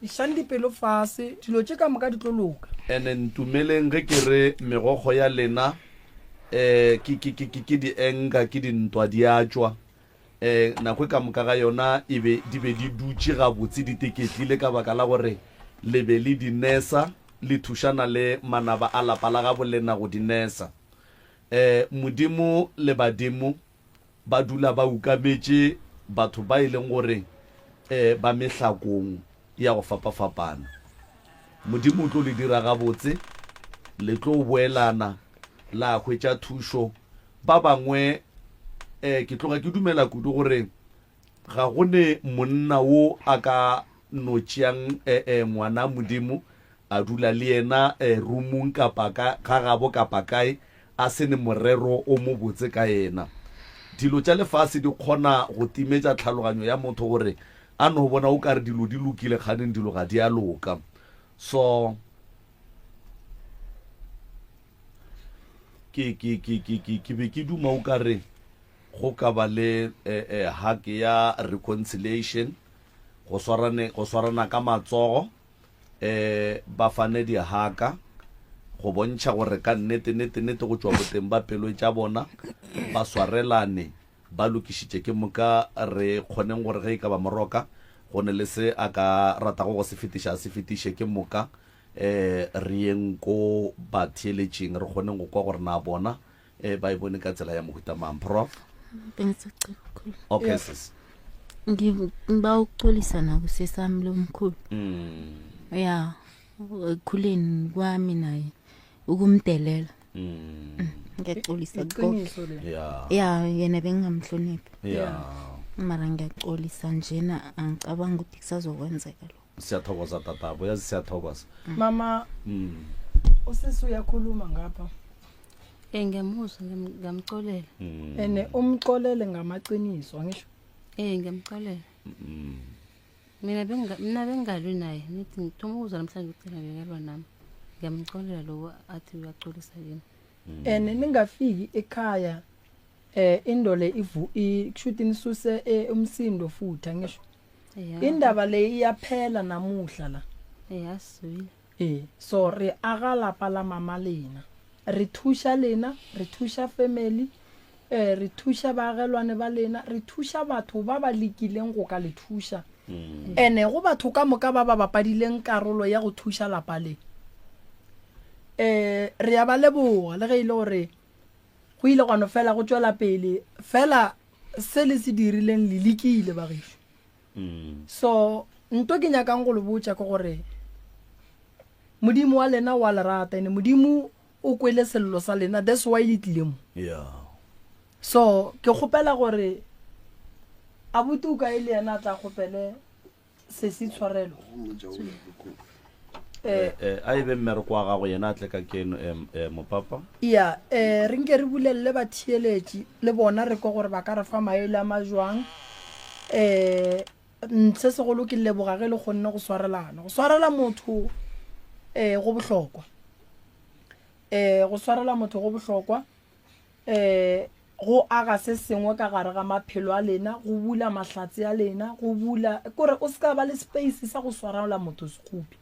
Išang dipelo fase, dilo tše ka moka di tlo loka. Ene ntumeleng ge ke re megokgo ya lena um ke, ke, ke, ke, ke dienka, ke dintwa di a tšwa. Um nako e ka moka ga yona e be, di be di dutše gabotse di teketlile ka baka la gore le be le di nesa, le thušana le manaba a lapa la gabo lena go di nesa. Um Modimo le badimo ba dula ba ukametše batho ba e leng gore um ba mehlakong ya go fapafapana. Modimo o tlo le dira gabotse, le tlo boelana la hwetša thušo. Ba bangwe um ke tloga ke dumela kudu gore ga go ne monna wo a ka no tšeang eh, ngwana Modimo a dula le yena eh, roomong kapa ka ga gabo kapa kae a se ne morero o mobotse ka yena. Dilo tša lefase di kgona go timetša tlhaloganyo ya motho gore a no bona o ka re dilo di lokile kganeng dilo ga di a loka. So ke ke ke ke ke ke be ke duma o ka re go ka ba le eh, eh, hug ya reconciliation go swarane go swarana ka matsogo eh ba fane dihaka go bontšha gore ka nnete nnete nnete go tšwa boteng ba pelo tša bona ba swarelane ba lokišitše ke moka re kgoneng gore ge e ka ba moroka go ne le se a ka ratago go se fetiša a se fetiše ke moka eh re yeng ko batheeletšing re kgoneng go kwa gore na bona eh ba e bone ka tsela ya mohuta mang prof Bengisacela ukukhuluma. okay Yeah. sis Ngi- Ngiba ukuxolisa nakusesami lomkhulu. mm. Ya, ekukhuleni kwami naye ukumdelela. Mm. Ngiyaxolisa konke. Iqiniso le. yeah Ya, yena bengingamhloniphi. yeah Mara ngiyaxolisa njena angicabangi ukuthi kusazokwenzeka lokho. Siyathokoza tatabo, yazi siyathokoza. Mama, Mm. usisi uyakhuluma ngapha. Eh ngiyamuzwa ngiyam- ngiyamcolela. Mm. Ene umxolele ngamaqiniso angisho. Eh ngiyamcolela. Mm. Mina benga mina bengalwi naye nithi ngithoma ukuzwa namhlanje ukuthi yena bekalwa nami. Ngiyamcolela lokho athi uyaxolisa kimi. Ene ningafiki ekhaya eh indole ivu kushuthi nisuse eh, umsindo futhi angisho. Yeah. Indaba le iyaphela namuhla la. Eh asizwile. Ee, so re aga lapa la mama lena. Re thuša lena, re thuša family, eh, re thuša baagelwane ba lena, re thuša batho ba ba lekileng go ka le thuša. Ene go batho ka moka ba ba bapadileng karolo ya go thuša lapa le, eh, re ya ba leboga le ge e le gore go ile gwa no fela go tšwela pele, fela se le se dirileng le lekile bagešo. So nto ke nyakang go le botša ke gore Modimo wa lena wa le rata ene Modimo o kwele sello sa lena that's why le tlile mo. Yeah. So ke kgopela gore abuti o kae le yena a tla kgopele sesi tshwarelo. Eh, Eh, a e be mmereko wa gago yena a tle ka keno eh, eh, mopapa. Ya, eh, re nke re bulelele batheeletši le bona re kwe gore ba ka re fa maele a majwang. Eh, se segolo ke leboga ge le kgonne go swarelana. Go swarela motho eh, go bohlokwa. Eh, go swarela motho go bohlokwa. Eh, go aga se sengwe ka gare ga maphelo a lena, go bula mahlatse a lena, go bula, kore o se ka ba le space sa go swarela motho sekgopi.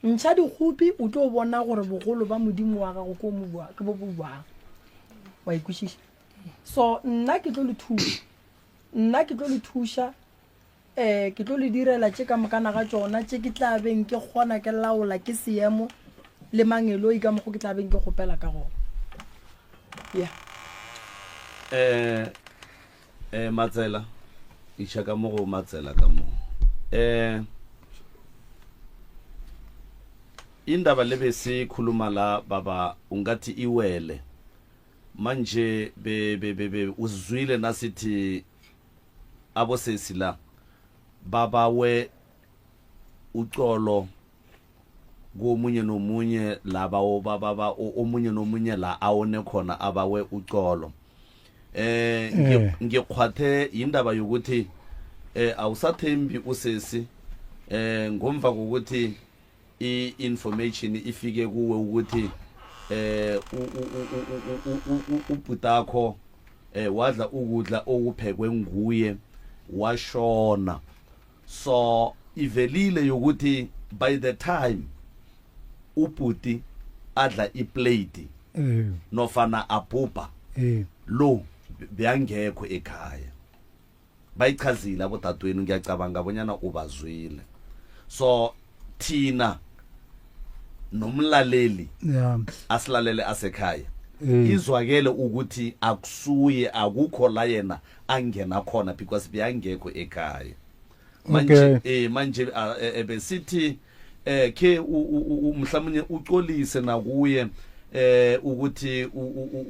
Ntšha dikgopi o tlo bona gore bogolo ba Modimo wa gago ke mo ke bo bo bjang. Wa ikwešiša? So nna ke tlo le thuša. Nna ke tlo le thuša um ke tlo le direla tše ka mokana ga tšona tše ke tla beng ke kgona ke laola ke seemo le mangeloi ka mokgo ke tla beng ke kgopela ka gona. Yeah. Eh eh Matsela iša ka mo go Matsela ka mo. Eh indaba lebe sikhuluma la baba ungathi iwele manje be be be, be uzwile nasithi abosesi la babawe uxolo komunye nomunye laba obaba omunye nomunye la awone khona abawe uxolo eh eh. ngikhwathe indaba yokuthi eh awusathembi usesi eh ngomva kokuthi i-information ifike kuwe ukuthi eh ubhutakho eh wadla ukudla okuphekwe nguye washona so. ivelile yokuthi by the time ubhuti adla iplate Eh. nofana abhubha Eh. lo beyangekho ekhaya bayichazile abodadewenu ngiyacabanga bonyana ubazwile so thina nomlaleli Yeah. asilalele asekhaya Eh. izwakele ukuthi akusuye akukho la yena angena khona because beyangekho ekhaya manje Okay. eh manje ah, eh, eh, besithi eh ke mhlawumnye ucolise nakuye eh ukuthi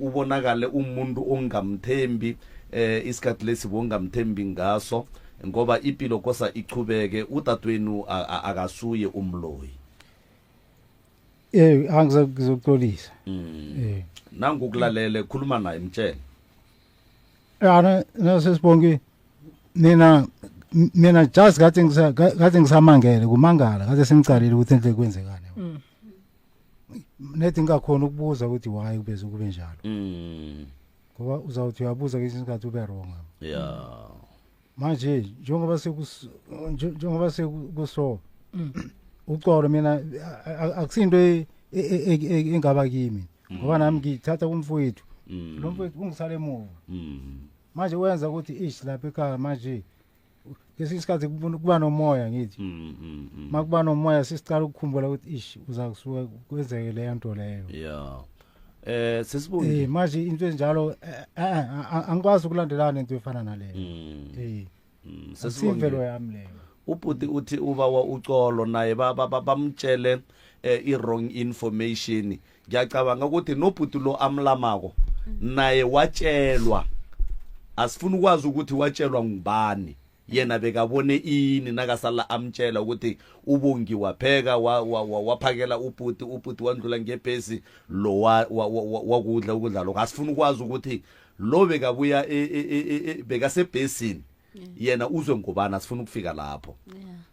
ubonakale umuntu ongamthembi eh isikhathi lesi bongamthembi ngaso ngoba impilo kosa ichubeke udadewenu akasuye umloyi Eh angizokuxolisa. Mm. Eh. Nangukulalele khuluma naye mtshele. Yana nasesibonke mina mina just kade ngisa kade ngisamangele kumangala kade sengicalile ukuthi enhle kwenzekani. Mm. Nethi ngingakhona ukubuza ukuthi why kubeze kube njalo. Mm. Ngoba uzawuthi uyabuza ngesinye isikhathi ube wrong. Yeah. Manje njengoba sekus njengoba sekuso Mm. uxolo mina akusinto e- e- e- e- engaba kimi ngoba nami ngithatha kumfowethu Mm. lo mfowethu ungisale emuva Mm. manje wenza ukuthi ish lapha ekhaya manje ngesinye isikhathi kuba nomoya ngithi Mm, mm, mm. makuba nomoya sesicala ukukhumbula ukuthi ish uza kusuka kwenzeke leyo nto leyo Yeah. Eh sesibonge. eh manje into enjalo eh, eh, eh, angikwazi ukulandelana into efana naleyo Mm. eh Mm, asimvelo yami leyo ubhuti uthi ubawa ucolo naye ba- ba- ba- bamtshele eh, i-wrong information ngiyacabanga ukuthi nobhuti lo amlamako naye watshelwa asifuni ukwazi ukuthi watshelwa ngubani yena bekabone ini nakasala amtshela ukuthi ubongi wapheka wa- wa- wa- waphakela ubhuti ubhuti wandlula ngebhesi lo wa- wa- wa- wa- wakudla ukudla lokho asifuni ukwazi ukuthi lo bekabuya e- e- e- e- e- bekasebhesini yena uzwe ngobani asifuna ukufika lapho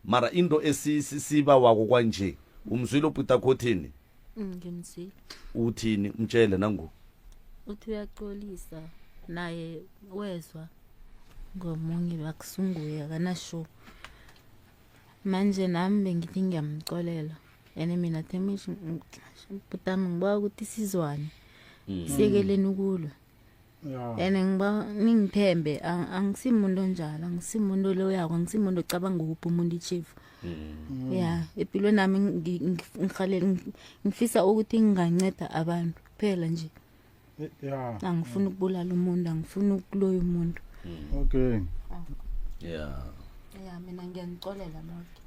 mara into esisibawako kwanje umzwile ubhuti akhothini Ngimzwile. uthini mtshele nangu Uthi uyaxolisa naye wezwa ngomunye bakusunguye akanasho. Manje nami bengithi ngiyamxolela. And mina Themish butami ngiba ukuthi sizwane. Mm. Siyekeleni ukulwa. Yeah. And ngiba ningithembe ang- angisimuntu onjalo, angisimuntu loyako, angisimuntu ocabanga ukupha umuntu ichief. Mm. Ya, empilweni nami ngihalele ngifisa ukuthi nginganceda abantu kuphela nje. Yeah. Angifuni ukubulala umuntu, angifuni ukuloya umuntu. Okay. Yeah. Ya, mina ngiyanicolela nonke.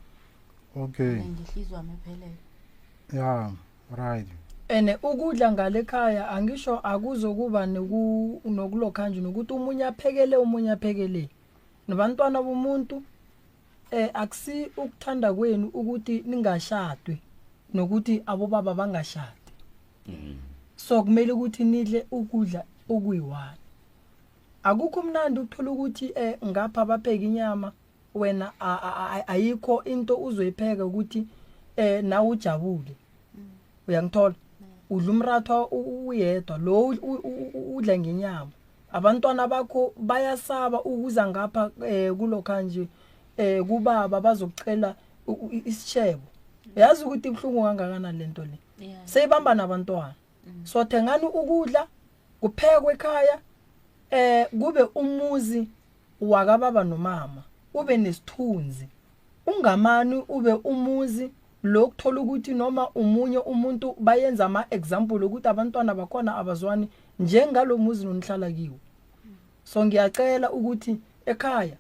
Okay. Mina Ngihlizwa wami ephelele. Yeah, right. ene ukudla ngale khaya angisho akuzokuba noku nokulokha nje nokuthi umunye aphekele umunye aphekele nabantwana bomuntu eh akusi ukuthanda kwenu ukuthi ningashadwe nokuthi abobaba bangashadi so kumele ukuthi nidle ukudla okuyi-one akukho mnandi ukuthola ukuthi eh ngapha bapheka inyama wena a- a- a- ayikho into uzoyipheka ukuthi eh nawe ujabule uyangithola udla umratha uyedwa lo udla ngenyama abantwana bakho bayasaba ukuza ngapha eh kulokha nje eh kubaba bazokucela isishebo yazi ukuthi ibhlungu kangakanani lento le seyibamba nabantwana so thengani ukudla kuphekwe ekhaya eh kube umuzi wakababa nomama ube nesithunzi ungamani ube umuzi lokuthola ukuthi noma umunye umuntu bayenza ama example ukuthi abantwana bakhona abazwani njengalomuzi nonihlala kiwo so ngiyacela ukuthi ekhaya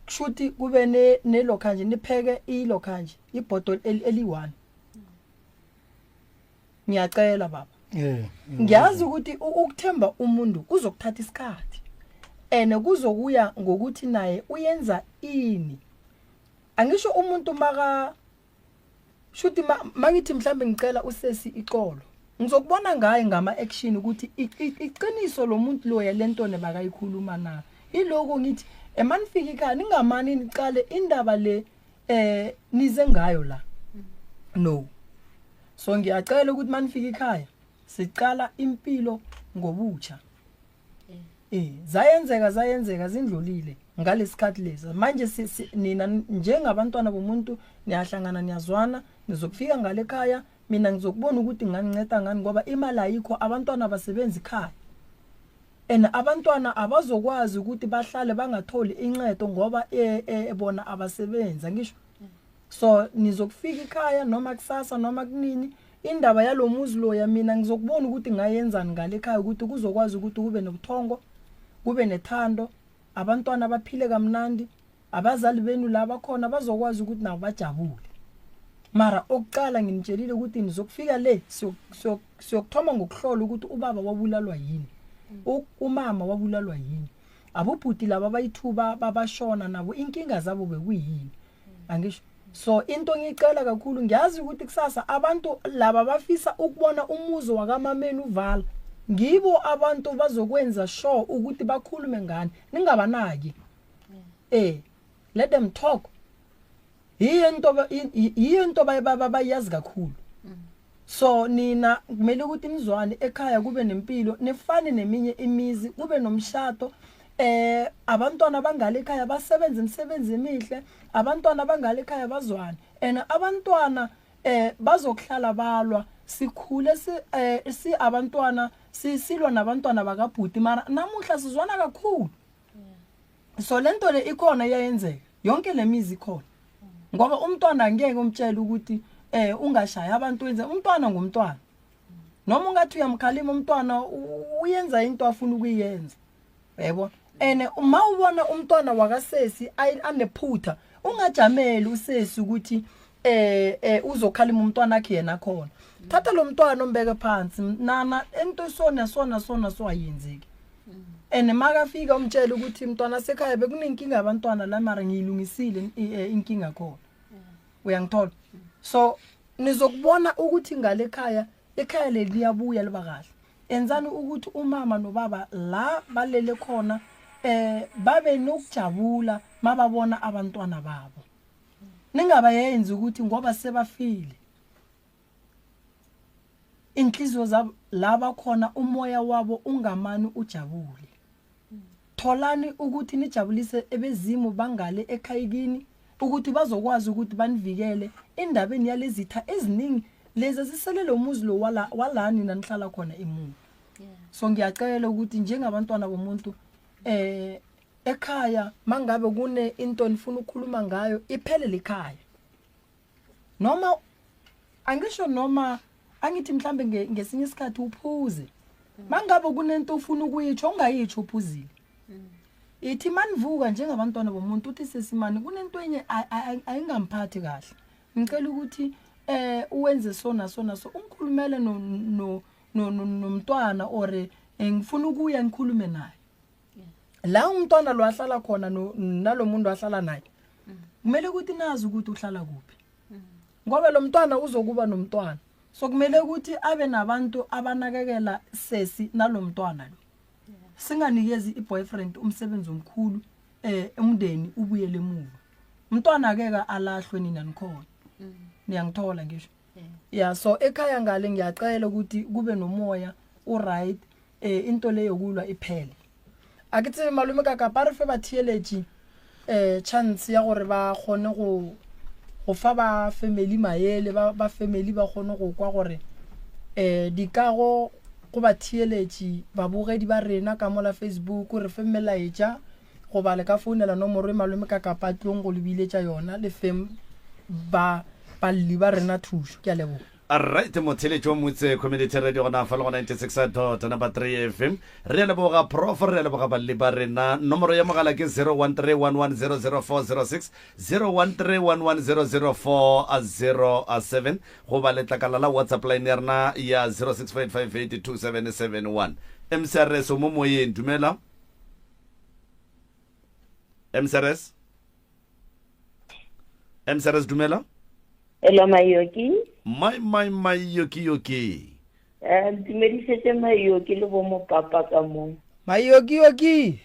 kushuthi kube ne nelokha nje nipheke ilokha nje ibhodo eli-1 ngiyacela baba Eh. ngiyazi ukuthi ukuthemba umuntu kuzokuthatha isikhathi ene kuzokuya ngokuthi naye uyenza ini angisho umuntu maka shuthi mangithi mhlambe ngicela usesi ixolo ngizokubona ngaye ngama action ukuthi iqiniso lomuntu loya lento nebakayikhuluma na iloko ngithi emanifika ekhaya ningamani niqale indaba le eh nize ngayo la no so ngiyacela ukuthi manifika ekhaya siqala impilo ngobutsha eh zayenzeka zayenzeka zindlulile. Ngalesikhathi lesi manje si, si, nina njengabantwana bomuntu niyahlangana niyazwana nizokufika ngale ekhaya mina ngizokubona ukuthi nginganinceda ngani ngoba imali ayikho abantwana abasebenzi ekhaya and abantwana abazokwazi ukuthi bahlale bangatholi incedo ngoba e, e, bona abasebenzi angisho so nizokufika ekhaya noma kusasa noma kunini indaba yalomuzi loya mina ngizokubona ukuthi ngayenzani ngale ekhaya ukuthi kuzokwazi ukuthi kube nobuthongo kube nethando abantwana baphile kamnandi abazali benu la bakhona bazokwazi ukuthi nabo bajabule mara okuqala nginitshelile ukuthi nizokufika le siyokuthoma ngokuhlola ukuthi ubaba wabulalwa yini umama wabulalwa yini abobhuti laba bayithuba babashona nabo inkinga zabo bekuyini angisho so into ngiyicela kakhulu ngiyazi ukuthi kusasa abantu laba bafisa ukubona umuzi wakamameni uvala ngibo abantu bazokwenza sure ukuthi bakhulume ngani ningabanaki eh let them talk yiyo into yiyo into bayazi kakhulu so nina kumele ukuthi nizwane ekhaya kube nempilo nifane neminye imizi kube nomshado eh abantwana bangale ekhaya basebenze imisebenzi emihle abantwana bangale ekhaya bazwane and abantwana eh bazokuhlala balwa sikhule si eh si abantwana sisilwa nabantwana bakabhuti mara namuhla sizwana kakhulu so lento le ikhona iyayenzeka yonke lemizi ikhona ngoba umntwana angeke umtshele ukuthi eh ungashaya abantu wenze umntwana ngumntwana noma ungathi uyamkhalima umntwana uyenza into afuna ukuyenza yebo ene uma ubona umntwana wakasesi anephutha ungajameli usesi ukuthi eh eh uzokhalima umntwana akhe yena khona thatha lo mntwana ombeke phansi nana into sona sona sona so ayenzeki and makafika umtshela ukuthi mntwana sekhaya bekunenkinga yabantwana la mara ngiyilungisile eh, inkinga khona uyangithola so nizokubona ukuthi ngale ekhaya ekhaya leli liyabuya liba kahle enzani ukuthi umama nobaba la balele khona eh babe nokujabula mababona abantwana babo ningabayenzi ukuthi ngoba sebafile inhliziyo zabo laba khona umoya wabo ungamani ujabule tholani ukuthi nijabulise ebezimu bangale ekhayikini ukuthi bazokwazi ukuthi banivikele endabeni yalezitha eziningi lezi zisele lo muzi lo wala walani nanihlala khona emuva so ngiyacela ukuthi njengabantwana bomuntu eh ekhaya mangabe kune into nifuna ukukhuluma ngayo iphele lekhaya noma angisho noma angithi mhlambe ngesinye isikhathi uphuze mangabe kunento ufuna ukuyitsho ungayitsho uphuzile ithi manivuka njengabantwana bomuntu uthi sesimane kunento enye ayingamphathi kahle ngicela ukuthi eh uwenze so naso naso ungikhulumele no no nomntwana or eh, ngifuna ukuya ngikhulume naye la umntwana lo ahlala khona nalomuntu ahlala naye kumele ukuthi nazi ukuthi uhlala kuphi ngoba lo mntwana uzokuba nomntwana so kumele ukuthi abe nabantu abanakekela sesi nalomntwana lo singanikezi i-boyfriend umsebenzi omkhulu eh umndeni ubuyele emuva umntwana akeke alahlwe nina nikhona niyangithola ngisho ya so ekhaya ngale ngiyacela ukuthi kube nomoya uright eh into leyo kulwa iphele a ke tsebe malome ka kapa re fe batheeletši um chance ya gore ba kgone go go fa ba family maele ba, ba family ba kgone go kwa gore um dikago go batheeletši babogedi ba rena ka mola facebook re fe melaetša goba le ka founela nomoro e malome ka kapa tlong go le biletša yona le feng ba balli ba rena thušo ke a leboga Alright, motheletši wa Motse Community Radio gona fa le go 96 dot number 3 FM. Re a leboga prof, re a leboga balli ba rena. Nomoro ya mogala ke 0131100406, 0131100407 goba letlakala la WhatsApp line ya rena ya 0658582771. MCRS o mo moyeng, dumela. MCRS. MCRS dumela. Hello Mayoki. My my my yoki yoki. Eh ntumedišetše Mayoki le bo mopapa ka mo. Mayoki yoki.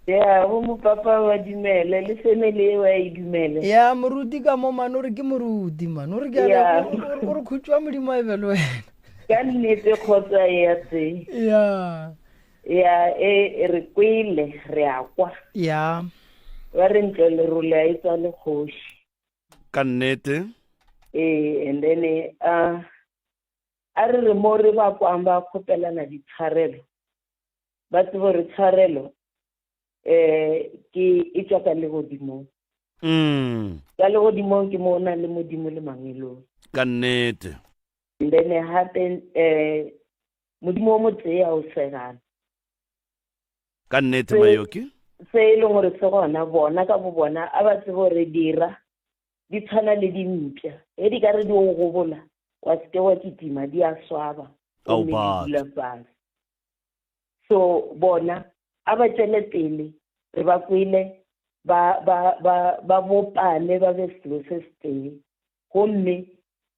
Ya bo mopapa wa dumele le family e wa e dumele. Ya moruti ka mo man o re ke moruti man o re ke a o re khutšwa modimo a e be le wena. Ka nnete kgotsa ya tse. Ya. Ya e re kwele re a kwa. Ya. Ba re ntlo lerole a e tswale kgoši. Ka nnete. Ee, and then a a re re mo re ba kwang ba kgopelana ditshwarelo, ba tsebe gore tshwarelo eh ke e tswa ka legodimong. Mm. Ka legodimong ke mo o nang le Modimo le mangeloi. Ka nnete. And then hape eh Modimo o motee a o segana. Ka nnete Mayoki. Se e leng gore se gona bona ka bo bona a ba tsebe gore dira di tshwana le dimpša ge di ka re di o gobola wa seke wa kitima di a swaba gomme di dula fase. So bona a ba tšwele pele re ba kwele ba ba ba ba bopane ba be selo se setee gomme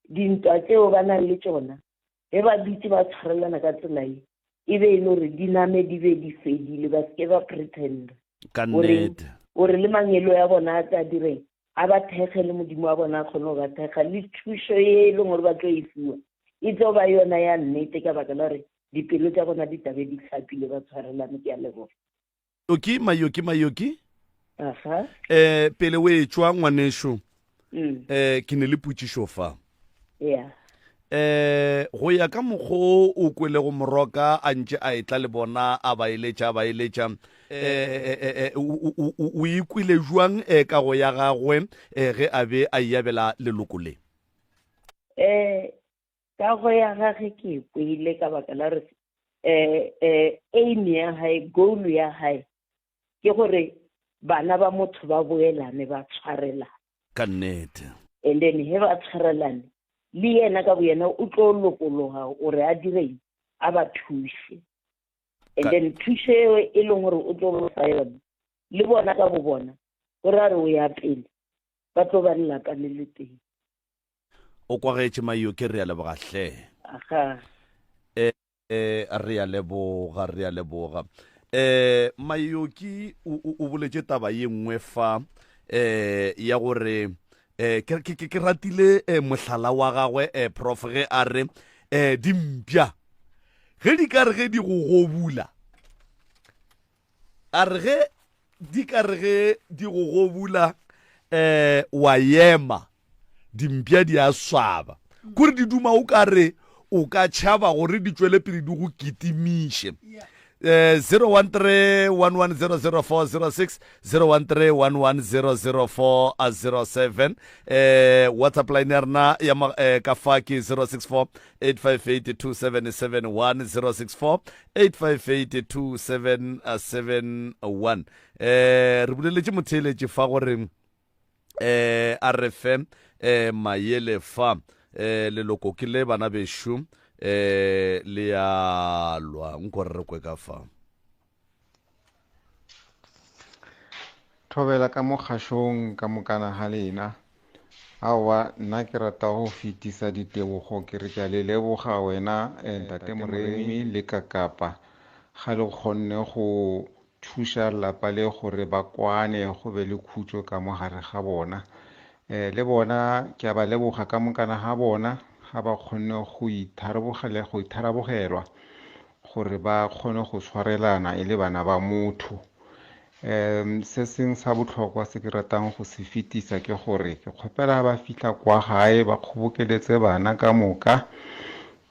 dintwa tseo ba nang le tšona ge ba dutše ba tshwarelana ka tsela ye e be e le gore di name di be di fedile ba seke ba pretenda ka nnete gore le mangelo ya bona a tla direng a ba thekge le modimo wa bona a kgone go ba thekga le thušo ye e leng gore ba tlo e fiwa e tlo ba yona ya nnete ka baka la gore dipelo tša bona di tlabe di hlapile ba tshwarelane ke a leboga Oki Mayoki Mayoki. Aha. Eh pele o etšwa ngwanešo. Mm. Eh ke ne le potšišo fa. Yeah. Eh go ya ka mokgo o kwelego moroka a ntše a etla le bona a ba eletša a ba eletša eh, eh, eh, o ikwile jwang eh, kago ya gagwe eh, ge a be a iabela leloko le? Eh Kago ya gage ke e kwele ka baka la gore eh eh aim ya hae goal ya hae ke gore bana ba motho ba boelane ba tshwarelane. Ka nnete. And then he ba tshwarelane le yena ka boyena o tlo lokologa gore a direng a ba thuse. And then thuso eo e leng gore o tlo ba fa yone le bona ka bo bona gore a re o ya pele ba tlo ba lelapa le le teng. O kwagetše Mayoke re a leboga hle. Aga. Eh, eh, re a leboga, re a leboga. Eh, Mayoki o, o, o boletše taba ye nngwe fa eh ya gore eh ke, ke, ke ratile eh, mohlala wa gagwe eh, prof ge a re eh dimpša ge di ka re ge di go gobula A re ge di ka re ge di go gobula um wa ema, dimpša di a swaba. Kore di duma o ka re o ka tšhaba gore di tšwele pele di go kitimiše. Eh, 013-1100406, 013-1100407. Eh, WhatsApp line ya rena ya eh, ka fa ke 064 858 2771 064 8582771 eh re boleletše motheeletše fa gore eh a re fe eh mayele fa eh leloko ke le bana bešo eh le ya lwa nko re re kwe ka fa Thobela ka mo kgašong ka mokana ga lena. Aowa, nna ke rata go fetisa ditebogo ke re ke a le leboga wena eh, ntate Moremi le Kakapa ga le kgonne go thuša lapa le gore ba kwane go be le khutšo ka mo gare ga bona. Eh, le bona ke a ba leboga ka mokana ga bona ga ba kgonne go itharabogela go itharabogelwa gore ba kgone go tshwarelana e le bana ba motho. Um se seng sa bohlokwa se ke ratang go se fetisa ke gore ke kgopela ba fihla kwa gae ba kgobokeletse bana ka moka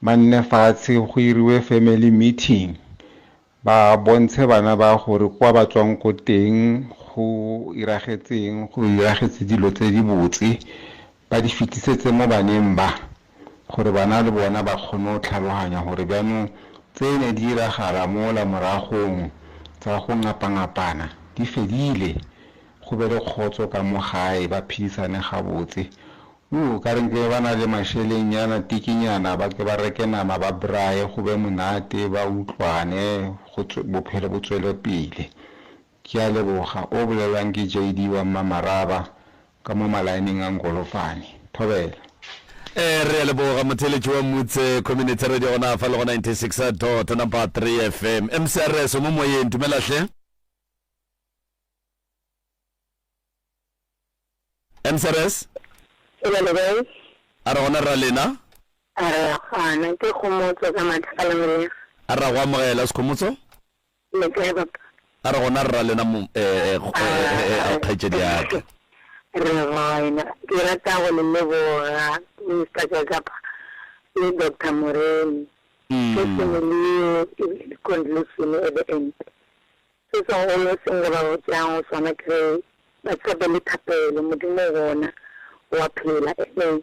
ba nne fatshe go iriwe family meeting ba bontshe bana ba gore kwa ba tswang ko teng go iragetseng go iragetse dilo tse di botse ba di fetisetse mo baneng ba gore bana le bona ba kgone go tlhaloganya gore bjanong tse ne di iragala mola moragong tsa go ngapangapana di fedile, go be le kgotso ka mo gae, ba phedisane gabotse. Uu, ka re nke ba na le mašelengnyana, tikinyana, ba ke ba reke nama ba braye, go be monate, ba utlwane, go bophelo bo tswele pele. Ke a leboga. O bolelwang ke JD wa Mmamaraba ka mo malaeneng a Nkolofane. Thobela. Eh, re a leboga motheeletši wa Mutse Community Radio gona fa le go 96 dot number 3 FM. MCRS o mo moyeng, dumela hle. MCRS? Ela le kae? A re gona ra lena. A re gona, ke Kgomotso ka Matlakala. A ra go amogela Sekhomotso. Le kae papa? A re gona rra lena mo, eh, eh, eh, eh, kgaetšedi ya ka. Re gona. Ke rata go le leboga, Mister Kakapa le Doctor Moremi. Ke family yeo e bile le conclusion at the end. Se segolo se nka ba botšang go sona ke ge ba tshepe le thapelo, Modimo o gona, o a phela. Ene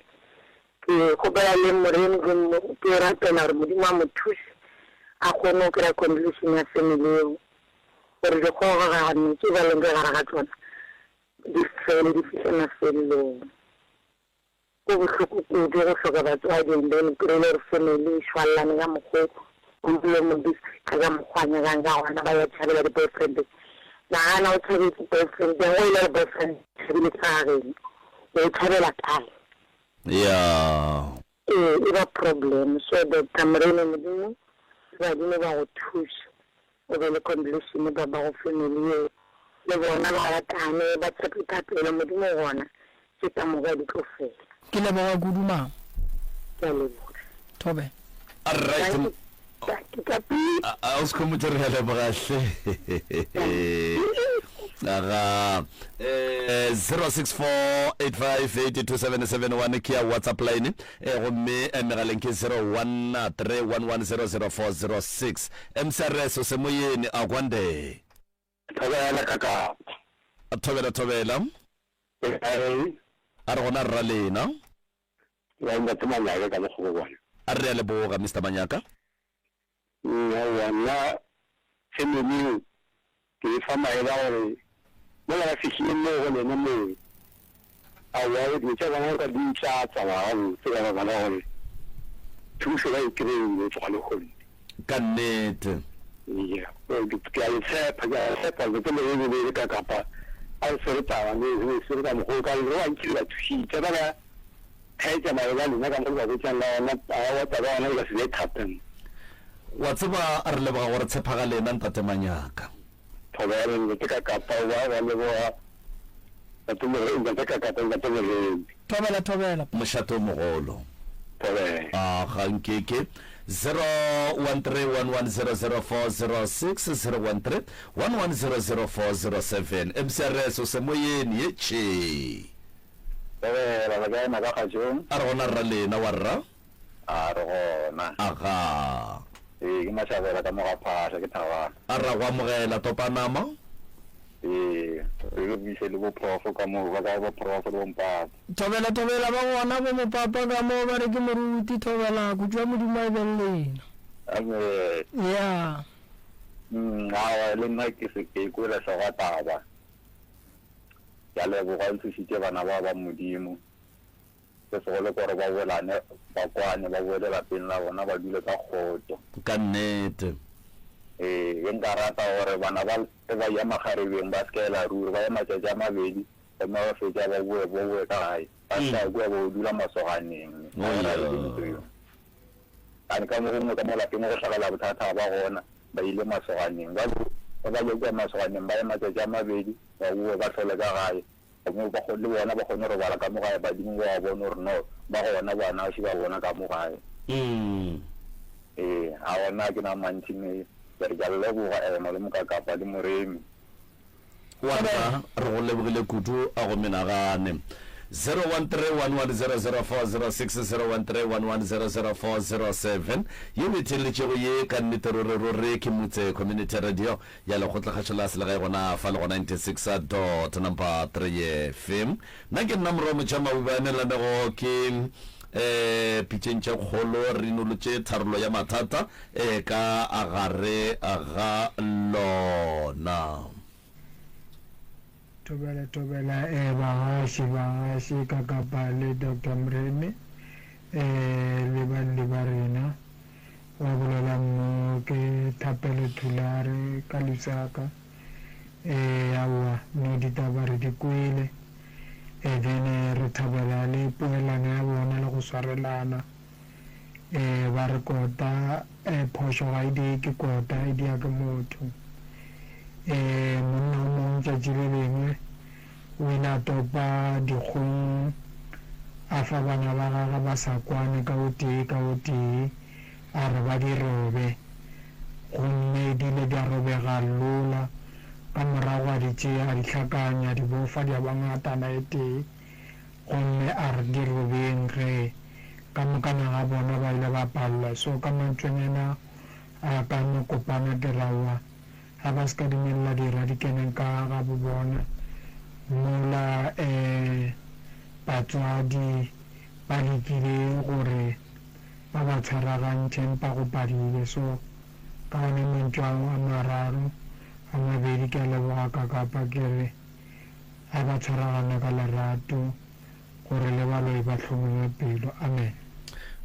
ke kgopela le Moremi ke mo, ke rapela gore Modimo a mo thuse a kgone go kry-a conclusion ya family eo, gore dikgogagano tše ba leng ka gare ga tšona di fele, di fihle mafelelong. Go bohloko kudu go hloka batswadi and then o kry-ile gore family e šwalelane ka mokgo o mongwe le o mongwe ka ka mokgo a nyakang ka gona, ba ya tšhabela di-boyfriend. Nagana o tšhabetše boyfriend ya go e le gore boyfriend e tšhabile ka ga geno, o e tšhabela kae? Ya. Ee, e ba problem. So Doctor Morena Modimo le badimo ba go thuše o be le completion ba ba go family yeo le bona ba ratane ba tshepe thapelo Modimo o gona tše ka moka di tlo fela. Ke leboga kudu mama. Ke a leboga. Thobela. Alright. Dankie. Dankie Kapi. A o se khomotše re a leboga hle. Aga eh 0648582771 ke ya WhatsApp line eh gomme eh, megaleng ke 0131100406. MCRS o semoyeni a kwande. Thobela kaka. Thobela thobela. Le kae? A re gona rra lena. Ya ntate Manyaka ka Mokgobokwane. A re a leboga Mister Manyaka. Aowa nna family eo ke e fa maele a gore mola ba fihlile moo go lena moo aowa dilo tša bona ka di tla tsamaya gabotse ka baka la gore thušo ba e kry-ile go tloga lehono. Ka nnete. Eya, ke a le tshepa, ke a le tshepa ntate Moremi le le ka kapa a le swere taba le le swere ka mokgwa o ka re bantši le ba thušitše ba ka Theetša maele a lena ka mo le ba botšang ka gona, aowa taba ya gona e ka se be thata. Wa tseba re leboga gore tshepa ga lena Ntate Manyaka. Thobela Ntate Kakapa wa wa leboga Ntate Moremi Ntate Kakapa Ntate Moremi. Thobela thobela. Mošate o mogolo. Thobela. A ga nkeke. 0131100406 0131100407 MCRS o semoyeni ye tšhee. Thobela, le kae Makakgatšong? A re gona rra lena wa rra? A re gona. Agaa. Ee, ke Mashabela ka mo ga Phahla, ke Thabana. A ra go amogela Topanama. Ee, re re buise le bo Profo ka mo, ba kae bo Profo le bo Mpapa? Thobela thobela ba gona bo Mopapa ka mo ba re ke moruti thobela kutšwa Modimo a e be le lena. Amen. Yeah. Mm, awa le nna ke se ke ikwela hloga taba. Ke a leboga o nthušitše bana ba ba Modimo. Se segolo ke gore ba boelane, ba kwane, ba boele lapeng la bona, ba dule ka kgotso. Ka nnete. Ee, ge nka rata gore bana ba ge ba eya makgarebeng ba se ka ela ruri, ba ye matšatši a mabedi gomme ba fetša ba boe, ba boe ka gae. Ba se ka ya kua ba yo dula masoganeng. Ga go rate ntho yeo. Gane ka mo gongwe ka mo lapeng go hlagela bothata ba gona, ba ile masoganeng. Bjale ge ba ya kua masoganeng ba ye matšatši a mabedi, ba boe ba hlole ka gae, gomme ba le bona ba kgone go robala ka mo gae, badimo ba ba bone gore no ba gona bana ba bona ka mo gae. Ee, a gona ke na mantši me ke re ke a le leboga ema le Mokakapa le Moremi. Wa rra, re go lebogile kudu a go menagane. 0131100406 0131100407 ye o e theeletšego ye ka nnete ruri ruri ke Mutse Community Radio ya Lekgotlakgašo la Selegae gona fa le go 96 dot number 3 FM. Nna ke nna Morwa Motšha Maubane lanego ke um pitšeng tše kgolo re inolotše tharollo ya mathata e ka gare ga lona. Thobela thobela eh bagaši bagaši ka kapa le Doctor Mremi eh le balli ba rena wa bolela mo ke Thapelo Thulare ka Lusaka eh aowa no ditaba re di kwele eh then re thabela le poelano ya bona le go swarelana Ee, ba re kota, ee, phošo ga e die ke kota, e dia ke motho. Ee, monna o mongwe tšatši le lengwe o ile a topa dikgong a fa bana ba gagwe ba sa kwane ka o tee ka o tee, a re ba di robe. Gomme di ile di a robega lola. Ka morago a di tšea, a di hlakanya, a di bofa di a ba ngatana e tee, gomme a re di robeng ge ka mokana ga bona ba ile ba palelwa. So ka mantšonyana a ka makopana ke ra wa a ba se ka dumelela dira di keneng ka ga bo bona mola um batswadi ba lekile gore ba ba tshwaragantšhe empa go padile. So ka ona mantšu ao a mararo a mabedi ke a leboga Kakapa ke re a ba tshwaragane ka lerato gore le baloi ba hlomolwe pelo. Amen.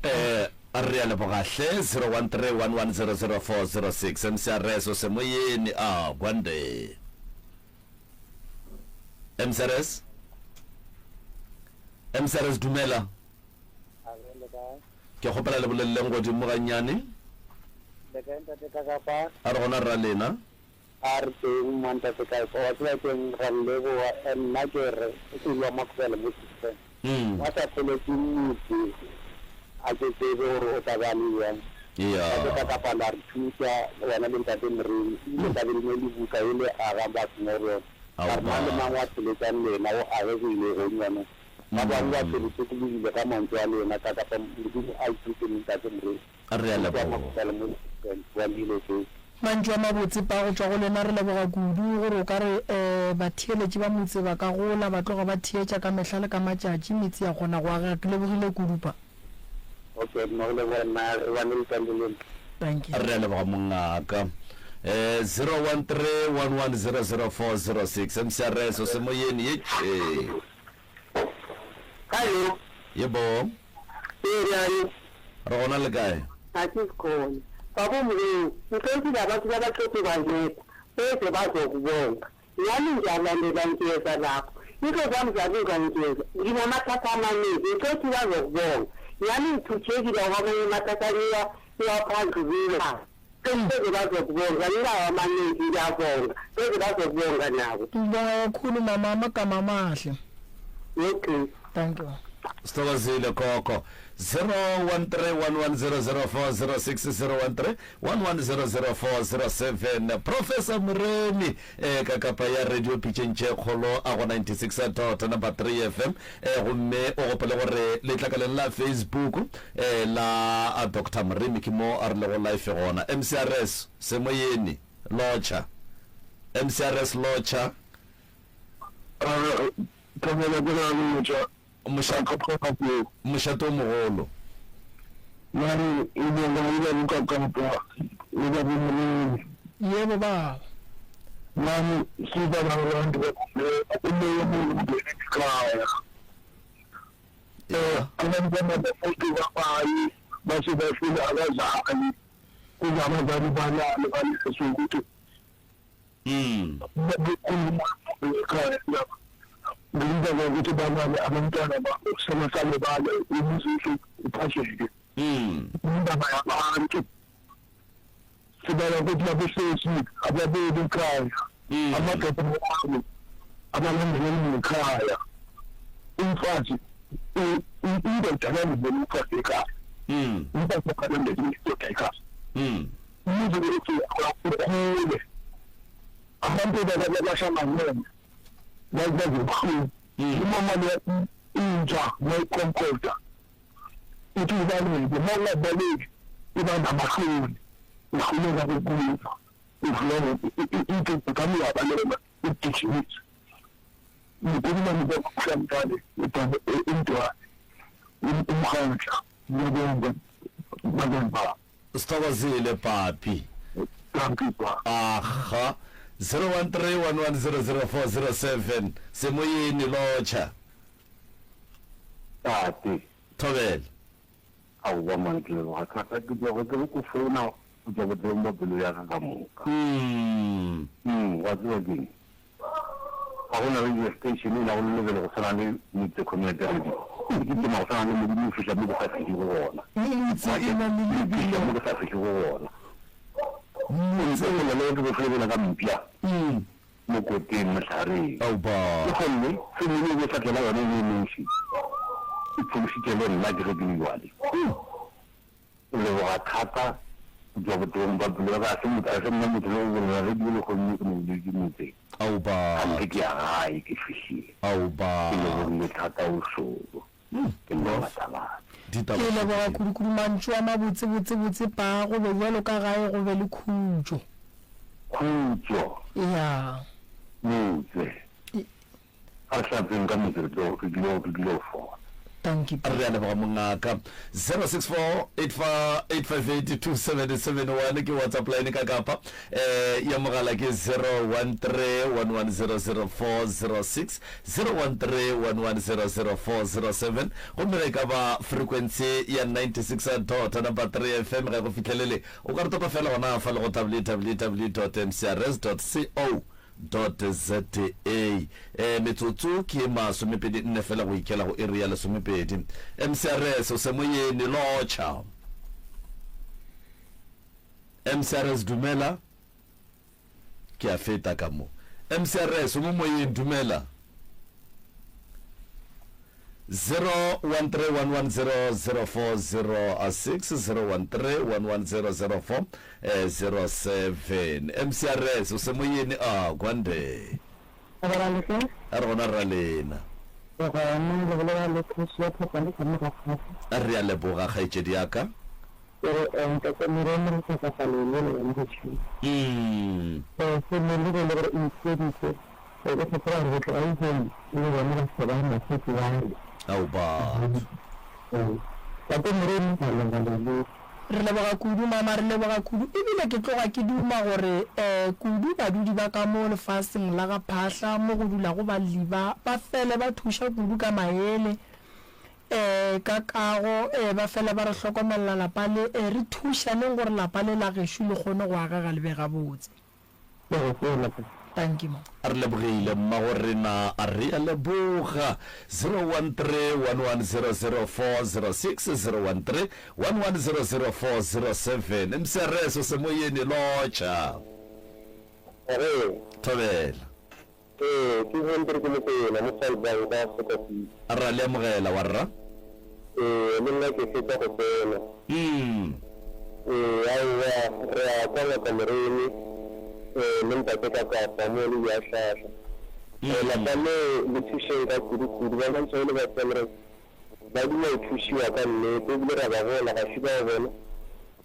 Eh, re a leboga hle 0131100406 MCRS o semoyeni a Gwande. MCRS MCRS dumela. Ke kgopela le boleleleng godimo gannyane. Le kae ntate Kakapa? A re gona rra lena. A re teng mo ntate Kakapa. Wa tseba keng ra le leboga and nna ke re o se lwa Makhubele mo system. Wa sa pheletše motse a ke tsebe gore o tla ba le bjang. Ntate Kakapa la re thuša wena le ntate Moremi ebile tla be le ne le buka e le aga batho mo go yona. Ka re mang le mang wa pheletšang lena o age go ile gonyane. Ba bangwe ba solosokologile ka mantšu a lena ka kapa Modimo a ithute le Ntate Moreri. Re a leboga. Mantšu a mabotse pa go tšwa go lena re leboga kudu gore o ka re um batheeletši ba motse ba ka gola ba tloga ba theetša ka mehla le ka matšatši metse ya kgona go agega ke lebogile kudu pa. Okay nna go leboga nna re bane le tande le. Dankie. Re a leboga mongaka. Eh 0131100406 MCRS o semoyeni ye tše. Hallo. Yebo. Ee, bjale. Re gona le kae? Ga ke khona. Baba Moreo, ngicela abantu labaqeda baletha beze bazokubonga. Nami ngiyalandela ngiyeza lapho. Into zami zalunga ngiyeza. Nginamathatha amaningi ngicela ukuthi bazokubonga. Nami ngithuthekile kwamanye amathatha ngiya ngiwaphandlulula. Beze bazokubonga nginawo amaningi ngiyabonga. Beze bazokubonga nabo. Ngibonga kakhulu mama amagama amahle. Okay. Thank you. Sithokozile gogo. 0131100406 01311000407 Professor Moremi eh ka kapa ya radio pitšeng tše kgolo a go 96 dot number 3 FM eh gomme o gopole gore letlakaleng la Facebook eh la Doctor Moremi ke mo a re lego live gona. MCRS Semoyeni Lotšha MCRS Lotšha. Thobela ke ra lotša. Mošate o mogolo. Ya re e be ga e ba boka kapa le ba bo Moremi. Yebo baba. Ya re se ba ba bantu ba o le mo mo ekhaya. Eh abantwana bafuthi babayi base bafile abazali kuze abazali balale baleswe ukuthi Babekhuluma ekhaya lapha ngemva kokuthi balale abantwana babo sebasale bale umuzi uphahleke indaba yabantu sibala ukuthi labosesi ababeli ekhaya amadoda wabo abalandeleli ngekhaya umfazi indoda kalandela umfazi ekhaya umfazi akalandeli indoda ekhaya Umuzi wethu ukhule. Abantu bahlanganyele bazobuhlungu. Umama lo inja mayikhonkotha ithi ubaleke, uma ungabaleki iba namahloni uhluleka ukuza uhluleka ithi ngami uyabaleka ukugijimisa. Ngikhuluma ngokuhlangane umntwana umkhandla ngiyabonga babonga. Sithokozile papi. Dankie pa. Aha. 0131100407 Semoyeni lotšha. Tate. Thobela. Aowa man ke leboga thata ke tloge ke re ko founa go tšwa botebong bja pelo ya ka ka moka. Mm. Mm, wa tseba keng? Ga go na radio station e nago le lebelo go swana le Motse Community Radio. E kitima go swana le Modimo o fihla mo ke sa fihlego gona. Motse e na le E fihla lebelo. mo ke sa fihlego gona. Motse o na le ke go lebela ka mpša mo koteng mohlareng. Aoba. Ke gomme family e be e sa tlela yona e le noši. E phološitše le nna ke ge ke le jwale. Ke leboga thata. Go tšwa botebong ba pelo ya ka, ga se motho, ga se nna motho le go bolela ge ke le gomme ke no boletše motseng. Ao Ga nke ke ya gae, ke fihlile. Ao Ke lebogile thata o šoro. Ke nna Matabane. Ke leboga kudukudu mantšu a mabotse botse botse pa go be bjalo ka gae go be le khutšo. Khutšo. Ya. Motse. A re hlatseng ka motse re tlo, re tlilo, re tlilo fola. Dankie. Re a leboga mongaka. 0648582771 ke WhatsApp line ka kapa eh ya mogala ke 0131100406 0131100407 gomme ge e ka ba frequency ya 96 dot number 3 FM ga e go fihlelele o ka re topa fela gona fa le go www.mcrs co Dot za. E, metsotso ke ye masomepedi nne fela go ikela go iri ya lesomepedi. MCRS, o semoyeni, lotšha. MCRS, dumela. Ke a feta ka mo. MCRS, o mo moyeng, dumela. 0131100406 0131100407 MCRS o semoyeni a kwande A re gona rra lena. Re gona, le bolela le kgoši ya Phokwane ka mo ga Kgafo. Re a leboga kgaetšedi ya ka. Ke re eh, ntate Moremi re hlokafalele le yena go tšhuma. Mm. Eh, gomme le ge e le gore o ikhweditše, eh, o gopola gore go tloga lehono le bona ba se ba mašetše bale. Ao batho. Eh, tate Moremi ra leboga leloko. Re leboga kudu, mama, re leboga kudu. Ebile ke tloga ke duma gore eh, kudu badudi ba ka mo lefaseng la ga Phahla mo go dulago balli ba, ba fele ba thuša kudu ka maele, Ee, ka kago, ee, ba fela ba re hlokomelela lapa le, ee, re thušaneng gore lapa le la gešo le kgone go agega le be gabotse. Tanki ma. Re lebogile mmagorena, re a leboga. 0131100406, 0131100407. Mcrs o semoyeni, lotšha. Thobela. Ee, ke Hendrik Mokoena mo Vaalbank ka Sokopie. Ra le amogela, warra. Ee, le nna ke fetša go tsena. Umm. Ee, aowa, re a kwa Ngaka Moremi, ee, le Ntate Kakapa mo le diahlahla. Ee, lapa leo le thušeng ka kudu-kudu. Ba bontšha e le ba Semres ba duma go thušiwa ka nnete, ebile ra ba bona, ga se bao bona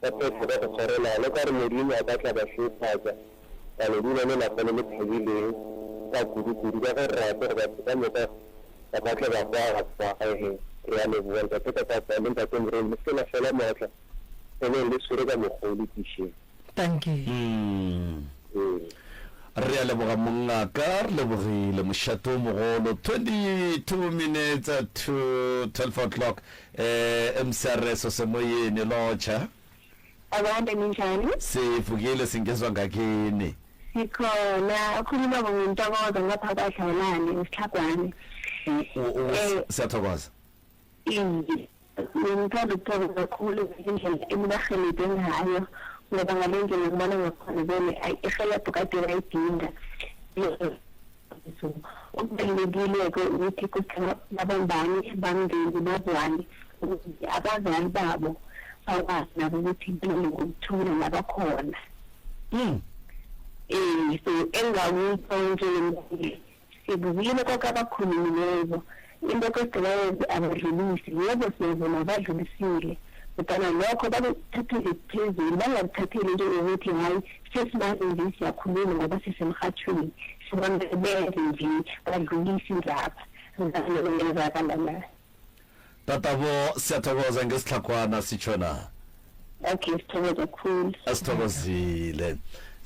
ba phetha ka go swarelana. O ka re Modimo a ka tla ba šegofatša. Ba no dula le lapa le le thabileng ka kudu-kudu ka ge re rata gore batho ka moka ba ka tla ba kwa ga gae. Re a leboga Ntate Kakapa le Ntate Moremi, le se ke la fela maatla, ebeng le tshwere ka mokgwa o lokišeng. Dankie. Ee. Re a leboga mongaka, re lebogile mošate o mogolo. 22 minutes to 12 o'clock. Eh, MCRS o semoyeni, lotšha. Akwande ninjani? Sivukile singezwa ngakini. Sikhona, ukhuluma ngoNtokozo ngapha kwaDlawulane eSitlhagwane. Eh, Siyathokoza. Iye. Ngithanda ukuthokoza kakhulu ngendlela enibarhelebhe ngayo ngoba ngale ndlela ngibona ngakhona vele ayi irhelebho kade bayidinga. So okubalulekile-ke ukuthi kuthi babambane bamndeni bazwane ukuze abazali babo bakwazi nabo ukuthi balale ngokuthula labakhona. Mm. Eh so engakusho njengomzali sikuzwile konke abakhulumileko into kade bayenze abadlulisi yebo siyavuma badlulisile kodwana lokho bakuthathele phezulu bangakuthatheli njengokuthi hhayi sesimanje nje siyakhuluma ngoba sisemhathweni sibona benze nje badlulise indaba ngenzakala na Tatabo siyathokoza ngesitlhagwana sitjho na. Okay sithokoza khulu. Asithokozile.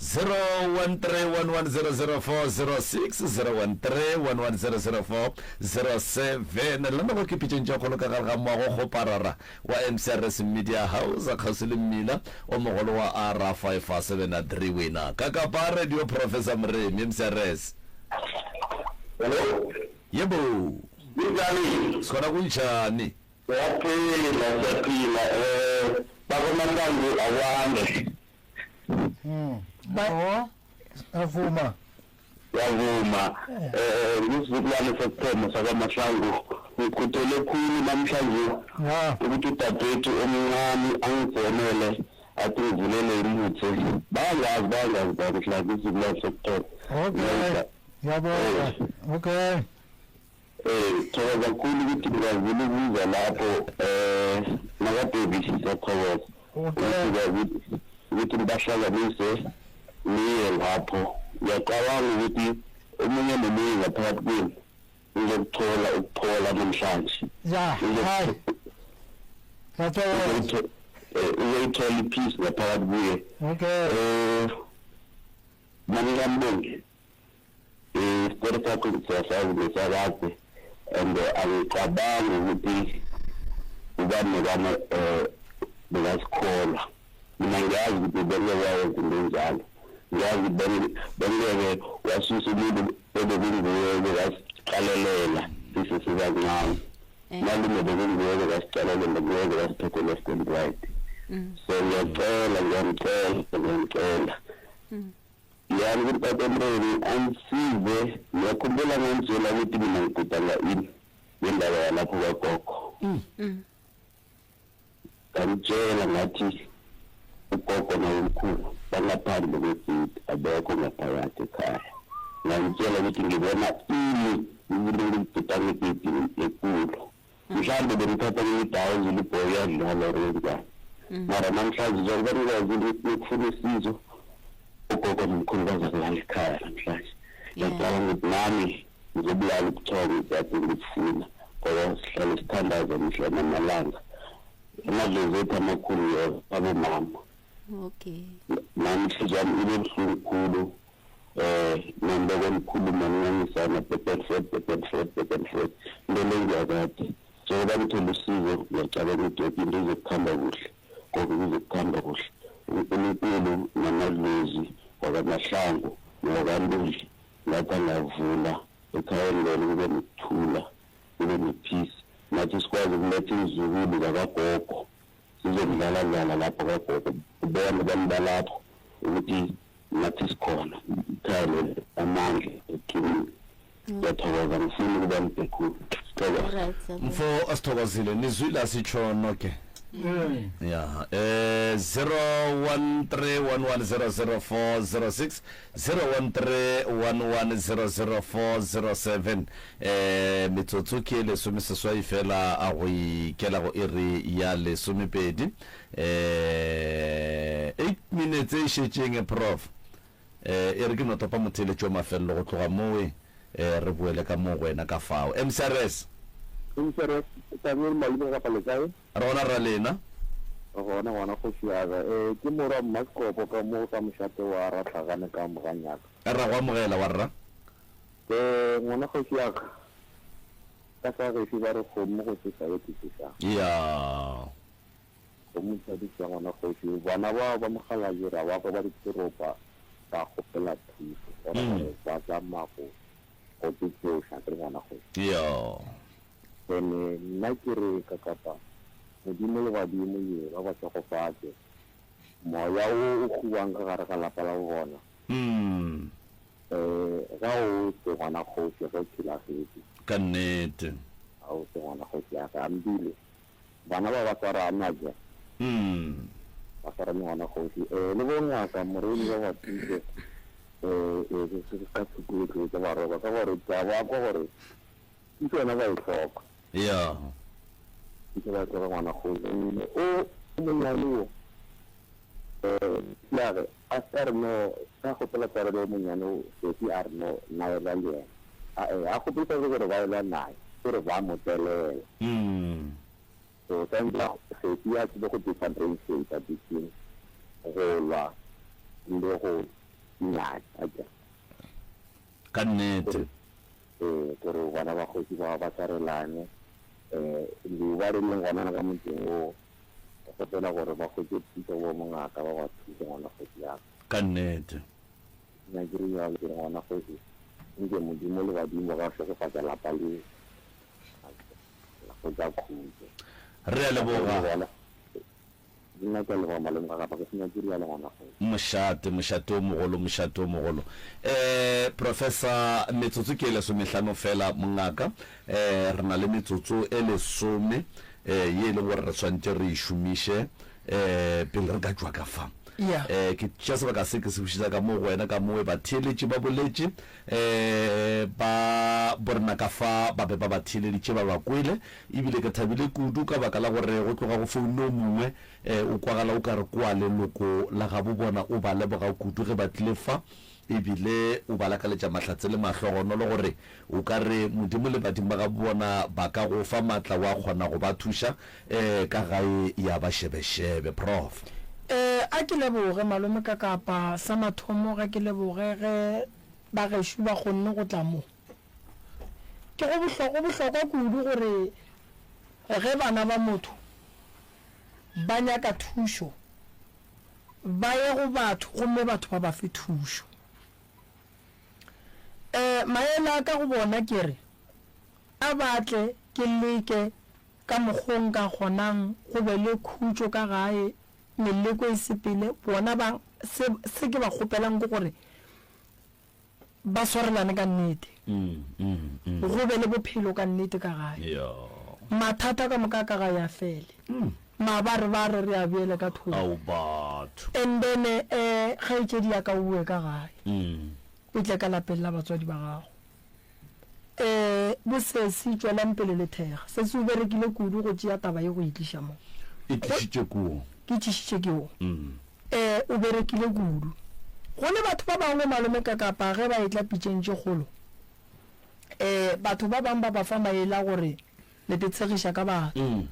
0131100406 0131100407 lena go ke pitšeng tša kgolo ka gare ga moago kgoparara wa MCRS Media House kgauswi le mmila o mogolo wa R573 wena ka kapa radio Professor Moremi MCRS. Hello. Yebo. Kunjani? Sikhona kunjani? Siyaphila, siyaphila. Eh, bakoMahlangu akwande. Mm. Ba avuma. Yavuma. Eh, ngisizukulwane sokuthoma sakwaMahlangu. Ngikhuthele khulu namhlanje ukuthi udadewethu omncane angifonele. Athi ngivulele imuthe. Bayangazi bayangazi bani mhlawumbe isizukulwane sokuthoma. Okay. Ngiyabonga. Okay. Eh thokoza kakhulu ukuthi ngikwazile ukuza lapho eh nakaBaby siyathokoza. Okay. Ukuthi ukuthi nibahlanganise niye lapho. Ngiyacabanga ukuthi omunye nomunye ngaphakathi kwenu uzokuthola ukuphola namhlanje. Ya, hayi. Ngiyathokoza. Eh, uzoyithola ipeace ngaphakathi kuye. Okay. Eh Mamngambongi isitori sakho siyasazi ngesakade and angicabangi ukuthi ubani nobani um bekasikholwa mina ngiyazi ukuthi bengeke wayenza into enjalo ngiyazi ukuthi bengeke wasusa umuntu ebekunguye bekasiqalelela sisesibancane malume bekunguye bekasiqalelela nguye bekasiphethe left and right so ngiyacela ngiyamcela ngiyamcela Yani ukuthi Mreni angisize ngiyakhumbula ngangitshela ukuthi mina ngigudanga ini ngendaba yalapho kwagogo ngamtshela ngathi ugogo nabomkhulu bangaphandle kwegate abekho ngaphakathi ekhaya ngamtshela ukuthi ngibona ini umuntu ngigudanga egeyidini ekulu mhlawumbe bengithatha ngiyidawo zulu boy uyadlala or wenzani mara namhlanje njengoba nikwazile ukuthi nikufuna usizo ugogo nomkhulu bazakulala ekhaya namhlanje ngiyacabanga ukuthi nami ngizobulala ubuthongo kade ngibufuna ngoba sihlale sithandaza mihla namalanga amadlozi ethu amakhulu abomama Okay. nami inhliziyo yami ibe buhlungu khulu eh nambeke nikhuluma ninganisana back and forth back and forth back and forth into le ngiyakade njengoba ngithole usizo ngiyacabanga ukuthi yoke into izokuhamba kuhle konke kuzokuhamba kuhle unkulunkulu namadlozi wakamahlangu nowakantuli ngathi angavula ekhayeni lelo kube nokuthula kube ne-peace nathi sikwazi ukuletha izizukulu zakagogo sizokudlala dlala lapho kagogo ubone abantu balapho ukuthi nathi sikhona ikhaya leli amandla eqinile ngiyathokoza ngifuna ukuba mde khulu sithokoza mfo asithokozile nizwile asitsho noke ya eh 0131100406 0131100407 eh metsotso ke lesomeseswai fela a go ikela go iri ya lesomepedi eh 8 minutes e šetšeng prof eh e re ke no topa motheeletši wa mafelelo go tloga mowe eh re boele ka moo go wena ka fao mcrs MCRS Samuel Malome kapa le kae? Re gona rra lena. Re gona gona kgoši ya ka. Eh ke morwa Mmasekopo ka mo ka mošate wa Ratlhagane ka Moganyaka. Ra go amogela wa rra. Eh ngwana kgoši ya ka. Ka sa gešo ba re kgomo go sesa ye ke sesa. Ya. Kgomo tsa di tsa ngwana kgoši. Bana bao ba mokgalabje ra ba kwa ba diteropa ba kgopela thuso gona gore ba tsamaya go go tsoša ke ngwana kgoši. Ya. Ene nna ke re ka kapa Modimo le badimo ye ba ba šegofatše. Moya wo o huwang ka gare ga lapa la bona. Eh, ga o se ngwana kgoši ge o thulagetše. Ka nnete. Ga o se ngwana kgoši ya ka. Ambile bana ba ba swarane a kere. Ba swarane ngwana kgoši. Eh, le bo ngaka Moremi ba ba thuse eh, eh, ka tshukuetlo tsa baroba ka gore ke a ba kwa gore Thuso yona ba e hloka. Ya. Thuso ba e hloka ngwana kgoši. Mme o monnyane wo, eh, ya re, a se a re no, ka kgopela tshwarelo o monnyane o, Sophie a re no, nna elwa le yena. A eh, a kgopele tshwarelo gore ba elwa naye, ke re ba mo telela. Mm. So, tshwanetse a, Sophie a tsebe go differentiate between go lwa le go nyatša, akere. Ka nnete. Ee, gore bana ba kgoši ba ba swarelane. Um leuba le leng gona ka motseng woo, ke kgopela gore ba hwetše thušo go bongaka ba ba thuse ngwana kgoši ya ka. Ka nnete. Nna ke re bjalo, ke re ngwana kgoši, nke Modimo le badimo ba šegofatša lapa le, la hwetša khutšo. Re a leboga. Nna ke a leboga malome ga gapa ke se nyake rialo ngwana kgoši. Mošate, mošate o mogolo, mošate o mogolo. Eh, Professor, metsotso ke e lesomehlano fela, mongaka. Eh, re na le metsotso e lesome, eh, ye e leng gore re swanetše re e šomiše. Um pele re ka tšwa ka fa. Yeah. Um ke tšea sebaka se ke se bušetša ka mo go wena ka mowe batheeletši ba boletše um ba borena ka fa ba be ba ba theeleditše ba ba kwele ebile ke thabile kudu ka baka la gore go tloga go founne o mongwe um o kwagala o ka re kwa leloko la gabo bona o ba leboga kudu ge ba tlile fa E bile o ba lakaletša mahlatse le mahlogonolo gore o ka re Modimo le badimo ba gabo bona ba ka go fa matla wa kgona go ba thuša ka gae ya ba šebešebe. Prof. Ee, a ke leboge malome Kakapa. Sa mathomo ga ke leboge ge ba gešo ba kgonne go tla mo. Ke go bohlokwa, go bohlokwa kudu gore ge bana ba motho ba nyaka thušo, ba ye go batho gomme batho ba ba fe thušo. Um maele a ka go bona ke re, a ba tle ke leke ka mokgo nka kgonang go be le khutšo ka gae, meleko e sepele, bona ba, se, se ke ba kgopelang ke gore ba swarelane ka nnete, go be le bophelo ka nnete ka gae, mathata ka moka ka gae a fele, mabarebare re a beele ka thoko. And then um kgaetšedi ya ka o boe ka gae, o tle ka lapeng la batswadi ba gago. Um bosesi tšwelang pele le thekga. Sesi o berekile kudu go tšea taba ye go e tliša mo. E tlišitše koo. Ke tlišitše ke o. Ee, o berekile kudu. Go le batho ba bangwe malome Kakapa ge ba etla pitšeng tše kgolo, ee, batho ba bangwe ba ba fa maele a gore le te tshegiša ka batho.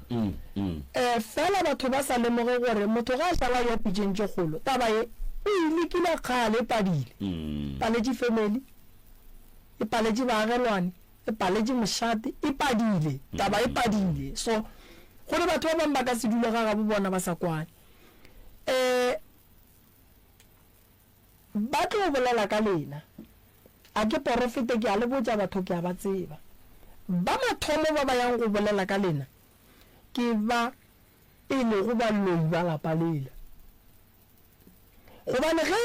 Ee, fela batho ba sa lemoge gore motho ge a šala a eya pitšeng tše kgolo, taba ye o e lekile kgale e padile. Paletše family, e paletše baagelwane, e paletše mošate, e padile, taba e padile. So, gore batho ba bangwe ba ka se dule ga gabo bona ba sa kwane. um ba tlo bolela ka lena. A ke porofete, ke a le botša batho, ke a ba tseba. Ba mathomo ba ba yang go bolela ka lena ke ba e lego baloi ba lapa lela. Gobane ge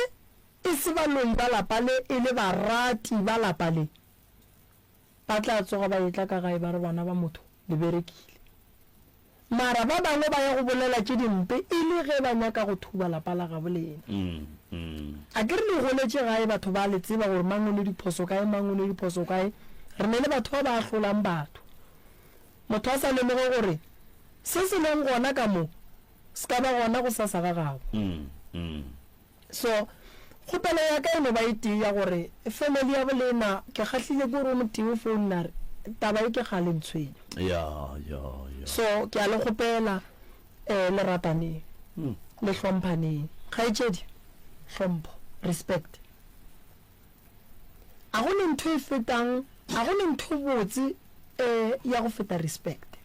e se baloi ba lapa le, e le barati ba lapa le, ba tla tsoga ba etla ka gae ba re bana ba motho le berekile. Mara ba bangwe ba ya go bolela tše dimpe e le ge ba nyaka go thuba lapa la gabo lena. A ke re le goletše gae batho ba le tseba gore mang o ne diphoso kae mang o ne diphoso kae. Re ne le batho ba ba ahlolang batho. Motho a sa lemoge gore se se leng gona ka mo se ka ba gona gosasa ga gabo. So, kgopelo ya ka e no ba e tee ya gore family ya bolena, ke kgahlile ke gore o motee o founne a re taba e ke kgale ntshwenya. Ya, ya, ya. So, ke a le kgopela eh, le rataneng, le hlomphaneng. Kgaetšedi, hlompho, respect. A go ne ntho e fetang, a go ne ntho botse eh, ya go feta respect.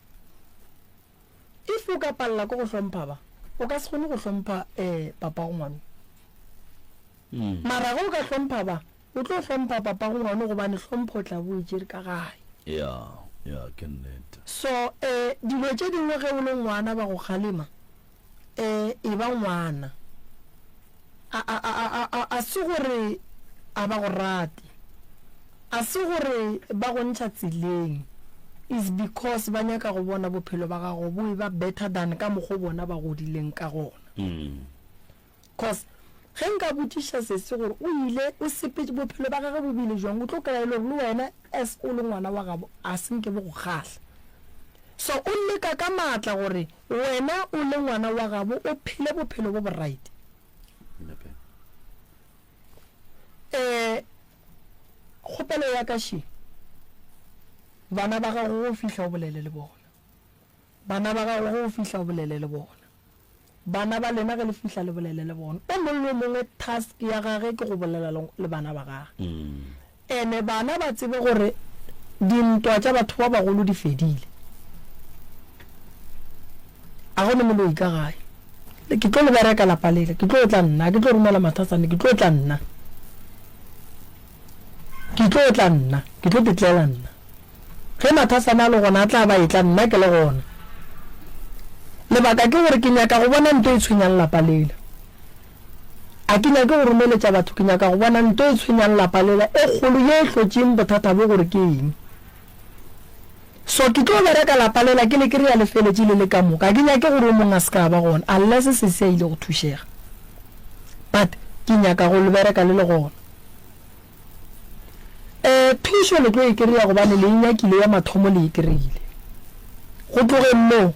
If o ka palela ke go hlompha ba, o ka se kgone go hlompha um papago ngwano. Mara ge o ka hlompha ba, o tlo hlompha papago ngwano gobane hlompho o tla bo o e tšere ka gae. Ya, ya, ke nnete. So um dilo tše dingwe ge o le ngwana ba go kgalema, um e ba ngwana. A, a, a, a, a, a se gore a ba go rate, a se gore ba go ntšha tseleng, is because ba nyaka go bona bophelo ba gago bo eba better than ka mokgo bona ba godileng ka gona. Cause ge nka botšiša sesi gore o ile, o sepetše, bophelo ba gagwe bo bile jwang, o tlo kry-a e le gore le wena as o le ngwana wa gabo a se nke bo go kgahla. So o leka ka maatla gore wena o le ngwana wa gabo o phele bophelo bo bo right. Eh, kgopelo ya ka še, bana ba gago ge o fihla o bolele le bona. Bana ba gago ge o fihla o bolele le bona. Bana ba lena ge le fihla le bolele le bona. O mongwe le o mongwe task ya gage ke go bolela le bana ba gage. Ene bana ba tsebe gore dintwa tša batho ba bagolo di fedile. A go ne moloi ka gae. Ke tlo le bereka lapa lela, ke tlo tla nna, ke tlo romela Mathasane, ke tlo tla nna. Ke tlo tla nna, ke tlo tetlela nna. Ge Mathasane a le gona a tla ba etla nna ke le gona. Lebaka ke gore ke nyaka go bona nto e tshwenyang lapa lela. A ke nyake go romeletša batho, ke nyaka go bona nto e tshwenyang lapa lela e kgolo ye e hlotšeng bothata bo gore ke eng. So ke tlo bereka lapa lela ke le kry-a le feletše le le ka moka. Ga ke nyake gore o mongwe a se ka ba gona unless sesi a ile go thušega. But ke nyaka go le bereka le le gona. Eh thušo le tlo e kry-a gobane le e nyakile ya mathomo le e kry-ile. Go tlogeng moo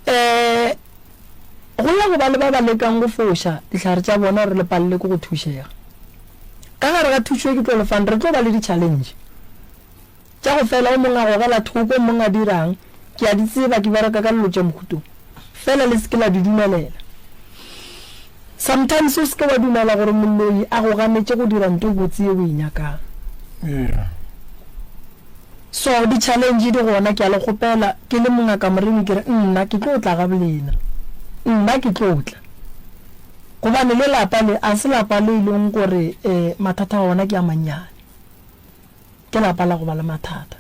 eh go ya go ba le ba ba lekang go foša dihlare tša bona gore le palele ke go thušega. Ka gare ga thušo e ke tlo le fang re tlo ba le di-challenge. Tša go fela, o mongwe a gogela thoko, o mongwe a dirang. Ke a di tseba, ke bereka ka lelo tša mohuto. Fela le se ke la di dumelela. Sometimes o se ke wa dumela gore moloi a go ganetše go dira nto botse ye o e nyakang. Yeah. So di challenge di gona, ke a le kgopela, ke le mongaka Moremi ke re nna ke tlo tla ga bolena. Nna ke tlo tla. Gobane le lapa le, a se lapa le e leng gore eh mathata a ona ke a mannyane. Ke lapa la go ba le mathata.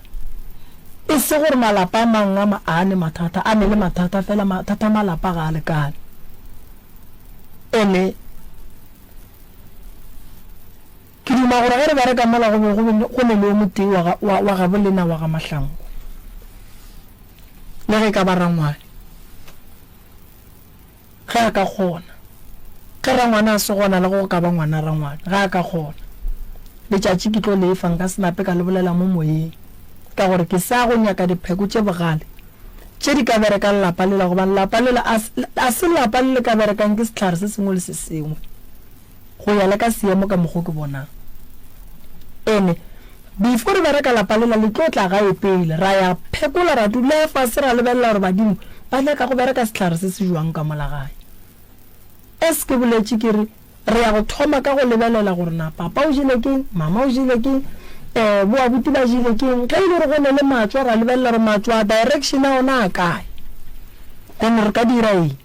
E se gore malapa a mangwe a ma a ne mathata, a ne le mathata fela mathata a malapa ga a lekane. Ene ke duma gore ge re bereka mola go be go be go ne le o motee wa ga wa, wa gabo lena wa ga Mahlangu. Le ge e ka ba rangwane. Ge a ka kgona. Ge rangwane a se gona le ge go ka ba ngwana rangwane, ge a ka kgona. Letšatši ke tlo le fa, nka se nape ka le bolela mo moyeng, ka gore ke sa go nyaka dipheko tše bogale tše di ka berekang lapa lela, gobane lapa lela a, a se lapa le le ka berekang ke sehlare se sengwe le se sengwe. Go ya le ka seemo ka mokgo ke bonang. Ene before re bereka lapa lela le tlo tla gae pele, ra ya phekola ra dula fase ra lebelela gore badimo ba nyaka go bereka sehlare se se jwang ka mola gae. As ke boletše ke re re ya go thoma ka go lebelela gore na papa o jele keng, mama o jele keng, um bo abuti ba jele keng. Ge e le gore go ne le matšwa ra lebelela gore matšwa direction a ona a kae, then re ka dira eng.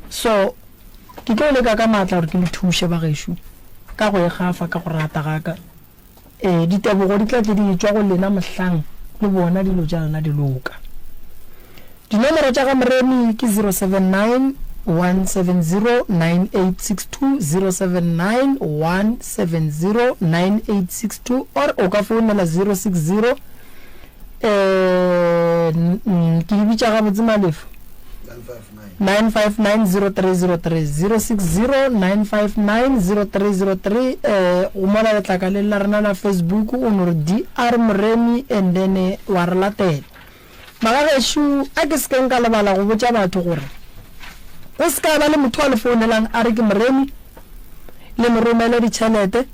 So ke tlo leka ka maatla gore ke le thuše bagešo ka go e gafa ka go rata ga ka. Ee, ditebogo di tla tle di etšwa go lena mohlang le bona dilo tša lena di loka. Dinomoro tša ga Moremi ke 079 170 9862, 079 170 9862 or o ka founela 060 eh, ke di bitša gabotse Malefo? 9590303 0609590303 eh go mola letlakaleng la rena la Facebook o no re DR Moremi and then eh, wa re latela. Magagešo a ke se ke nka lebala go botša batho gore go se ka ba le motho a le founelang a re ke Moremi le mo romele ditšhelete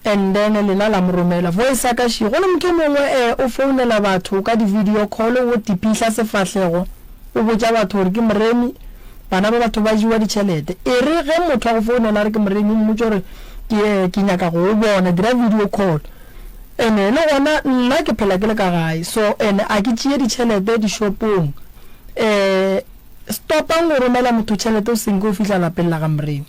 and then lena la mo romela voice ya ka še go le motho mongwe eh o founela batho ka di video call o tipihla sefahlego o botša batho gore ke Moremi bana ba batho ba jewa ditšhelete e re ge motho a go founela a re ke Moremi o mmotše gore ke eh, ke nyaka go o bona dira video call ene le gona nna ke phela ke le ka gae so ene a ke tšee ditšhelete dishopong eh stopang go romela motho tšhelete o senke o fihla lapeng la ga Moremi.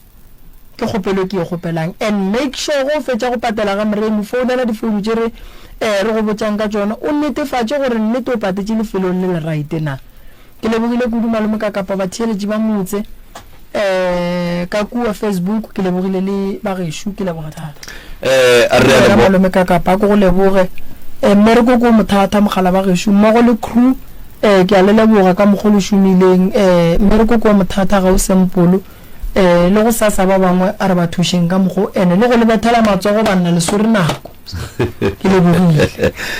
Ke kgopelo e ke e kgopelang and make sure ge o fetša go patela ga Moremi founela difounu tše re eh re go botšang ka tšona o netefatše gore nnete o patetše lefelong le le right na. Ke lebogile kudu malome ka kapa batheeletši ba motse eh ka kua Facebook ke lebogile le bagešo ke leboga thata. Eh re a Wena leboga. malome ka kapa a ke go leboge eh mmereko ke o mothata mogala ba gešo mmogo le crew eh ke a le leboga ka mokgo le šomileng eh mmereko ke o mothata ga o sempolo Ee, le go sasa ba bangwe a re ba thušeng ka mokgo ene le go le bethela matsogo banna le swere nako. Ke lebogile.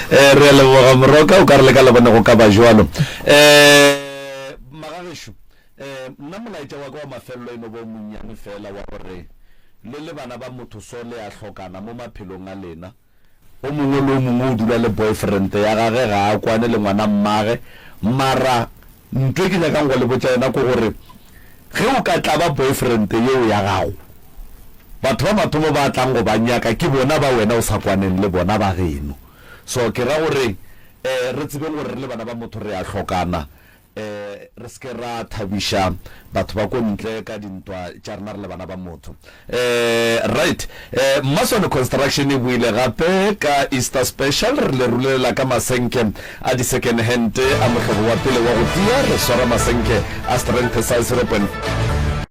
Eh, re a leboga Moroka, o ka re le ka lebone go ka ba jwalo. Eh, magagešo, eh, nna molaetša wa ka wa mafelelo e no ba o monnyane fela wa gore le le bana ba motho so le a hlokana mo maphelong a lena. O mongwe le o mongwe o dula le boyfriend ya gage ga a kwane le ngwana mmage mara ntho e ke nyakang go le botša yona ke gore ge o ka tlaba boyfriend yeo ya gago batho ba mathomo ba tlang go ba nyaka ke bona ba wena o sa kwaneng le bona ba geno so ke ra gore um re tsebeng gore re le bana ba motho re a hlokana Re se ke ra thabiša batho ba ko ntle ka dintwa tša rena re le bana ba motho. Right. Mmaswane Construction e boile gape ka Easter Special. Re le rulelela ka masenke a di second hand a mohlobo wa pele wa go tia. Re swara masenke a strength sa 0.